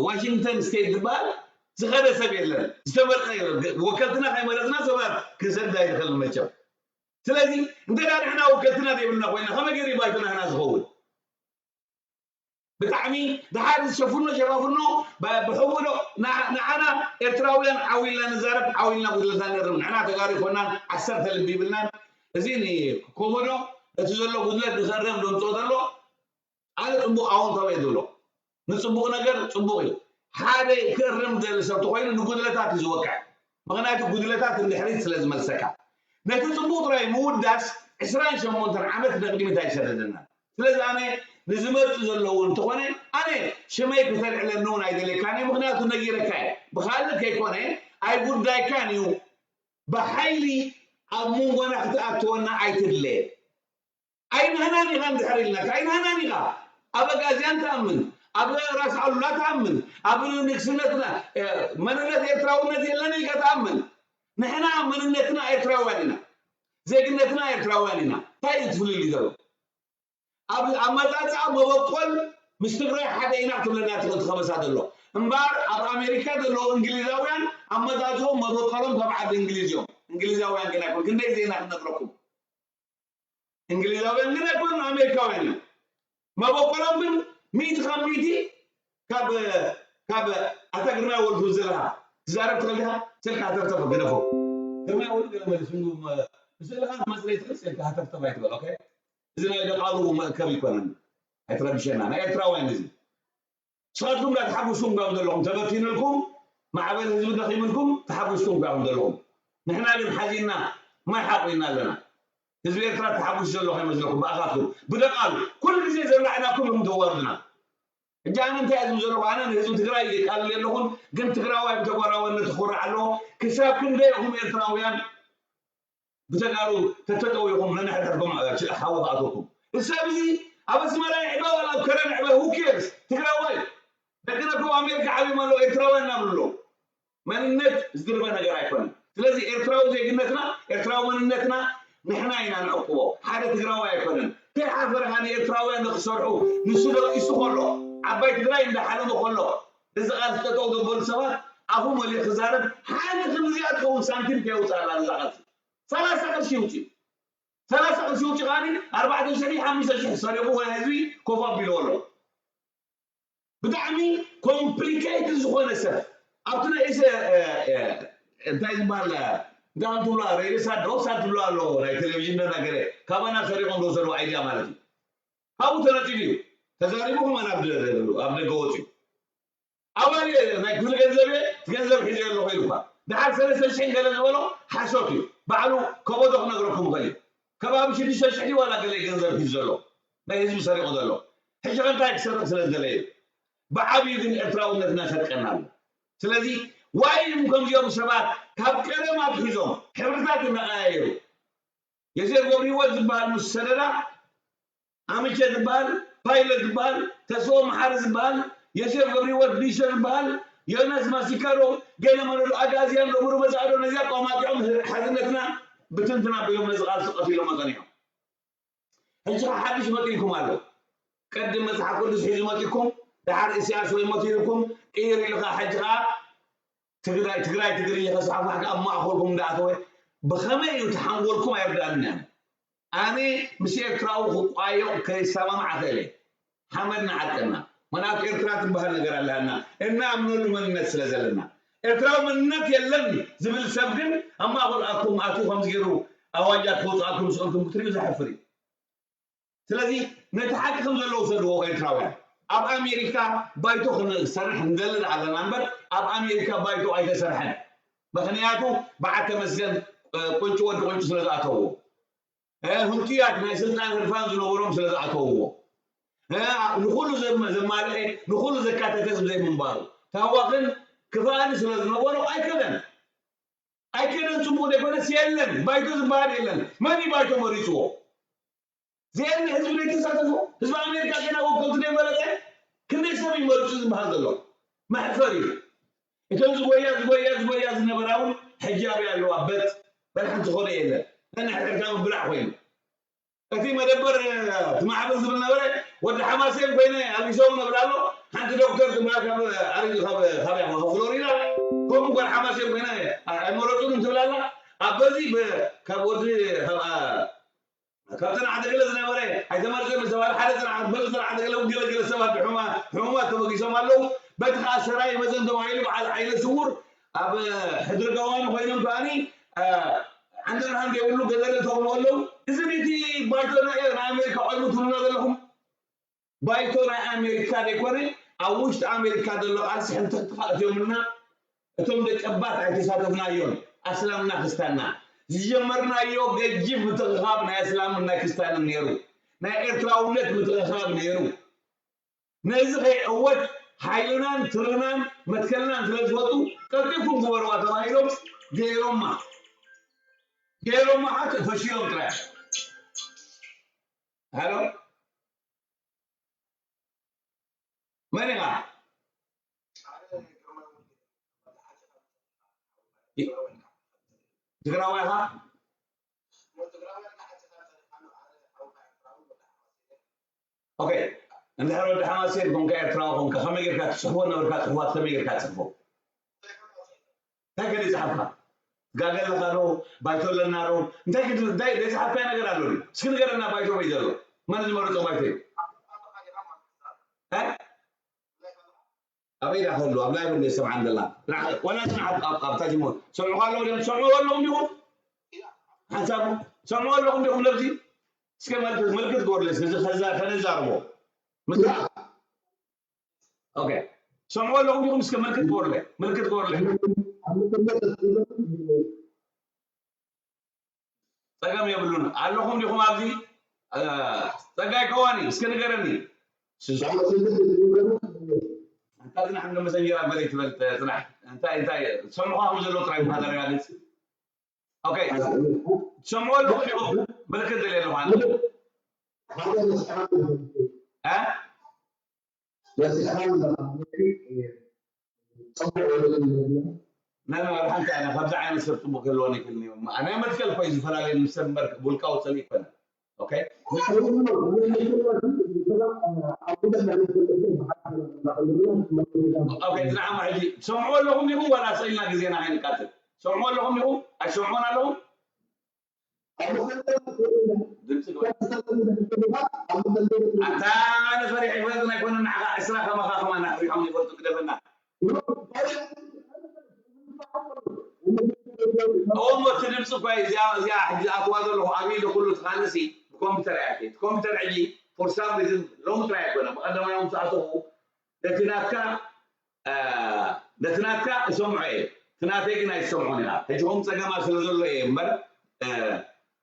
ዋሽንግተን ስቴት ዝበሃል ዝኸደ ሰብ የለን፣ ዝተመርጠ የለን። ወከልትና ከይመረፅና ሰባት ክንሰድድ ኣይንኽእልን መቸም። ስለዚ እንተ ደኣ ንሕና ወከልትና ዘይብልና ኮይና ከመይ ገይሩ ባይቶ ናህና ዝኸውን? ብጣዕሚ ድሓር ዝሸፍኖ ሸፋፍኖ ብ- ብሕቡእ ዶ ንዓ- ንዓና ኤርትራውያን ዓው ኢልና ንዛረብ፣ ዓው ኢልና ጉድለትና ነርም። ንሕና ተጋሩ ይኮናን ዓሰርተ ልቢ ይብልናን። እዚ ንኮሞዶ እቲ ዘሎ ጉድለት ንኸረም ደምፅኦ ዘሎ ኣነ ፅቡቕ ኣዎንታዊ እየ ዝብሎ። ንፅቡቕ ነገር ፅቡቕ እዩ። ሓደ ክእርም ዝደሊ ሰብ ተኮይኑ ንጉድለታት እዩ ዝወቅዕ። ምክንያቱ ጉድለታት ንድሕሪት ስለ ዝመልሰካ። ነቲ ፅቡቕ ጥራይ ምውዳስ ዕስራን ሸሞንተን ዓመት ንቕድሚት ኣይሰደደና። ስለዚ ኣነ ንዝመፁ ዘለዉ እንተኾነ ኣነ ሽመይ ክተልዕለኒ እውን ኣይደልየካን እየ። ምክንያቱ ነጊረካ እየ። ብካልእ ከይኮነ ኣይጉዳይካን እዩ። ብሓይሊ ኣብ መንጎና ክትኣትወና ኣይትድለ። ኣይንህናን ኢኻ እንድሕር ኢልናካ ኣይንህናን ኢኻ። ኣብ ኣጋዝያን ትኣምን፣ ኣብ ራስ ኣሉላ ትኣምን፣ ኣብ ንግስነትና መንነት ኤርትራውነት የለን ኢልካ ትኣምን። ንሕና መንነትና ኤርትራውያን ኢና፣ ዜግነትና ኤርትራውያን ኢና። እንታይ እዩ ትፍልልዩ ዘሎ? ኣብ ኣመፃፅኣ መበቆል ምስ ትግራይ ሓደ ኢና ክትብለና ትኽእል ትኸበሳ ዘሎ እምበኣር ኣብ ኣሜሪካ ዘለዉ እንግሊዛውያን ኣመፃፅኦም መበቆሎም ካብ ዓዲ እንግሊዝ እዮም። እንግሊዛውያን ግን ኣይኮን ክንደይ ዜና ክነግረኩም እንግሊዛውያን ግን ኣይኮኑን ኣሜሪካውያን እዮም። መበቆሎም ግን ሚእቲ ካብ ሚእቲ ካብ ካብ ኣታ ግርማይ ወልዱ ዘለካ ትዛረብ ትኽእል ዲኻ? ስልካ ሃተፍተፍ ግደፎ። ግርማይ ወልዱ ገለ መለ ስሙ ምስልኻ መስለይ ትኽእል ስልካ ሃተፍተፍ ኣይትበል። ኦኬ እዚ ናይ ደቃሉ መእከብ ይኮነን። ኣይትረብሸና ናይ ኤርትራውያን እዚ ንስኻትኩም ዳ ተሓጉስኩም ጋም ዘለኹም ተበቲንልኩም ማዕበል ህዝቢ ደኺምልኩም ተሓጉስኩም ጋም ዘለኹም ንሕና ግን ሓዚና ማይ ሓቑና ኣለና። ህዝቢ ኤርትራ ተሓጉስ ዘሎ ከይመስለኩም ብኣኻትኩም ብደቃሉ ኩሉ ግዜ ዘብላዕናኩም ኢኹም ተዋርድና። ሕጂ ኣነ እንታይ እየ ዝብል ዘለኹ ኣነ ንህዝቢ ትግራይ ይቃልል የለኹን ግን ትግራዋይ ብተጓራዋነት ክኮርዕ ኣለዎ። ክሳብ ክንደይ ኢኹም ኤርትራውያን ብተጋሩ ተተጠዊኹም ነንሕድሕድኩም ሓዊ ክኣትወኩም። እዚ ሰብ እዚ ኣብ ኣስመራ ይዕበ ዋላ ኣብ ከረን ይዕበ who cares ትግራዋይ ደቂ ነከው ኣሜሪካ ዓብዮም ኣለዉ ኤርትራውያን እናብሉ ኣለዉ። መንነት ዝድርበ ነገር ኣይኮነን። ስለዚ ኤርትራዊ ዜግነትና ኤርትራዊ መንነትና ንሕና ኢና ንዕቅቦ። ሓደ ትግራዋይ ኣይኮነን። ከይሓፈርካ ንኤርትራውያን ንክሰርሑ ንሱ ደቂሱ ከሎ ዓባይ ትግራይ እንዳሓለመ ከሎ እዚ ቃልሲ ጠጠው ዘበሉ ሰባት ኣፉ መሊኡ ክዛረብ ሓደ ከምዚኣ ትኸውን ሳንቲም ከየውፅኣላ ነዛ ቃልሲ ሰላሳ ቅርሺ ይውፅእ ሰላሳ ቅርሺ ውፅእ ከዓኒ ኣርባዕተ ሽሕ ሓሙሽተ ሽሕ ሰሪቑ ወይ ህዝቢ ኮፍ ኣቢልዎ ኣሎ። ብጣዕሚ ኮምፕሊኬትድ ዝኾነ ሰብ ኣብቲ ናይ እሰ እንታይ ዝበሃል እንታይ ትብሎ ሬድዮ ሳት ዶ ሳት ትብሎ ኣሎ ናይ ቴሌቪዥን ዶ ነገር ካባና ሰሪቆም ዝወሰዱ ኣይድያ ማለት እዩ። ካብኡ ተነፂሉ እዩ ተዛሪቡ ከማን ኣብ ደገ ወፂኡ። ኣባል እየ ናይ ክፍሊ ገንዘብ እየ እቲ ገንዘብ ሒዘ ኣለኹ ኢሉ እኳ ድሓር ሰለስተ ሽሕን ገለ ዝበሎ ሓሶት እዩ። ባዕሉ ከበዶ ክነግረኩም ይኽእል እዩ። ከባቢ ሽዱሽተ ሽሕ ድዩ ዋላ ገለ ገንዘብ ሒዙ ዘሎ ናይ ህዝቢ ሰሪቑ ዘሎ። ሕጂ ከ እንታይ ክሰርቕ ስለ ዝደለየ እዩ። ብዓብዩ ግን ኤርትራውነትና ሰርቀና ኣሎ። ስለዚ ዋይ እዮም ከምዚኦም ሰባት ካብ ቀደም ኣትሒዞም ሕብርታት እናቐያየሩ የሴፍ ገብርሂወት ዝበሃል ምስ ሰደዳ ኣምቸ ዝበሃል ፓይለት ዝበሃል ተስፎ መሓሪ ዝበሃል ዮሴፍ ገብርሂወት ቢሸ ዝበሃል ዮናስ ማሲካዶ ገለ መለዶ ኣጋዝያን ዶ ብሩ መጻእዶ ነዚኣ ቆማጢዖም ሓዝነትና ብትንትና ኣቢሎም ነዚ ቃልሲ ቀቲሎሞ ጸኒሖም። ሕጂ ከዓ ሓድሽ መጢልኩም ኣሎ። ቅድም መጽሓፍ ቅዱስ ሒዙ መጢኩም ደሓር እስያስ ወይ ሞት ኢልኩም ቅይር ኢሉ ከዓ ሕጂ ከዓ ትግራይ ትግራይ ትግርኛ ከስፋሕፋሕ ኣብ ማእኸልኩም እንዳኣተወ ብኸመይ እዩ እቲ ሓንጎልኩም ኣይርዳእንን እያ። ኣነ ምስ ኤርትራዊ ክቋየቕ ከይሰማማዕ ክእል እየ። ሓመድና ዓርቅና። ምክንያቱ ኤርትራ ትበሃል ነገር ኣለሃና። እንኣምነሉ መንነት ስለ ዘለና። ኤርትራዊ መንነት የለን ዝብል ሰብ ግን ኣብ ማእኸል ኣኩም ኣትዩ ከምዚ ገይሩ ኣዋጃት ከውፅኣኩም ስእልኩም ክትሪኡ ዘሕፍር እዩ። ስለዚ ነቲ ሓቂ ከም ዘለዎ ውሰድዎ ኤርትራውያን። ኣብ ኣሜሪካ ባይቶ ክንሰርሕ ንደሊ ኣለና እምበር ኣብ ኣሜሪካ ባይቶ ኣይተሰርሐን። ምክንያቱ በዓል ተመስገን ቁንጭ ወዲ ቁንጭ ስለ ዝኣተውዎ ህንጡያት ናይ ስልጣን ህርፋን ዝነበሮም ስለ ዝኣተውዎ ንኩሉ ዘማልአ ንኩሉ ዘካተተ ዘይምንባሩ ታዋኽን ክፍኣን ስለ ዝነበሮ ኣይከደን ኣይከደን ጽቡቕ ዘይኮነስ የለን ባይቶ ዝበሃል የለን መን ባይቶ መሪፅዎ ዜን ህዝቢ ዘይተሳተፎ ህዝቢ ኣሜሪካ ገና ወከልቱ ዘይመረፀ ክንደይ ሰብ ይመርፁ ዝበሃል ዘሎ መሕፈር እዩ እቶም ዝጎያ ዝጎያ ዝጎያ ዝነበራ እውን ሕጂ ኣበይ ኣለዋ በት በል ሓንቲ ዝኾነ የለን ነንሕድሕድካ ምብላዕ ኮይኑ እቲ መደበር እቲ ማዕበል ዝብል ነበረ ወዲ ሓማሴን ኮይነ ኣልጊሶም ነብል ኣሎ ሓንቲ ዶክተር ትበሃል ካብ ኣረጊ ካብ ካበይ ካብ ፍሎሪዳ ከምኡ ጓል ሓማሴን ኮይና ኣይመረፁን እንትብል ኣላ። ኣብ በዚ ብ- ካብ ወዲ ካብ ኣ- ካብ ፅንዓት ገለ ዝነበረ ኣይተመርፀን ዝተባሃለ ሓደ ፅንዓት በዚ ፅንዓት ገለ እውን ገለ ገለ ሰባት ብሕሙማ- ሕሙማት ተበጊሶም ኣለዉ። በቲ ከዓ ሰራይ መዘን ተባሂሉ በዓል ዓይነ ስውር ኣብ ሕድሪ ገዋኑ ኮይኖም ከዓኒ ዓንደርሃንድ የብሉ ገለ ገለ ተብሉ ኣለዉ። እዚ ነቲ ባይቶ ናይ ናይ ኣሜሪካ ኮይኑ ትብሉና ዘለኹም ባይቶ ናይ ኣሜሪካ ዘይኮነ ኣብ ውሽጢ ኣሜሪካ ዘሎ ቃልሲ ሕንትኽትኻ እትዮምልና። እቶም ደቀባት ኣይተሳተፍናዮን። ኣስላምና ክስታና ዝጀመርናዮ ገጂፍ ምትኽኻብ ናይ ኣስላምን ናይ ክስታንን ነይሩ። ናይ ኤርትራውነት ምትኽኻብ ነይሩ። ነዚ ከይዕወት ሓይልናን ትርናን መትከልናን ስለ ዝፈጡ ቀልጢፍኩም ግበርዋ ተባሂሎም ገይሮማ ገይሮማ ሓቂ ፈሽዮም ጥራይ። ሃሎ መን ኢኻ? ትግራዋይ ኢኻ? ኦኬ፣ እንድሕር ወዲ ሓማሴን ኮንካ ኤርትራዊ ኮንካ ከመይ ጌርካ ትጽሕፎ ነበርካ? ጽሕፋት ከመይ ጌርካ ትጽሕፎ? እንታይ ከ ዘይጸሓፍካ? ትጋገ ኣለኻ ዶ? ባይቶ ኣለና ዶ? እንታይ ክድ- እንታይ ዘይጸሓፍካዮ ነገር ኣሎ ድዩ? እስኪ ንገረና፣ ባይቶ በይ ዘሎ? መን ዝመረጾ ባይቶ እዩ? እ? ኣበይ ዳ ከሉ ኣብ ላይቭ እንደ ሰምዓን ዘላ ንዓ- ዋላ ንዓ ኣብ- ኣብ- ኣብታ ጅሞ ሰምዑ ኣለኹም ዲኹም? ሰምዑ ኣለኹም ዲኹም? ሓንሳብ ሰምዑ ኣለኹም ዲኹም? ነብዚ እስከ መልክት ምልክት ጎርለስ እዚ ከዛ ከነዛርቦ ምስ ኦኬ ሰምዑ ኣለኹም ዲኹም? እስከ ምልክት ጎርለ ምልክት ጎርለ ጸገም የብሉን። ኣለኹም ዲኹም ኣብዚ? እ፣ ጸጋይ ከዋኒ እስከ ንገረኒ። ኣንታ ጽናሕ እንዶ መሰንጀር ኣበለይ ትበል ጽናሕ። እንታይ እንታይ ሰምዑኻ ከም ዘለዉ ጥራይ ኢኻ ተረጋግጽ። ኦኬ ሰምዑ ኣለኹም ዲኹም? ምልክት ደልየ ኣለኹ ኣነ። እ? በፂሕኻ ኣለኻ። ናይ መብርሃ እንታይ ኣነ ካብዚ ዓይነት ሰብ ፅቡቅ ክህልወኒ ይክእል እዩ። ናይ መትከል እኮ እዩ ዝፈላለየ ምስ ሰብ እምበር ውልቃዊ ፅልኢ ይኮነ። ኦኬ ኦኬ ንዓማ ሕጂ ትሰምዑ ኣለኹም ዲኹም ዋላ ስኢልና ግዜና ከይንቃትል ትሰምዑ ኣለኹም ዲኹም ኣይትሰምዑን ኣለኹም? ኣታ ኣነ ፈሪሐ ይፈልጥ ኣይኮነን ንዓኻ ዕስራ ከማኻ ከማን ኣፍሪሖም ይፈልጡ ግደፈና። እሞ እቲ ድምፂ እኳ እዚኣ እዚኣ ሕጂ ዝኣትዋ ዘለኹ ኣብ ኢሉ ኩሉ እቲ ካልእሲ ብኮምፒተር እያ እቲ ኮምፒተር ሕጂ for some reason ሎሚ ጥራይ ኣይኮነ ብቀደማዮም ዝኣተኹ ነቲ ናትካ ነቲ ናትካ እሰምዖ እየ እቲ ናተይ ግን ኣይትሰምዖን ኢኻ ሕጂ ከምኡ ፀገማት ስለ ዘሎ እየ እምበር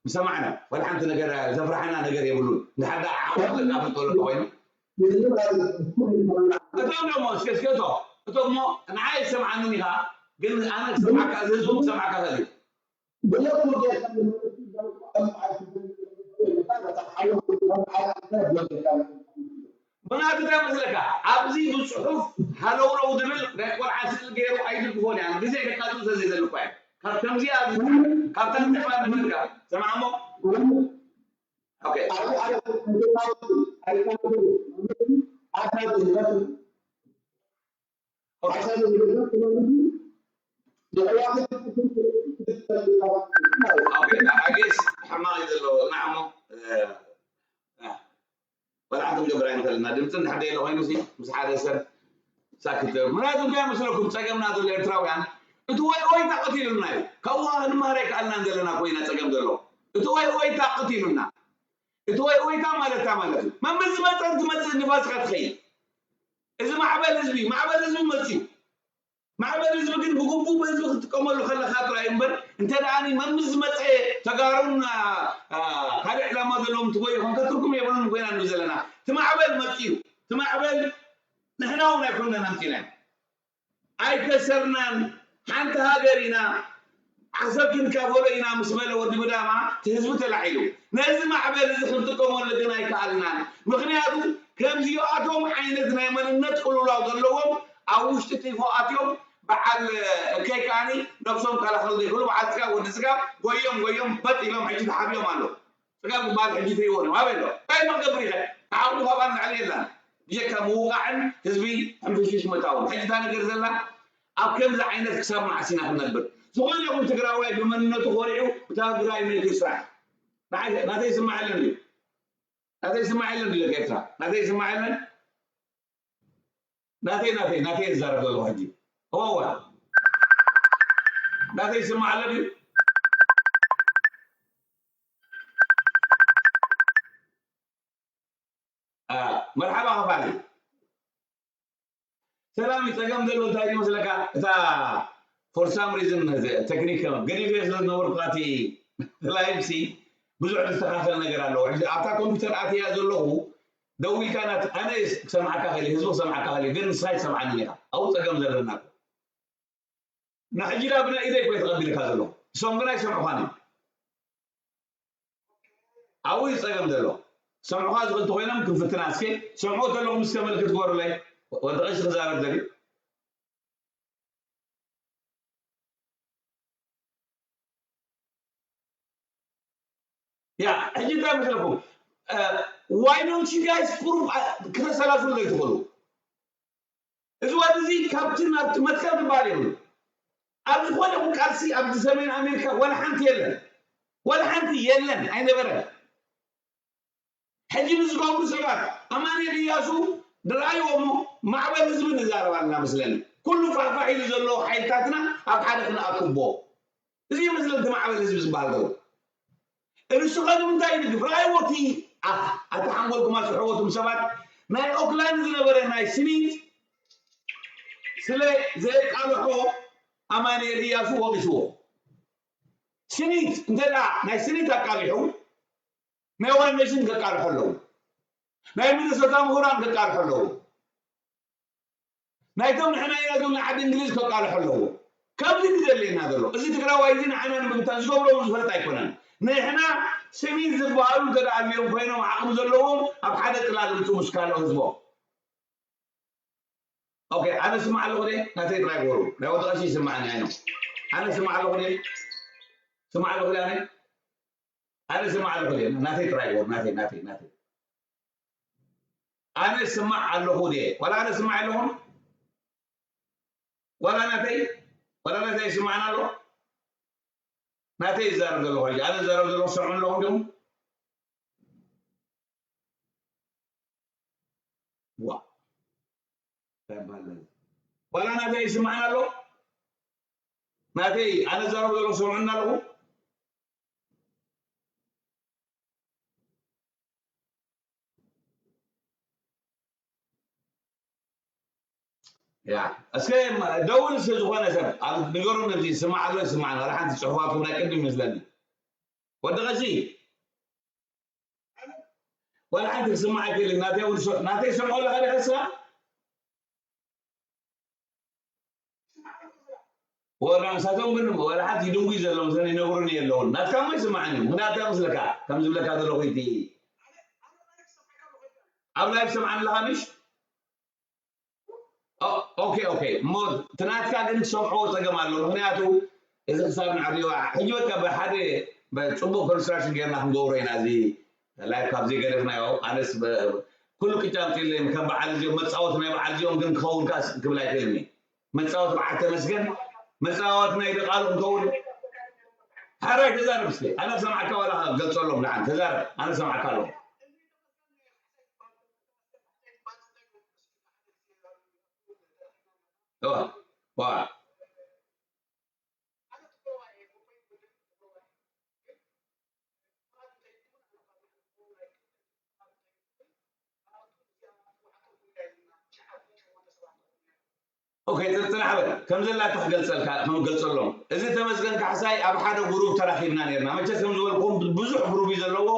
ምሰማዕና ወላ ሓንቲ ነገር ዘፍርሓና ነገር የብሉን እንድሓር ደኣ ዓቕሚ ኣለካ ኣፍልጦ ኣለካ ኮይኑ እቶም ደሞ እስከ እስከ እቶ እቶም እሞ ንዓይ ኣይሰምዓንን ኢኻ ግን ኣነ ክሰምዓካ እዚ ህዝቡ ክሰምዓካ ክእል እዩ ብለኩ ጌርካ ንመንግስቲ ዘውፅኦ ዕምዓት ዝብል ምኽንያቱ እንታይ መስለካ ኣብዚ ብፅሑፍ ሃለውለው ዝብል ናይ ቆልዓ ስእሊ ገይሩ ኣይድግፎን እያ ግዜ ከቃፅል ስለዘይዘልኳ እያ ካብ ከምዚኣ ካብታ ንጥፋ ንፈልካ ሰምዓሞ ኦኬ ኣጌስ ሕማቕ እዩ ዘለዎ ንዓሞ ወላ ሓንቲ ክንገብር ኣይንኽእል ኢና ድምፂ እንድሕር ደየለ ኮይኑ ሲ ምስ ሓደ ሰብ ሳክት ምክንያቱ እንታይ መስለኩም ፀገምና ዘሎ ኤርትራውያን እቲ ወይ ወይታ ቀቲሉና እዩ ካብኡ ከዓ ክንመሃር ኣይከኣልናን ዘለና ኮይና ፀገም ዘሎ እቲ ወይ ወይታ ቀቲሉና እቲ ወይ ወይታ ማለትታ ማለት እዩ መምስ ዝመፀ ትመፅእ ንፋስካ ትኸይድ እዚ ማዕበል ህዝቢ ማዕበል ህዝቢ መፅዩ ማዕበል ህዝቢ ግን ብግቡእ ብህዝቢ ክትጥቀመሉ ከለካ ጥራይ እምበር እንተ ደኣ መምስ ዝመፀ ተጋሩን ካልእ ዕላማ ዘለዎም ትጎዩ ኮንካ ትርጉም የብሉን ኮይና ንብል ዘለና እቲ ማዕበል መፅዩ እቲ ማዕበል ንሕና እውን ኣይኮነን ኣምፂናዮ ኣይከሰርናን ሓንቲ ሃገር ኢና ዓሰብ ክንካፈሎ ኢና ምስ በለ ወዲ ብዳማ እቲ ህዝቢ ተላዒሉ ነዚ ማዕበል እዚ ክንጥቀመሉ ግን ኣይከኣልናን ምክንያቱ ከምዚኣቶም ዓይነት ናይ መንነት ቅልውላው ዘለዎም ኣብ ውሽጢ ቲፎ ኣትዮም በዓል እከይ ከዓኒ ነብሶም ከላኸል ዘይክእሉ በዓል ስጋ ወዲ ስጋ ጎዮም ጎዮም በጥ ኢሎም ሕጂ ተሓቢኦም ኣለዉ ስጋ ዝበሃል ሕጂ ትሪእዎ ነው ኣበይ ኣሎ እንታይ መገብር ኢኸ ተሓብኡ ካብኣ ንላዕሊ የላን ብጀካ ምውቃዕን ህዝቢ ሕንፍሽፍሽ ምእታውን። ሕጂ እታ ነገር ዘላ ኣብ ከምዚ ዓይነት ክሳብ መዓስ ኢና ክንነብር? ዝኾነ ይኹን ትግራዋይ ብመንነቱ ኮሪዑ ብትግራይነቱ ይስራሕ። ንዓይ ናተይ ይስማዕ የለን ድዩ? ናተይ ይስማዕ የለን ድዩ? ደቂ ኤርትራ ናተይ ይስማዕ የለን? ናተይ ናተይ ናተይ ይዛረብ ዘለኹ ሕጂ። እዋ እዋ ናተይ ይስማዕ ኣሎ ድዩ? መርሓባ ከፋሊ። ሰላም። ጸገም ዘሎ እንታይ እዩ መስለካ? እታ for some reason ቴክኒክ ገዲፈ ስለ ዝነበርኩ እቲ ላይቭ ሲ ብዙሕ ዝተስተኻኸለ ነገር ኣለዎ። ሕጂ ኣብታ ኮምፒውተር ኣትያ ዘለኹ ደዊልካ ናት ኣነ ክሰምዓካ ኸእል ህዝቢ ክሰምዓካ ኸእል ግን ንስኻ ይሰምዓኒ ኢኻ። ኣብኡ ጸገም ዘለና ንሕጂ ዳ ብናይ ኢደይ ኮይ ተቐቢልካ ዘለኹ እሶም ግና ይሰምዑኻን እዮም። ኣብኡ እዩ ጸገም ዘሎ። ሰምዑኻ ዝኽእል ተኾይኖም ክንፍትና እስኪ። ሰምዑ ተለኹም እስከ ምልክት ግበሩለይ። ወዲ ቀሺ ክዛረብ ደልዩ። ያ ሕጂ እንታይ መስለኩም? Why don't you guys ቁሩብ ክተሰላስሉ ዘይትኽእሉ? እዚ ወዲ እዚ ካብቲ ናብቲ መትከል ክበሃል የብሉ። ኣብ ዝኾነ ይኹን ቃልሲ ኣብዚ ሰሜን ኣሜሪካ ወላ ሓንቲ የለን፣ ወላ ሓንቲ የለን፣ ኣይነበረን። ሕጂ ንዝገብሩ ሰባት ኣማኑኤል እያሱ ድረኣይዎ እሞ ማዕበል ህዝቢ ንዛረብ ኣለና መስለኒ። ኩሉ ፋሕፋሕ ኢሉ ዘሎ ሓይልታትና ኣብ ሓደ ክንኣክቦ እዚ ይመስለኒ እቲ ማዕበል ህዝቢ ዝበሃል ዘሎ። ንሱ ከ ንምንታይ ይድግፍ? ረኣይዎ እቲ ኣታ ሓንጎልኩም ኣስርሕዎ እቶም ሰባት ናይ ኦክላንድ ዝነበረ ናይ ስኒት ስለ ዘየቃልሖ ኣማኑኤል እያሱ ወቒስዎ። ስኒት እንተ ደኣ ናይ ስኒት ኣቃሊሑ ናይ ዋን ኔሽን ከቃልሖ ኣለዎ። ናይ ሚኒሶታ ምሁራን ከቃልሖ ኣለዎ። ናይቶም ንሕና ኢና ዝብሉ ዓዲ እንግሊዝ ከቃልሖ ኣለዎ። ከምዚ እዩ ዘድልየና ዘሎ። እዚ ትግራዋይ እዚ ንዓና ንምብታን ዝገብሮ እውን ዝፈልጥ ኣይኮነን። ንሕና ስኒት ዝበሃሉ እንተ ደኣ ኣልዮም ኮይኖም ዓቕሚ ዘለዎም ኣብ ሓደ ጥላ ዝምፁ ምስ ካልኦ ህዝቦም። ኦኬ ኣነ ስማዕ ኣለኹ ደ ናተይ ጥራይ ገሩ ናይ ወዲ ቀሺ ይስማዕኒ ኣይኖ ኣነ ስማዕ ኣለኹ ደ ስማዕ ኣለኹ ደ ኣነ ኣነ ስማዕ ኣለኹ ደ ናተይ ጥራይ ገሩ ናተይ ናተይ ናተይ ኣነ ስማዕ ኣለኹ ደ ዋላ ኣነ ስማዕ ኣለኹ ዋላ ናተይ ዋላ ናተይ ይስማዕና ኣሎ ናተይ ይዛረብ ዘለኹ ሕጂ ኣነ ዝዛረብ ዘለኹ ሰምዑ ኣለኹም ዲኹም ዋ ዋላ ናተይ ይስማዕና ኣሎ ናተይ ኣነ ዛረብ ዘሎ ሰምዑና ኣለኹ ያ እስከ ደውል እስከ ዝኾነ ሰብ ኣብ ንገሩ ነዚ ስማዕ ኣሎ ይስማዕና ዋላ ሓንቲ ፅሑፋትኩም ናይ ቅድም ይመስለኒ ወዲ ቀሺ ዋላ ሓንቲ ክስማዕ ኣይክእልን ናተይ እውን ናተይ ሰምዖ ኣለኻ ዲኻ እስኻ ወላ ንሳቶም ግን ወላ ሓንቲ ይድንጉይ ዘለዉ ስለ ይነግሩኒ የለውን ናትካ እሞ ይስማዕኒ እዩ ምክንያቱ እንታይ መስለካ ከም ዝብለካ ዘለኹ እቲ ኣብ ላይፍ ሰምዓኒ ኣለኻ ምሽ ኦኬ ኦኬ እሞ ትናትካ ግን ትሰምዖ ፀገም ኣሎ ምክንያቱ እዚ ክሳብ ንዓብዮ ሕጂ በቃ ብሓደ ፅቡቅ ኮንስትራክሽን ጌርና ክንገብሮ ኢና እዚ ላይፍ ካብ ዘይገደፍናዮ ኣነስ ኩሉ ቅጫ ኣምፅእለይ ከም በዓል እዚኦም መፃወት ናይ በዓል እዚኦም ግን ክኸውን ካስ ክብል ኣይክእልን እዩ መፃወት በዓል ተመስገን መፃወት ናይ ደቃሉ ክንከውን ሓራይ ተዛረብ እስኪ ኣነ ሰማዕካ ዋላ ገልፀሎም ንዓን ተዛረብ ኣነ ሰማዕካ ኣለኹ ኦኬ፣ ጽናሕ በል። ከም ዘላታ ክገልጸልካ፣ ከም ገልጸሎም። እዚ ተመስገን ካሕሳይ ኣብ ሓደ ጉሩብ ተራኺብና ነርና። መቸስ ከም ዝበልኩም ብዙሕ ጉሩብ እዩ ዘለዎ።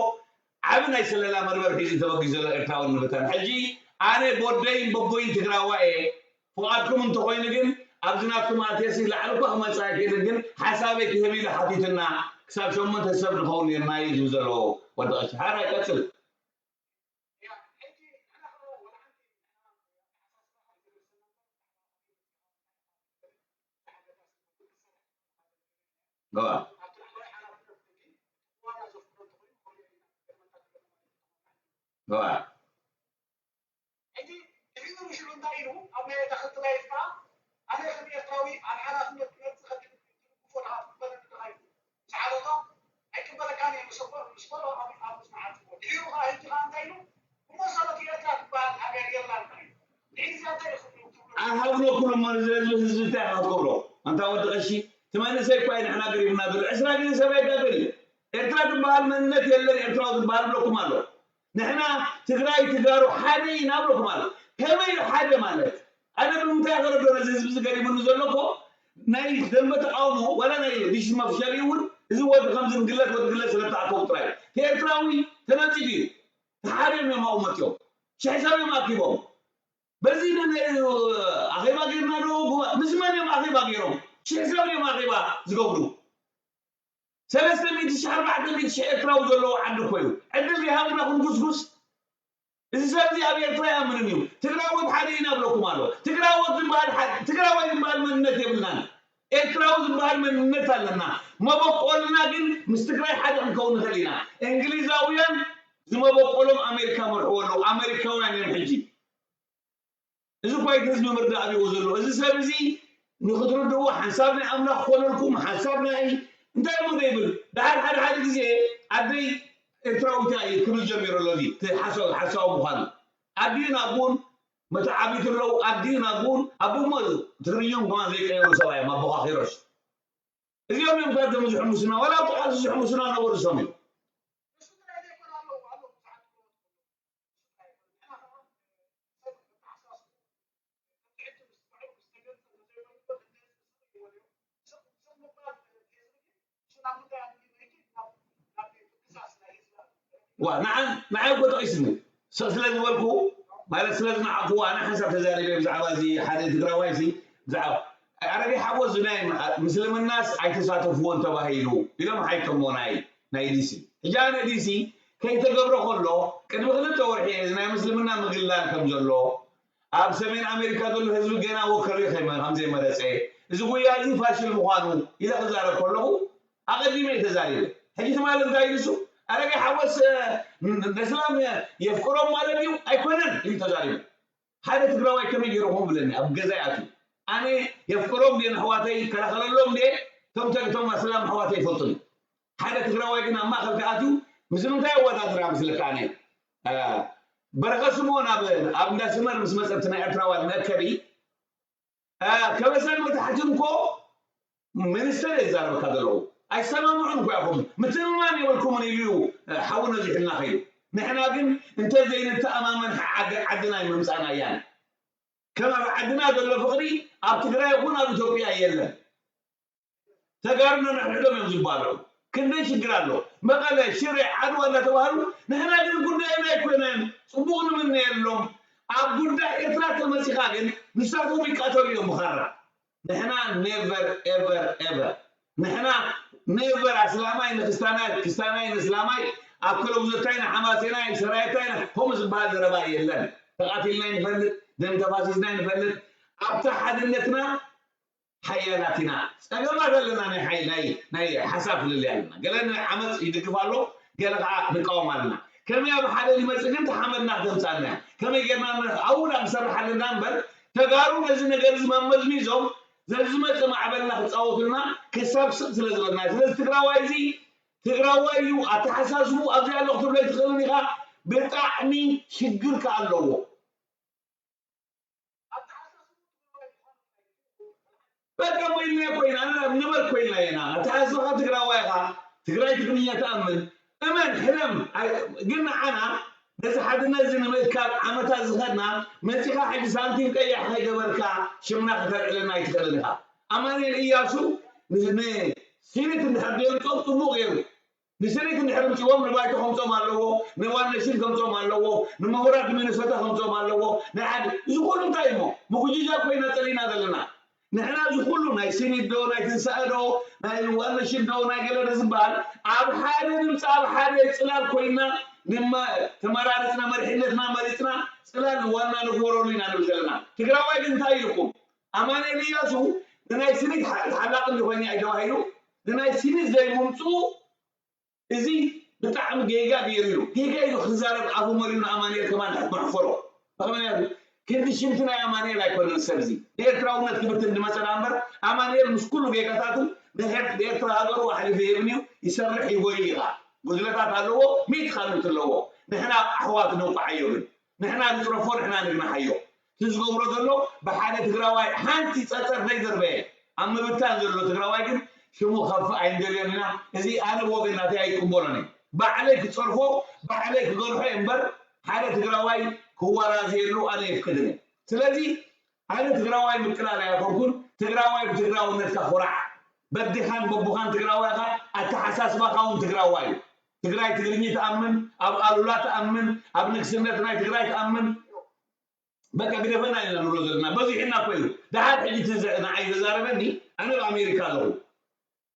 ዓቢ ናይ ስለላ መርበብ ሒዙ ተበጊሱ ዘሎ ኤርትራዊ ንምብታን። ሕጂ ኣነ ቦደይን በቦይን ትግራዋይ እየ። ፍቓድኩም እንተኾይኑ ግን ኣብዚ ናትኩም ኣትየሲ ላዕሊ እኳ ክመጽእ ኣይክእልን ግን ሓሳበይ ክህብ ኢለ ሓቲትና ክሳብ ሸሞንተ ሰብ ንኸውን ነርና እዩ ዝብል ዘሎ ወዲ ቀሺ። ሓራይ ቀጽል። Go on. Go on. ኣነ ከም ኤርትራዊ ኣብ ሓላፍነት ክመጽእ ከድሊ ትድግፎ ድኻ ትቕበለኒ ድኻ ኢሉ ምስ ዓለቶ ኣይቅበለካን እየ ምስ በሎ ምስ በሎ ኣብ ኣብ ምስ መዓልቲ ድሒሩ ኸዓ ሕጂ ኸዓ እንታይ ኢሉ እሞ ሰበት ኤርትራ ትበሃል ሃገር የላን ኢሉ ንሕዚ እንታይ ኢኹም ትብሉ ኣሃብሎ ኩሎም ማለት ህዝቢ ህዝቢ እንታይ ኢኻ ክትገብሮ ኣንታ ወዲ ቀሺ እቲ መንእሰይ እኳ እዩ ንሕና ገሪቡና ዘሎ ዕስራ ግዜ ሰብ ኣይጋገር እዩ ኤርትራ ትበሃል መንነት የለን ኤርትራዊ ትበሃል ብለኩም ኣሎ ንሕና ትግራይ ትጋሩ ሓደ ኢና ብለኩም ኣሎ ከመይ እዩ ሓደ ማለት ኣነ ብምንታይ ከረዶ ነዚ ህዝቢ ዝገሪሙኒ ዘሎ እኮ ናይ ደንበ ተቃውሞ ዋላ ናይ ዲሽ መፍሸሪ እውን እዚ ወዲ ከምዚ ንግለት ወዲ ግለት ስለተኣከቡ ጥራይ እቲ ኤርትራዊ ተነፂሉ እዩ ተሓርዮም እዮም ኣብኡ መፅኦም ሽሕ ሰብ እዮም ኣኪቦም በዚ ኣኼባ ጌርና ዶ ምስ መን እዮም ኣኼባ ገይሮም ሽሕ ሰብ እዮም ኣኼባ ዝገብሩ ሰለስተ ሚእቲ ሽሕ ኣርባዕተ ሚእቲ ሽሕ ኤርትራዊ ዘለዎ ዓዲ እኮ እዩ ዕድል ይሃብና ክንጉስጉስ እዚ ሰብ እዚ ኣብ ኤርትራ ይኣምንን እዩ ትግራዎት ሓደ ኢና ብለኩም ኣሎ ትግራዎት ዝበሃል ትግራዋይ ዝበሃል መንነት የብልናን ኤርትራዊ ዝበሃል መንነት ኣለና መበቆልና ግን ምስ ትግራይ ሓደ ክንከውን ንኽእል ኢና እንግሊዛውያን ዝመበቆሎም ኣሜሪካ መርሕዎ ኣለዉ ኣሜሪካውያን እዮም ሕጂ እዚ እኳ እቲ ህዝቢ ምርዳእ ኣብዎ ዘሎ እዚ ሰብ እዚ ንክትርድእዎ ሓንሳብ ናይ ኣምላኽ ክኾነልኩም ሓንሳብ ናይ እንታይ እሞ ዘይብል ድሓር ሓደ ሓደ ግዜ ኣደይ ኤርትራዊት እያ ክብል ጀሚሩ ኣሎ እዚ ሓሳዊ ምዃኑ ኣዲኡ ናቡን መተዓቢት ኣለዉ ኣዲኡ ናቡን ኣቡሞ እዩ ትግርኛም ከማን ዘይቀየሩ ሰብኣይ እዮም ኣቦኻ ኪሮሽ እዚኦም እዮም ካብቶም ዝሕምሱና ወላ ኣብቲ ዓዚ ዝሕምሱና ነበሩ እሶም እዮም ዋ ንዓ ንዓ እኮ ጠቂስኒ ስቕ ስለ ዝበልኩ ማለት ስለ ዝነዓኩ ኣነ ሓንሳብ ተዛሪበ ብዛዕባ እዚ ሓደ ትግራዋይ ሲ ብዛዕባ ኣረቢ ሓጎስ ናይ ምስልምናስ ኣይተሳተፍዎን ተባሂሉ ኢሎም ሓይከሞ ናይ ናይ ዲሲ ሕጂ ኣነ ዲሲ ከይተገብረ ከሎ ቅድሚ ክልተ ወርሒ እዚ ናይ ምስልምና ምግላል ከም ዘሎ ኣብ ሰሜን ኣሜሪካ ዘሎ ህዝቢ ገና ወከሉ ከም ዘይመረፀ እዚ ጉያ እዚ ፋሽል ምዃኑ ኢለ ክዛረብ ከለኹ ኣቐዲመ እዩ ተዛሪበ። ሕጂ ትማሊ እንታይ ኢሉ እሱ ኣረጋይ ሓጎስ ነስላም የፍቅሮም ማለት እዩ ኣይኮነን ኢሉ ተዛሪቡ። ሓደ ትግራዋይ ከመይ ገይሩ ክኸውን ብለኒ ኣብ ገዛይ ኣትዩ ኣነ የፍቅሮም ድየ ንኣሕዋተይ ይከላኸለሎም ድየ እቶም ተግቶም ኣስላም ኣሕዋተይ ይፈልጡኒ። ሓደ ትግራዋይ ግን ኣብ ማእኸል ከኣትዩ ምስ ምንታይ ኣወዳድራ ምስልካ ኣነ በረኸ ስምኦን ኣብ ኣብ እንዳ ስመር ምስ መፀ እቲ ናይ ኤርትራውያን መእከቢ ከበሰን መታሕትን እኮ ሚኒስተር እየ ዝዛረበካ ዘለኹ ኣይሰማምዑን እኮ ኢኹም ምትእምማን የብልኩምን ኢሉ እዩ ሓዊ ነዚሑልና ከይዱ ንሕና ግን እንተዘይንተኣማመን ዓድና ኣይምምፃእናያን ከም ኣብ ዓድና ዘሎ ፍቕሪ ኣብ ትግራይ ይኹን ኣብ ኢትዮጵያ የለን ተጋሩ ነንሕድሕዶም እዮም ዝባልዑ። ክንደይ ሽግር ኣሎ። መቐለ፣ ሽረ፣ ዓድዋ እናተባህሉ ንሕና ግን ጉዳይና ኣይኮነን። ፅቡቕ ንምነየሎም። ኣብ ጉዳይ ኤርትራ ተመፂኻ ግን ንሳቶም ይቃተሉ እዮም ብኻራ። ንሕና never ever ever ንሕና never ኣስላማይ ንክስታናይ ክስታናይ ንእስላማይ ኣብ ከለጉዘታይ ንሓማሴናይ ሰራየታይ ከምኡ ዝበሃል ዘረባ የለን። ተቓቲልና ይንፈልጥ፣ ደም ተፋሲስና ይንፈልጥ። ኣብታ ሓድነትና ሓያላት ኢና። ጸገማት ኣለና ናይ ሓይ ናይ ናይ ሓሳብ ፍልልይ ኣለና። ገለ ንዓመጽ ይድግፍ ኣሎ፣ ገለ ከዓ ንቃወም ኣለና። ከመይ ኣብ ሓደ ንመጽእ ግን ተሓመድና ክተምጻእና እያ። ከመይ ጌርና ኣብኡ ዳ ንሰርሕ ኣለና እምበር ተጋሩ ነዚ ነገር እዚ መመዝሚዞም ዘዝመጽእ ማዕበልና ክጻወቱልና ክሳብ ስቕ ስለ ዝበልና እዩ። ስለዚ ትግራዋይ እዚ ትግራዋይ እዩ፣ ኣተሓሳስቡ ኣብዚ ኣሎ ክትብሎ ኣይትኽእልን ኢኻ። ብጣዕሚ ሽግር ከኣ ኣለዎ። በቃ ኮይልና ኮይና ንበር ኮይና ኢና ኣተሓሳስባኻ ትግራዋይ ኢኻ ትግራይ ትግርኛ ትኣምን እመን ሕለም ግን ንዓና ነዚ ሓድነት እዚ ንምእካብ ዓመታት ዝኸድና መፂኻ ሕጂ ሳንቲም ቀያሕ ከይገበርካ ሽምና ከተልዕለና ኣይትኽእልን ኢኻ ኣማኑኤል እያሱ ንሲሪት እንድሕር ገይሩ ፅቡቅ ገይሩ ንስሪት እንድሕር ምፅዎም ንባይቶ ከምፆም ኣለዎ፣ ንዋን ኔሽን ከምፆም ኣለዎ፣ ንምሁራት ሚኒሶታ ከምፆም ኣለዎ፣ ንሓደ እዚ ኩሉ እንታይ እሞ ምጉጅጃ ኮይና ፀሊእና ዘለና ንሕና እዚ ኩሉ ናይ ሲኒት ዶ ናይ ትንሳኤ ዶ ናይ ዋን ኔሽን ዶ ናይ ገለ ዶ ዝበሃል ኣብ ሓደ ድምፂ ኣብ ሓደ ፅላል ኮይና ተመራርፅና መሪሕነትና መሪፅና ፅላል ዋና ንግበረሉ ኢና ንብል ዘለና ትግራዋይ ግን እንታይ ኢልኩም ኣማኑኤል እያሱ ንናይ ሲኒት ተሓላቂ እንዲኾይኒ ኣይተባሂሉ ንናይ ሲኒት ዘይምምፅኡ እዚ ብጣዕሚ ጌጋ ገይሩ እዩ። ጌጋ ኢሉ ክዛረብ ኣፉ መሊኡ ንኣማኑኤል ከማን መሕፈሮ። ምኽንያቱ ክንዲ ሽንቲ ናይ ኣማኑኤል ኣይኮነን ሰብዚ ንኤርትራውነት ክብትን ዝመጸና እምበር ኣማኑኤል ምስ ኩሉ ጌጋታቱ ንኤርትራ ሃገሩ ኣሕሊፉ ይህብን እዩ። ይሰርሕ ይጎይ ኢኻ ጉድለታት ኣለዎ። ሚእቲ ካልኦት ኣለዎ። ንሕና ኣሕዋት ነውቃዓዮ ግን ንሕና ንጽረፎ ንሕና ንግናሓዮ። እቲ ዝገብሮ ዘሎ ብሓደ ትግራዋይ ሓንቲ ጸጸር ዘይዘርበየ ኣብ ምብታን ዘሎ ትግራዋይ ግን ሽሙ ከፍ ኣይንደልዮን ኢና። እዚ ኣነ ብወገን ናተይ ኣይቅበሎን እየ። ባዕለይ ክጸርፎ ባዕለይ ክገድሖ እየ እምበር ሓደ ትግራዋይ ክወራዘየሉ ኣነ የፍቅድን እየ። ስለዚ ኣነ ትግራዋይ ምቅላል ኣይኮንኩን። ትግራዋይ ብትግራውነትካ ኩራዕ። በዲኻን በቡኻን ትግራዋይ ኢኻ። ኣተሓሳስባኻ እውን ትግራዋይ እዩ። ትግራይ ትግርኛ ትኣምን፣ ኣብ ኣሉላ ትኣምን፣ ኣብ ንግስነት ናይ ትግራይ ትኣምን። በቃ ግደፈና ኢና ንብሎ ዘለና በዚሕና እኮ እዩ። ደሓር ሕጂ ንዓይ ተዛረበኒ ኣነ ኣብ ኣሜሪካ ኣለኹ።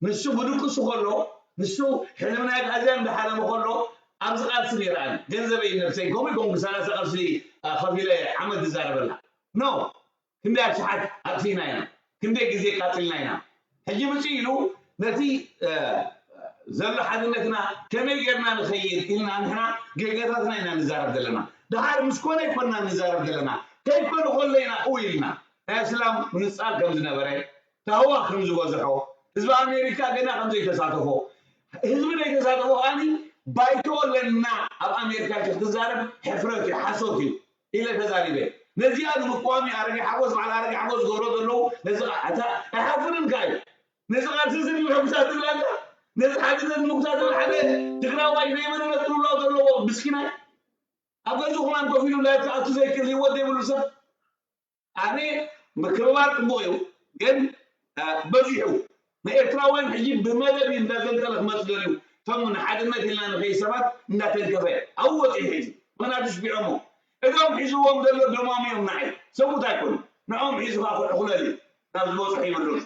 ንሱ ብድቅሱ ከሎ ንሱ ሕልም ናይ ኣግኣዝያን እንዳሓለመ ከሎ ኣብዚ ቃልሲ ነይረ ኣነ ገንዘበይ ነብሰይ ከምኡ ይኮንኩ ሰላሳ ቅርሺ ከፊለ ዓመት ዝዛረበላ ኖ ክንደይ ኣሽሓት ኣጥፊእና ኢና ክንደይ ግዜ ቃፂልና ኢና ሕጂ ምፅ ኢሉ ነቲ ዘሎ ሓድነትና ከመይ ጌርና ንኸይድ ኢልና ንሕና ጌጋታትና ኢና ንዛረብ ዘለና ደሓር ምስ ኮነ ይኮንና ንዛረብ ዘለና ከይኮነ ከሎ ኢና እው ኢልና ናይ እስላም ምንፃል ከም ዝነበረ ታህዋ ከም ዝበዝሖ ህዝቢ ኣሜሪካ ገና ከም ዘይተሳተፎ ህዝቢ ዘይተሳተፎ ከዓኒ ባይቶ ኣለና ኣብ ኣሜሪካ ክትዛረብ ሕፍረት እዩ ሓሶት እዩ ኢለ ተዛሪበ ነዚኣ ንምቋም እዩ ኣረጊ ሓጎስ በዓል ኣረጊ ሓጎስ ዝገብሮ ዘለዉ ነዚ ኣይሓፍርን ከ እዩ ነዚ ቃልሲ እዚ ንምሕጉሳት ትብል ኣላ ነዚ ሓደ ዘዝምጉታ ትብል ሓደ ትግራዋይ ናይ መንነት ምብላው ዘለዎ ምስኪናይ ኣብ ገዝኡ ከማን ኮፍ ኢሉ ላይፍ ክኣቱ ዘይክእል ህይወት ዘይብሉ ሰብ ኣነ ምክብባር ፅቡቅ እዩ ግን በዚሑ ንኤርትራውያን ሕጂ ብመደብ እዩ እንዳገንጠለ ክመፅ ደልዩ እቶም ንሓድነት ኢልና ንኸይ ሰባት እንዳተንከፈ ኣብኡ ወፂኡ ሕጂ ምክንያቱ ሽቢዖሞ እቶም ሒዝዎም ዘሎ ደሞም እዮም ንዓይ ሰብኡት ኣይኮኑ ንዖም ሒዙ ከዓ ክሕኩለል እዩ ናብ ዝበፅሑ ይብሉን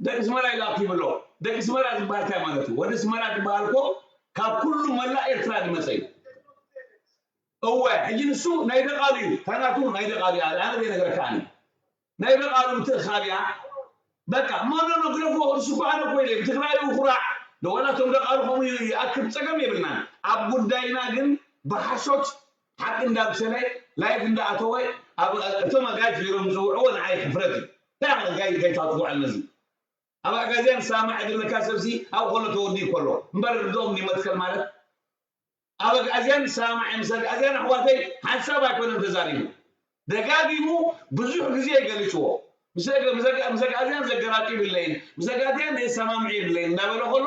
ደቂ ስመራ ይላክ ይብሎ ደቂ ስመራ ዝበሃል እንታይ ማለት እዩ ወዲ ስመራ ዝበሃል እኮ ካብ ኩሉ መላእ ኤርትራ ዝመፀ እዩ እወ ሕጂ ንሱ ናይ ደቓሉ እዩ ታናቱ ናይ ደቓሉ እዩ ኣነ ዘይነገረካ ኣነ ናይ ደቓሉ ምትእኻብ እያ በቃ ሞኖ ግረፎ እሱ እኮ ኣነ እኮ ኢለ ብትግራይ ኩራዕ ደወላቶም ደቓሉ ከምኡ ይኣክብ ፀገም የብልናን ኣብ ጉዳይና ግን ብሓሶት ሓቂ እንዳብሰለ ላይፍ እንዳኣተወ እቶም ኣጋይሽ ገይሮም ዝውዕዎ ንዓይ ሕፍረት እዩ እንታይ ጋይ ጋይ ታትውዓል ነዚ ኣብ ኣጋዝያን ሳማዕ ዝብለካ ሰብሲ ኣብ ከሎ ተወዲኡ ከሎ እምበር ርድኦም ዲ መትከል ማለት ኣብ ኣጋዝያን ሳማዕ ምስ ኣጋዝያን ኣሕዋተይ ሓንሳብ ኣይኮነን ተዛሪቡ ደጋጊሙ ብዙሕ ግዜ ይገልፅዎ ምስ ኣጋዝያን ዘገራጢ ይብለይን ምስ ኣጋዝያን የሰማምዕ ይብለይን እናበለ ከሎ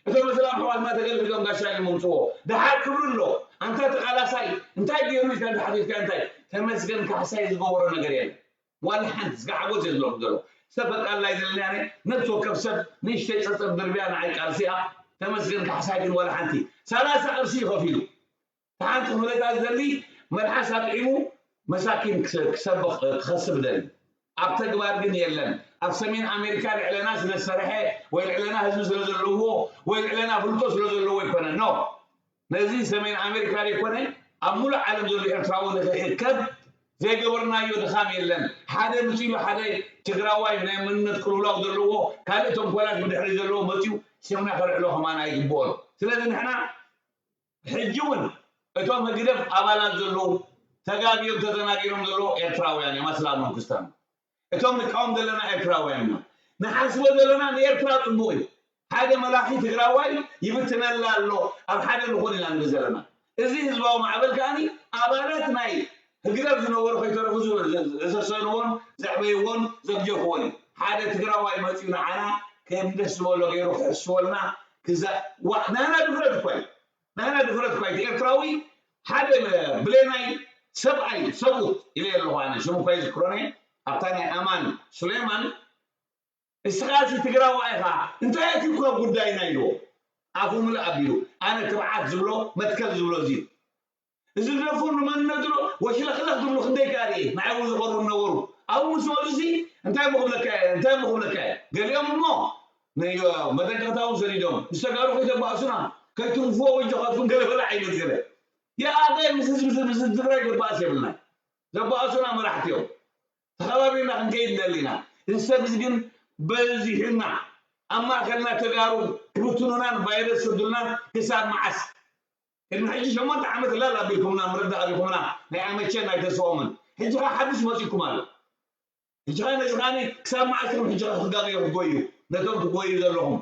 እቶም እስላም ኣሕዋትና ተገልቢጦም ጋሻ ኢሎም ምምፅዎ ደሓር ክብሪ ኣሎ ኣንታ ተቃላሳይ እንታይ ገይሩ ኢልካ እንተሓቲትካ እንታይ ተመስገን ካሕሳይ ዝገበሮ ነገር የለን ዋላ ሓንቲ ስጋ ሓጎስ እየ ዝብለኩም ዘሎ ሰብ በቃ ኣላይ ዘለኒ ኣነ ነብሲ ወከፍ ሰብ ንእሽተይ ፀፀር ድርብያ ንዓይ ቃልሲ እያ ተመስገን ካሕሳይ ግን ዋላ ሓንቲ ሰላሳ ቅርሺ እዩ ከፊሉ ሓንቲ ክፍለታ ዝደሊ መልሓስ ኣጥዒሙ መሳኪን ክሰብኽ ክኸስብ ደሊ ኣብ ተግባር ግን የለን ኣብ ሰሜን ኣሜሪካ ልዕለና ስለዝሰርሐ ወይ ልዕለና ህዝቢ ስለዘለዎ ወይ ልዕለና ፍልጦ ስለዘለዎ ይኮነ ኖ ነዚ ሰሜን ኣሜሪካ ዘይኮነ ኣብ ሙሉእ ዓለም ዘሎ ኤርትራዊ ንኽእከብ ዘይገበርናዮ ድኻም የለን ሓደ ምፅሉ ሓደ ትግራዋይ ናይ መንነት ቅልውላው ዘለዎ ካልእ ተንኮላት ብድሕሪ ዘለዎ መፅዩ ሽምና ከልዕሎ ከማን ኣይግብኦን ስለዚ ንሕና ሕጂ እውን እቶም ህግደፍ ኣባላት ዘለዉ ተጋግዮም ተዘናጊሮም ዘለዉ ኤርትራውያን እዮም ኣስላም መንግስታን እቶም ንቃወም ዘለና ኤርትራውያን ኢና ንሓስቦ ዘለና ንኤርትራ ፅቡቅ እዩ ሓደ መላኺ ትግራዋይ ይብትነላ ኣሎ ኣብ ሓደ ንኾን ኢና ንብል ዘለና እዚ ህዝባዊ ማዕበል ከዓኒ ኣባላት ናይ ህግደፍ ዝነበሩ ከይተረፉ ዘሰሰንዎን ዘዕበይዎን ዘግጀፍዎን እዩ ሓደ ትግራዋይ መፅዩ ንዓና ከም ደስ ዝበሎ ገይሩ ክሕስወልና ክዛ ናና ድፍረት እኮ እዩ ናና ድፍረት እኳ እቲ ኤርትራዊ ሓደ ብሌናይ ሰብኣይ ሰብኡት ኢለ ኣለኹ ኣነ ሽሙ እኳ ይዝክሮነ ኣብታ ናይ ኣማን ሱሌማን እስኻሲ ትግራዋ ኢኻ እንታይ ኣትዩካ ጉዳይና ኢልዎ ኣፉ ምልእ ኣቢሉ ኣነ ትብዓት ዝብሎ መትከል ዝብሎ እዚ እዚ ዝደፍሩ ንመንነቱ ወሽለኽለኽ ዝብሉ ክንደይ ከኣ ርኤ ንዓይ እውን ዝቐርቡ ነበሩ ኣብኡ ምስ በሉ እዚ እንታይ ምኽብለካ እየ እንታይ ምኽብለካ እየ ገሊኦም እሞ ነዮ መጠንቀቕታ እውን ሰዲዶም ምስ ተጋሩ ከይተባእሱና ከይትንፍዎ ወጆኻትኩም ገለ በለ ዓይነት ገለ የኣኸ ምስ ህዝቢ ምስ ህዝቢ ትግራይ ዘባእስ የብልና ዘባእሱና መራሕቲ እዮም ተኸባቢርና ክንከይድ ንደሊ ኢና እዚ ሰብ እዚ ግን በዚሑና ኣብ ማእከልና ተጋሩ ክብትኑናን ቫይረስ ሰዱልናን ክሳብ መዓስ ቅድሚ ሕጂ ሸሞንተ ዓመት ላል ኣቢልኩምና፣ ምርዳእ ኣቢልኩምና፣ ናይ ኣመቸን ናይ ተስኦምን። ሕጂ ኸዓ ሓድሽ መፂኩም ኣሎ። ሕጂ ኸዓ ነዚ ኸዓ ክሳብ መዓስ ኢኹም ሕጂ ኸዓ ክጋገዩ ክትጎዩ? ነቶም ትጎዩ ዘለኹም።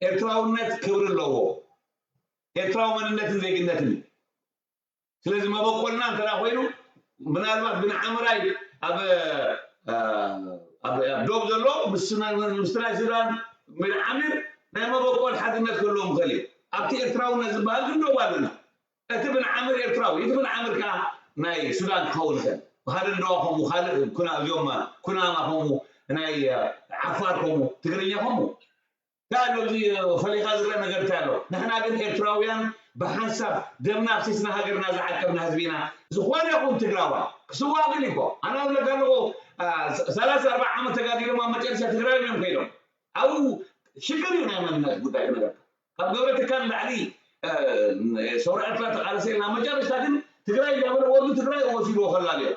ኤርትራውነት ክብሪ ኣለዎ። ኤርትራዊ መንነትን ዜግነትን እዩ። ስለዚ መበቆልና እንተ ኮይኑ፣ ምናልባት ብንዓምራይ ኣብ ኣብ ዶብ ዘሎ ምስ ናይ ሱዳን ሚር ዓሚር ናይ መበቆል ሓድነት ክህልዎም ይኽእል እዩ። ኣብቲ ኤርትራውነት ዝበሃል ግን ዶብ ኣለና። እቲ ብንዓምር ኤርትራዊ፣ እቲ ብንዓምር ከኣ ናይ ሱዳን ክኸውን ይኽእል። ብኻልእ እንደዋ ከምኡ፣ ካልእ ኩና-፣ እዚኦም ኩናማ ከምኡ፣ ናይ ዓፋር ከምኡ፣ ትግርኛ ከምኡ። እንታይ ኣሎ ኣብዚ ፈሊኻ ዝረአ ነገር እንታይ ኣሎ? ንሕና ግን ኤርትራውያን ብሓንሳብ ደምና ኣፍሲስና ሃገርና ዝዓቀብና ህዝቢ ኢና። ዝኾነ ይኹን ትግራዋይ ክስዋእ ግን ይኮ ኣነ ዝብለካ ኣለኹ። ሰላሳ ኣርባዓ ዓመት ተጋዲሎም ኣብ መጨረሻ ትግራይ እዮም ከይዶም። ኣብኡ ሽግር እዩ ናይ መንነት ጉዳይ ክነገርካ። ካብ ገብረ ትካል ንላዕሊ ሰውራ ኤርትራ ተቃለሰ ኢልና መጨረሻ ግን ትግራይ እንዳበለ ወዲ ትግራይ ወሲድዎ ከላልዮ።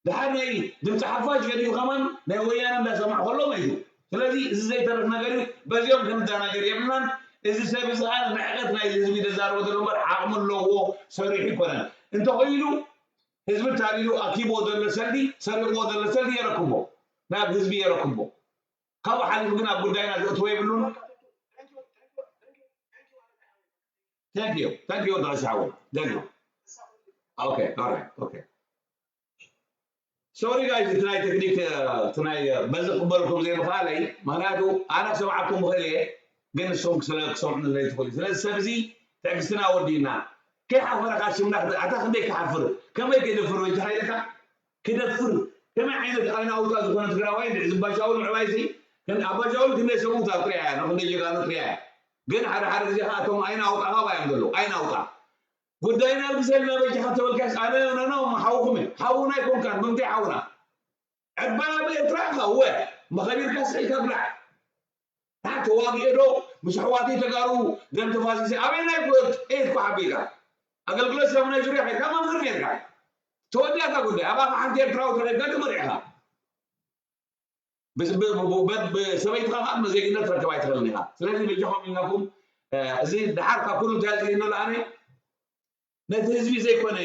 ድሓር ናይ ድምፂ ሓፋሽ ገዲፉ ከማን ናይ ወያነ እንዳሰማዕ ከሎ መይቱ። ስለዚ እዚ ዘይተርፍ ነገር እዩ። በዚኦም ክንደናገር የብልናን። እዚ ሰብ እዚ ከዓ ንዕቀት ናይ ህዝቢ ተዛርቦ ዘሎ እምበር ዓቕሚ ኣለዎ፣ ሰሪሑ ይኮነን። እንተኾይኑ ህዝቢ ታሊሉ ኣኪብዎ ዘሎ ሰልዲ፣ ሰሪቕዎ ዘሎ ሰልዲ የረክቦ፣ ናብ ህዝቢ የረክቦ። ካብኡ ሓሊፉ ግን ኣብ ጉዳይና ዘእትዎ የብሉን። Thank you. Thank you ጋሽ ሓወይ። Thank you. Okay, all right. Okay. Sorry guys፣ እቲ ናይ ቴክኒክ እቲ ናይ በዚ ክበልኩም ዘይምኽኣለይ፣ ምክንያቱ ኣነ ክሰምዓኩም እኽእል እየ፣ ግን ንስኹም ክሰምዑኒ ዘይትኽእሉ። ስለዚ ሰብ እዚ ትዕግስትና ወዲእና። ከይሓፈረ ከዓ ሽምና ክደ-፣ ኣታ ክንደይ ክሓፍር፣ ከመይ ከይደፍር ወይታ ኢልካ ክደፍር፣ ከመይ ዓይነት ኣይናውታ ዝኾነ ትግራዋይ እንድዒ ዝባሻውል ምዕባይሲ፣ ኣባሻውል ክንደይ ሰብኡት ኣብ ጥሪያ እያ፣ ክንደይ ጀጋኑ ጥሪያ እያ። ግን ሓደ ሓደ ግዜ ከዓ እቶም ኣይናውጣ ካባ እዮም ዘለዉ፣ ኣይናውጣ። ጉዳይና ግዘልና በጃኻ ተበልካስ ኣነ ነኖ ሓውኹም እየ። ሓውና ኣይኮንካን፣ ብምንታይ ሓውና? ዕባይ ኣብ ኤርትራ ኢኻ፣ እወ፣ መኸቢርካ ስሒልካ ብላዕ። ንዓ ተዋጊኤ ዶ ምስ ኣሕዋተይ ተጋሩ ደም ተፋሲሰ ኣበየናይ ከይድኩ ሓቢእካ? ኣገልግሎት ሰላም ናይ ዙርያ ከይድካ መምህር ነርካ። ተወዲኣታ ጉዳይ። ኣባኻ ሓንቲ ኤርትራዊ ተረኺብካ ተመሪዕኻ። ብስ-፣ ብ-፣ ብ-፣ ብ-፣ ብ-፣ ሰበይትኻ ከዓ ዜግነት ትረክብ ኣይትኽእልን ኢኻ። ስለዚ በጃኹም ኢልናኩም፣ እ፣ እዚ ደሓር ካብ ኩሉ እንታይ ዝግነሉ ኣነ ነቲ ህዝቢ ዘይኮነ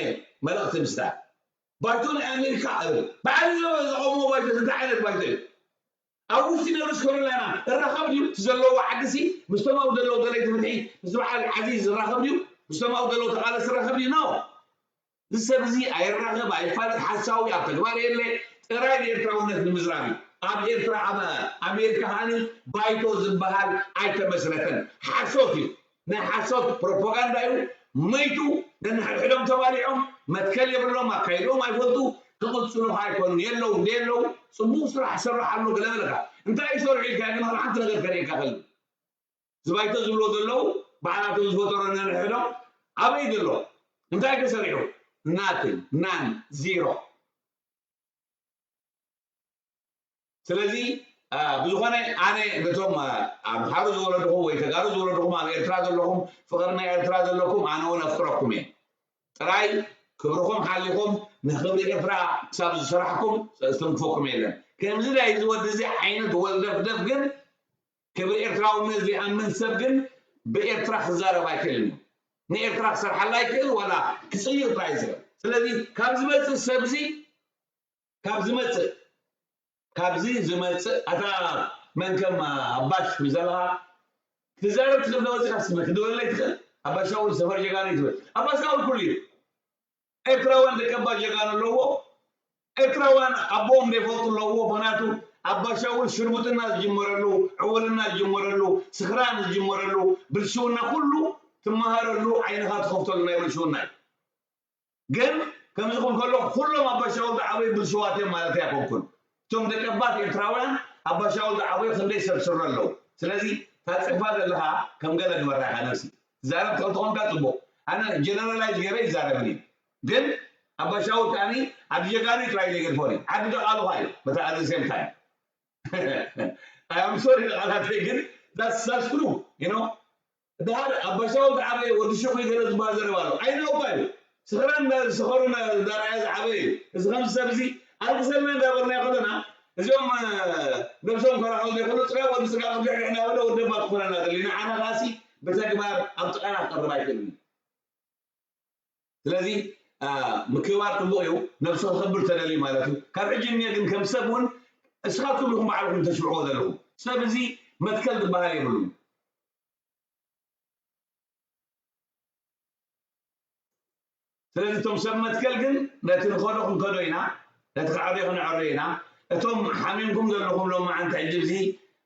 መልእኽቲ ምስዳድ። ባይቶ ናይ ኣሜሪካ እብል። ባዕሉ ዘ-፣ ዘቐሞ ባይቶ እንታይ ዓይነት ባይቶ እዩ? ኣብ ውሽጢ ኖርዝ ካሮላይና እራኸብ ድዩ? እቲ ዘለዎ ዓዲሲ ምስቶም ኣብኡ ዘለዉ ደለይቲ ፍትሒ፣ ምስ በዓል ዓዚዝ ዝራኸብ ድዩ? ምስቶም ኣብኡ ዘለዉ ተቓለስቲ ዝራኸብ ድዩ? ኖ። እዚ ሰብ እዚ ኣይራኸብ፣ ኣይፋለጥ፣ ሓሳዊ፣ ኣብ ተግባር የለ፣ ጥራይ ንኤርትራውነት ንምዝራብ እዩ። ኣብ ኤርትራ፣ ኣብ ኣሜሪካ ከኣ ባይቶ ዝበሃል ኣይተመስረተን። ሓሶት እዩ። ናይ ሓሶት ፕሮፓጋንዳ እዩ። መይቱ፣ ነንሕድሕዶም ተባሊዖም፣ መትከል የብሎም፣ ኣካይድኦም ኣይፈልጡ፣ ክቕጽሉ ከኣ ኣይኮኑን። የለዉ፣ እንደ የለዉ፣ ጽቡቕ ስራሕ ይሰርሕ ኣሎ፣ ገለ በለካ። እንታይ ይሰርሑ ኢልካ ግን ሓንቲ ነገር ከርእየካ ከሉ። ዝባይቶ ዝብሎ ዘለዉ ባዕላቶም ዝፈጠሮ ነንሕድሕዶም ኣበይ ዘሎ? እንታይ ተሰሪሑ? ናትን፣ ናን፣ ዚሮ። ስለዚ፣ አ፣ ብዝኾነ ኣነ ነቶም፣ አ፣ ኣምሓሩ ዝወለድኹም ወይ ተጋሩ ዝወለድኹም ኣብ ኤርትራ ዘለኹም ፍቕሪ ናይ ኤርትራ ዘለኩም ኣነ እውን ኣፍቅረኩም እየ። ጥራይ ክብርኹም ሓሊኹም ንኽብሪ ኤርትራ ክሳብ ዝሰራሕኩም ዘስተንክፈኩም የለን። ከምዚ ናይ እዚ ወዲ እዚ ዓይነት ወልደፍደፍ ግን ክብሪ ኤርትራውነት ዘይኣምን ሰብ ግን ብኤርትራ ክዛረብ ኣይክእልን እዩ። ንኤርትራ ክሰርሓላ ይክእል ዋላ ክጽይር ጥራይ እዩ ዝኽእል። ስለዚ ካብ ዝመጽእ ሰብ እዚ፣ ካብ ዝመጽእ፣ ካብዚ ዝመጽእ፣ ኣታ መን ከም ኣባሽ ዘለኻ ክትዛረብ ትኽእል ዶ? ወጺኻ ስመ ክደወለለይ ትኽእል? ኣባሻውል ሰፈር ጀጋኑ እዩ ትብል። ኣባሻውል ኩሉ እዩ። ኤርትራውያን ደቀባት ጀጋኑ ኣለዎ። ኤርትራውያን ኣቦኦም ዘይፈልጡ ኣለዎ። ምኽንያቱ ኣባሻውል ሽርሙጥና ዝጅመረሉ፣ ዕውርና ዝጅመረሉ፣ ስኽራን ዝጅመረሉ፣ ብልሽውና ኩሉ ትመሃረሉ፣ ዓይንኻ ትኸፍተሉ ናይ ብልሽውና እዩ። ግን ከምዚ ክብል ከሎ ኩሎም ኣባሻውል ዝዓበዩ ብልሽዋት እዮም ማለት ኣይኮንኩን። እቶም ደቀባት ኤርትራውያን ኣባሻውል ዝዓበዩ ክንደይ ሰብ ስረ ኣለዉ። ስለዚ ታጽሕፋ ዘለኻ ከም ገለ ግበራ ኢኻ ነብሲ። ትዛረብ ትኽእል ተኾንካ ጽቡቕ። ኣነ ጀነራላይዝ ገይረ ይዛረብን እዩ። ግን ኣባሻውል ከኣኒ ዓዲ ጀጋኑ ጥራይ ዘይገድፎን እዩ። ዓዲ ደቓሉኻ እዩ። በታ ኣት ዘ ሴም ታይም። I am sorry ንቓላተይ ግን that's that's true, you know። ድሓር ኣባሻውል ዝዓበየ ወዲ ሹቕ ገለ ዝበሃል ዘረባ ኣሎ። ኣይናውጣ እዩ። ስኽራን እንዳ-፣ ዝሰኸሩ እንዳ-፣ እንዳረኣየ ዝዓበየ እዩ። እዚ ከምዚ ሰብ እዚ ኣልቅሰልና እንዳበልና ከለና እዚኦም፣ እ፣ ነብሶም ከራኸቡ ዘይኽእሉ ጥራይ ወዲ ስጋ ቅድሕ እንዳበለ ወዲ ኣባ ክኾነና ደሊ። ንዓና ከኣሲ ብተግባር ኣብ ጥቓና ክቐርብ ኣይክእልን እዩ። ስለዚ ምክብባር ፅቡቕ እዩ፣ ነብሱ ክኸብር ተደልዩ ማለት እዩ። ካብ ሕጂ እኒኦ ግን ከም ሰብ እውን እስኻትኩም ኢኹም ባዕልኹም ተሽብዕዎ ዘለኹም። ሰብ እዚ መትከል ዝበሃል የብሉን። ስለዚ እቶም ሰብ መትከል ግን ነቲ ንኸዶ ክንከዶ ኢና፣ ነቲ ክዕርዮ ክንዕርዮ ኢና። እቶም ሓሚምኩም ዘለኹም ሎማዓንቲ ሕጂ እዚ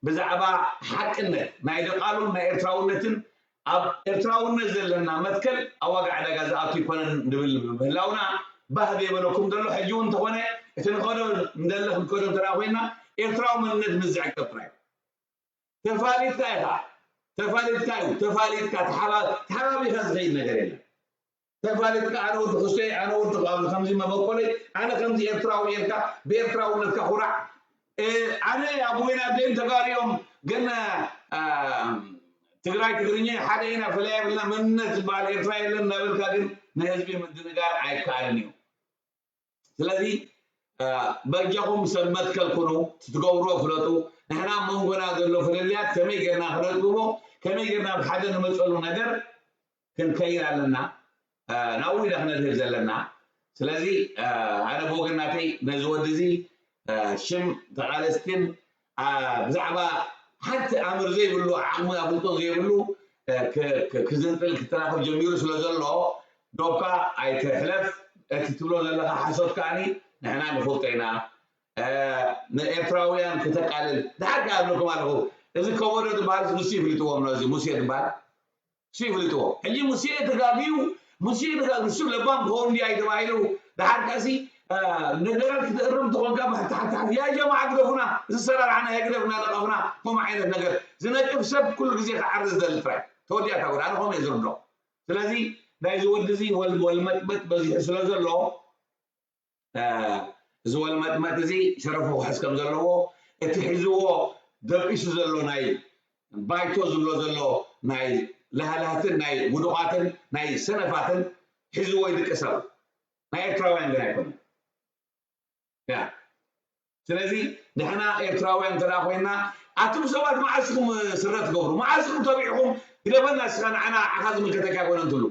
ብዛዕባ ሓቅነት ናይ ደቓሉን ናይ ኤርትራውነትን ኣብ ኤርትራውነት ዘለና መትከል ኣብ ዋጋ ዕዳጋ ዝኣቱ ኣይኮነን ንብል ምህላውና ባህ ዘየበለኩም ዘሎ ሕጂ እውን እንተኾነ እቲ ንኸዶ እንደለ ክንከዶ እንተ ኮይና ኤርትራዊ መንነት ምስ ዝዕቀብ ጥራይ ተፋሊጥካ ኢኻ ተፋሊጥካ እዩ ተፋሊጥካ ተሓባቢኻ ዝኸይድ ነገር የለን። ተፋሊጥካ ኣነ ወዲ ክስቶይ ኣነ ወዲ ኣብዚ ከምዚ መበቆለይ ኣነ ከምዚ ኤርትራዊ ኢልካ ብኤርትራውነትካ ኩራዕ። ኣነ ኣቦይን ኣደይን ተጋሩ እዮም ግን ትግራይ ትግርኛ ሓደ ኢና ፈለያ የብልና መንነት ዝበሃል ኤርትራ የለን እናበልካ ግን ንህዝቢ ምድንጋር ኣይከኣልን እዩ። ስለዚ በጃኹም ሰብ መትከል ኩኑ ትትገብርዎ ፍለጡ። ንሕና ኣብ መንጎና ዘሎ ፍልልያት ከመይ ጌርና ክነጥብቦ ከመይ ጌርና ብሓደ ንመፀሉ ነገር ክንከይድ ኣለና። ናብኡ ኢና ክነድህብ ዘለና። ስለዚ ኣነ ብወገን ናተይ ነዚ ወዲ እዚ ሽም ተቓለስትን ብዛዕባ ሓንቲ ኣምር ዘይብሉ ዓቕሚ ኣፍልጦ ዘይብሉ ክዝንጥል ክተራኽብ ጀሚሩ ስለ ዘሎ ዶብካ ኣይትሕለፍ። እቲ ትብሎ ዘለኻ ሓሶት ከዓኒ ንሕና ንፈልጦ ኢና። ንኤርትራውያን ክተቃልል ድሓር ከኣ እብለኩም ኣለኹ። እዚ ከበዶ ዝበሃል ሙሴ ይፍልጥዎም ነዚ ሙሴ ዝበሃል ሙሴ ይፍልጥዎ። ሕጂ ሙሴ ተጋግዩ ሙሴ ተጋግዩ ንሱ ለባም ክኸውን ድያይ ተባሂሉ ድሓር ከሲ ነገራት ክትእርም ተኾንካ ብሕታሕታሕ ያ ጀማዓ ግደፉና እዚ ሰራርሓና የግደፍና ነቐፍና ከምኡ ዓይነት ነገር ዝነቅፍ ሰብ ኩሉ ግዜ ክዓርዝ ዝደሊ ጥራይ ተወዲኣካ ጉድ ኣነ ከምኡ እየ ዝርድኦ። ስለዚ ናይዚ ወዲ እዚ ወልመጥመጥ በዚሑ ስለ ዘሎ እዚ ወልመጥመጥ እዚ ሸረፉ ክሕዝ ከም ዘለዎ እቲ ሒዝዎ ደቂሱ ዘሎ ናይ ባይቶ ዝብሎ ዘሎ ናይ ለሃልሃትን ናይ ውዱቓትን ናይ ሰነፋትን ሒዝዎ ይድቅስ ኣሎ። ናይ ኤርትራውያን ግን ኣይኮነን። ያ ስለዚ ንሕና ኤርትራውያን እንተ ኮይና ኣቱም ሰባት መዓስ ኢኹም ስረ ትገብሩ? መዓስ ኢኹም ተቢዕኹም ግደፈና እስኻ ንዓና ዓኻ ዝምልከተካ ኣይኮነን ትብሉ?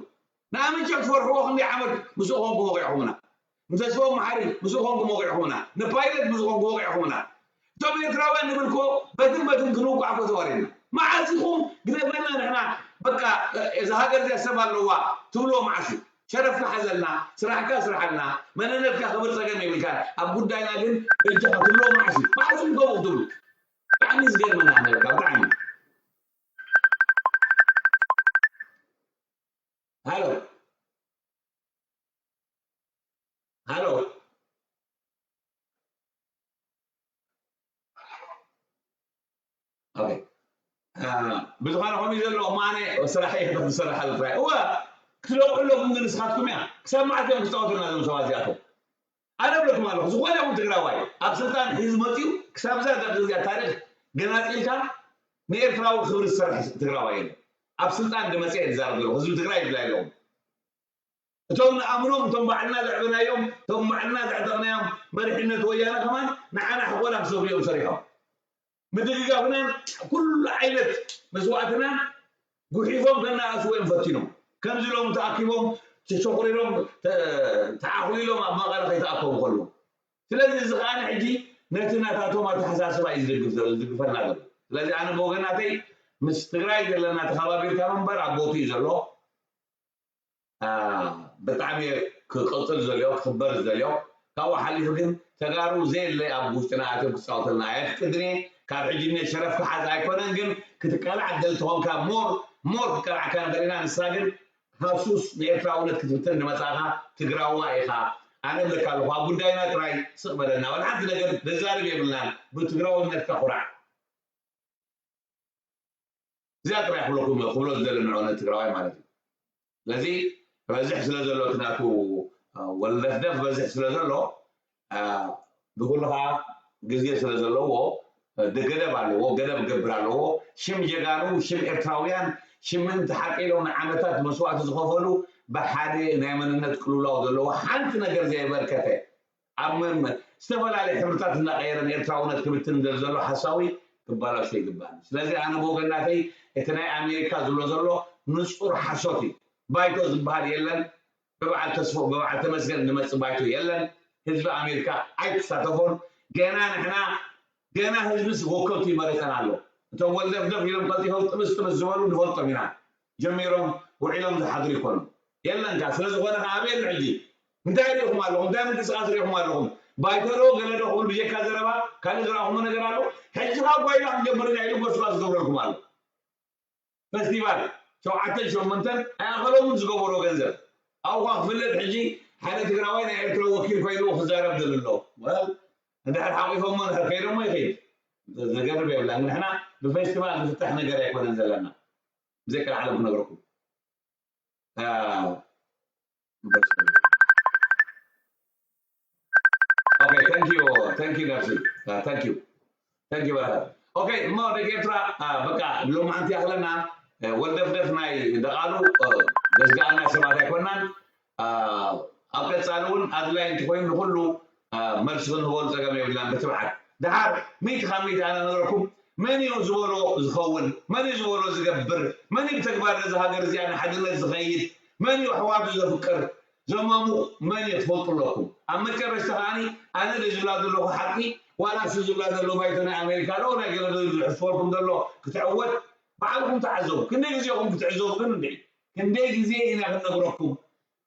ንኣመንቸ ክትፈርሕዎ ክንደይ ዓመት ምስኡ ኮንኩም ወቂዕኹምና። ንተስፎም መሓሪ ምስኡ ኮንኩም ወቂዕኹምና። ንፓይለት ምስኡ ኮንኩም ወቂዕኹምና። እቶም ኤርትራውያን ንብል እኮ በትን በትን ክንውቃዕ እኮ ተዋሪድና። መዓስ ኢኹም ግደፈና ንሕና በቃ እዛ ሃገር እዚኣ ሰብ ኣለዋ ትብልዎ መዓስ እዩ? ሸረፍካ ሓዘልና፣ ስራሕካ ስርሓልና፣ መንነትካ ክብር ጸገም የብልካን። ኣብ ጉዳይና ግን በጃኻ ትብልዎ መዓስ እዩ? መዓስ ኢኹም ከምኡ ትብሉ? ብጣዕሚ እዩ ዝገርመና ነርካ ብጣዕሚ። ሃሎ ሃሎ ብዝኾነ ከምኡ ዘሎ እሞ ኣነ ስራሕ እየ ዝሰርሓሉ ጥራይ እወ ክትለቁ ኣለኩም ግን ንስኻትኩም እያ ክሳብ መዓት እዮም ክፃወቱና እዞም ሰባት እዚኣቶም ኣነ እብለኩም ኣለኹ ዝኾነ ይኹን ትግራዋይ ኣብ ስልጣን ሒዙ መፅኡ ክሳብ እዛ ደቂ እዚኣ ታሪክ ገናፂልካ ንኤርትራዊ ክብሪ ዝሰርሕ ትግራዋይ የለ ኣብ ስልጣን ዝመፀ እየ ዝዛረብ ዘለኹ ህዝቢ ትግራይ ይብላ ኣለኹ እቶም ንኣምኖም እቶም ባዕልና ዘዕበናዮም እቶም ባዕልና ዘዕጠቕናዮም መሪሕነት ወያነ ከማን ንዓና ሕቆና ክሰብሩ እዮም ሰሪሖም ምድግጋፍናን ኩሉ ዓይነት መስዋእትናን ጉሒፎም ከነኣእስዎ እዮም ፈቲኖም ከምዚ ኢሎም ተኣኪቦም ተሸቑሪሮም ተዓቑሊሎም ኣብ መቐለ ከይተኣከቡ ከለዉ ስለዚ እዚ ከዓ ሕጂ ነቲ ናታቶም ኣተሓሳስባ እዩ ዝድግፍ ዘሎ ዝድግፈና ዘሎ ስለዚ ኣነ ብወገናተይ ምስ ትግራይ ዘለና ተኸባቢርካ ምንበር ኣብ ቦትኡ እዩ ዘሎ ብጣዕሚ ክቅፅል ዝደልዮ ክክበር ዝደልዮ ካብኡ ሓሊፉ ግን ተጋሩ ዘየለ ኣብ ውሽጥና ኣትዮም ክፃወተልና ኣየፍቅድን እየ ካብ ሕጂ እነ ሸረፍ ክሓዝ ኣይኮነን ግን ክትቀላዕ ትደሊ ተኾንካ ሞር ሞር ክቀላዕካ ንኽእል ኢና ንሳ ግን ሃሱስ ንኤርትራውነት ክትብትን ንመፃእኻ ትግራዋ ኢኻ ኣነ እብለካ ኣለኹ ኣብ ጉዳይና ጥራይ ስቕ በለና ወላ ሓንቲ ነገር ዘዛርብ የብልናን ብትግራውነትካ ኩራዕ እዚኣ ጥራይ ክብለኩም ክብሎ ዝደሊ ንዑ ነቲ ትግራዋይ ማለት እዩ ስለዚ በዝሕ ስለ ዘሎ እቲ ናቱ ወልደፍደፍ በዝሕ ስለ ዘሎ ንኩሉ ከዓ ግዜ ስለ ዘለዎ ገደብ ኣለዎ ገደብ ገብር ኣለዎ ሽም ጀጋኑ ሽም ኤርትራውያን ሽምን ተሓቂሎም ንዓመታት መስዋእቲ ዝኸፈሉ ብሓደ ናይ መንነት ቅልውላው ዘለዎ ሓንቲ ነገር ዘየበርከተ ኣብ መመ ዝተፈላለየ ሕብርታት እናቐየረ ንኤርትራውነት ክብትን ዝደሊ ዘሎ ሓሳዊ ክባላሾ ይግባእ። ስለዚ ኣነ ብወገናተይ እቲ ናይ ኣሜሪካ ዝብሎ ዘሎ ንጹር ሓሶት እዩ። ባይቶ ዝበሃል የለን። ብበዓል ተስፎ ብበዓል ተመስገን ዝመጽእ ባይቶ የለን። ህዝቢ ኣሜሪካ ኣይትሳተፎን። ገና ንሕና ገና ህዝብስ ወከልቱ ይመረጸን ኣሎ። እቶም ወልደፍደፍ ኢሎም ቀልጢፎም ጥብስ ጥብስ ዝበሉ ንፈልጦም ኢና። ጀሚሮም ውዒሎም ዝሓድሩ ይኮኑ። የለን ከ ስለዝኾነ ከ ኣበይ ኣሎ ሕጂ? እንታይ ሪኢኹም ኣለኹም? እንታይ ምንቅስቃስ ሪኢኹም ኣለኹም? ባይቶ ዶ ገለ ዶ ክብል ብጀካ ዘረባ ካልእ ዝረኣኹሞ ነገር ኣሎ? ሕጂ ካብ ጓይላ ክንገብር ኢና ኢሉ ጎስጓስ ዝገብረልኩም ኣሎ። ፈስቲቫል ሸውዓተን ሸሞንተን ኣይኣኸሎምን ዝገበሮ ገንዘብ ኣብኡ ኳ ክፍለጥ ሕጂ ሓደ ትግራዋይ ናይ ኤርትራ ወኪል ኮይኑ ክዛረብ ዝብል ኣሎ። ወል እንድሕር ሓቂፎሞ እንድሕር ከይዶሞ ይኸይድ። ዘገርም የብላን። ንሕና ብፌስቲቫል ዝፍታሕ ነገር ኣይኮነን ዘለና። ብዘይካ ዓለም ክነግረኩም Okay, thank you, thank you, Darcy. Uh, thank you. Thank you, brother. Okay, እሞ ደቂ ኤርትራ በቃ ሎማዓንቲ ያክለና ወልደፍደፍ ናይ ደቃሉ ገዝጋኣና ሰባት ኣይኮናን። ኣብ ቀጻሊ እውን ኣድላይ እንተኮይኑ ንኩሉ መልሲ ክንህበሉ ጸገም የብልናን ብትብዓት። ደሓር ሚእቲ ካብ ሚእቲ ኣነ ነግረኩም መን እዩ ዝበሎ ዝኸውን? መን እዩ ዝበሎ ዝገብር? መን እዩ ብተግባር ነዚ ሃገር እዚኣ ንሓድነት ዝኸይድ? መን እዩ ኣሕዋቱ ዘፍቅር? ዘማሙቕ መን እዩ ትፈልጡ ኣለኩም? ኣብ መጨረሽታ ከዓኒ ኣነ ዶ ዝብላ ዘለኹ ሓቂ ዋላ እሱ ዝብላ ዘሎ ባይቶ ናይ ኣሜሪካ ዶ ናይ ገለ ዶ ዝሕስበልኩም ዘሎ ክትዕወት ባዕልኩም ተዓዘቡ። ክንደይ ግዜኹም ክትዕዘቡ ግን እንዴ? ክንደይ ግዜ ኢና ክንነግረኩም?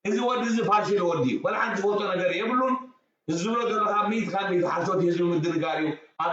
እዚ ወዲ እዚ ፋሽል ወዲ እዩ። ወላ ሓንቲ ዝፈልጦ ነገር የብሉን። እዚ ዝብሎ ዘሎ ካብ ሚእቲ ካብ ሚእቲ ሓሶት እዩ። ህዝቢ ምድንጋር እዩ። ኣብ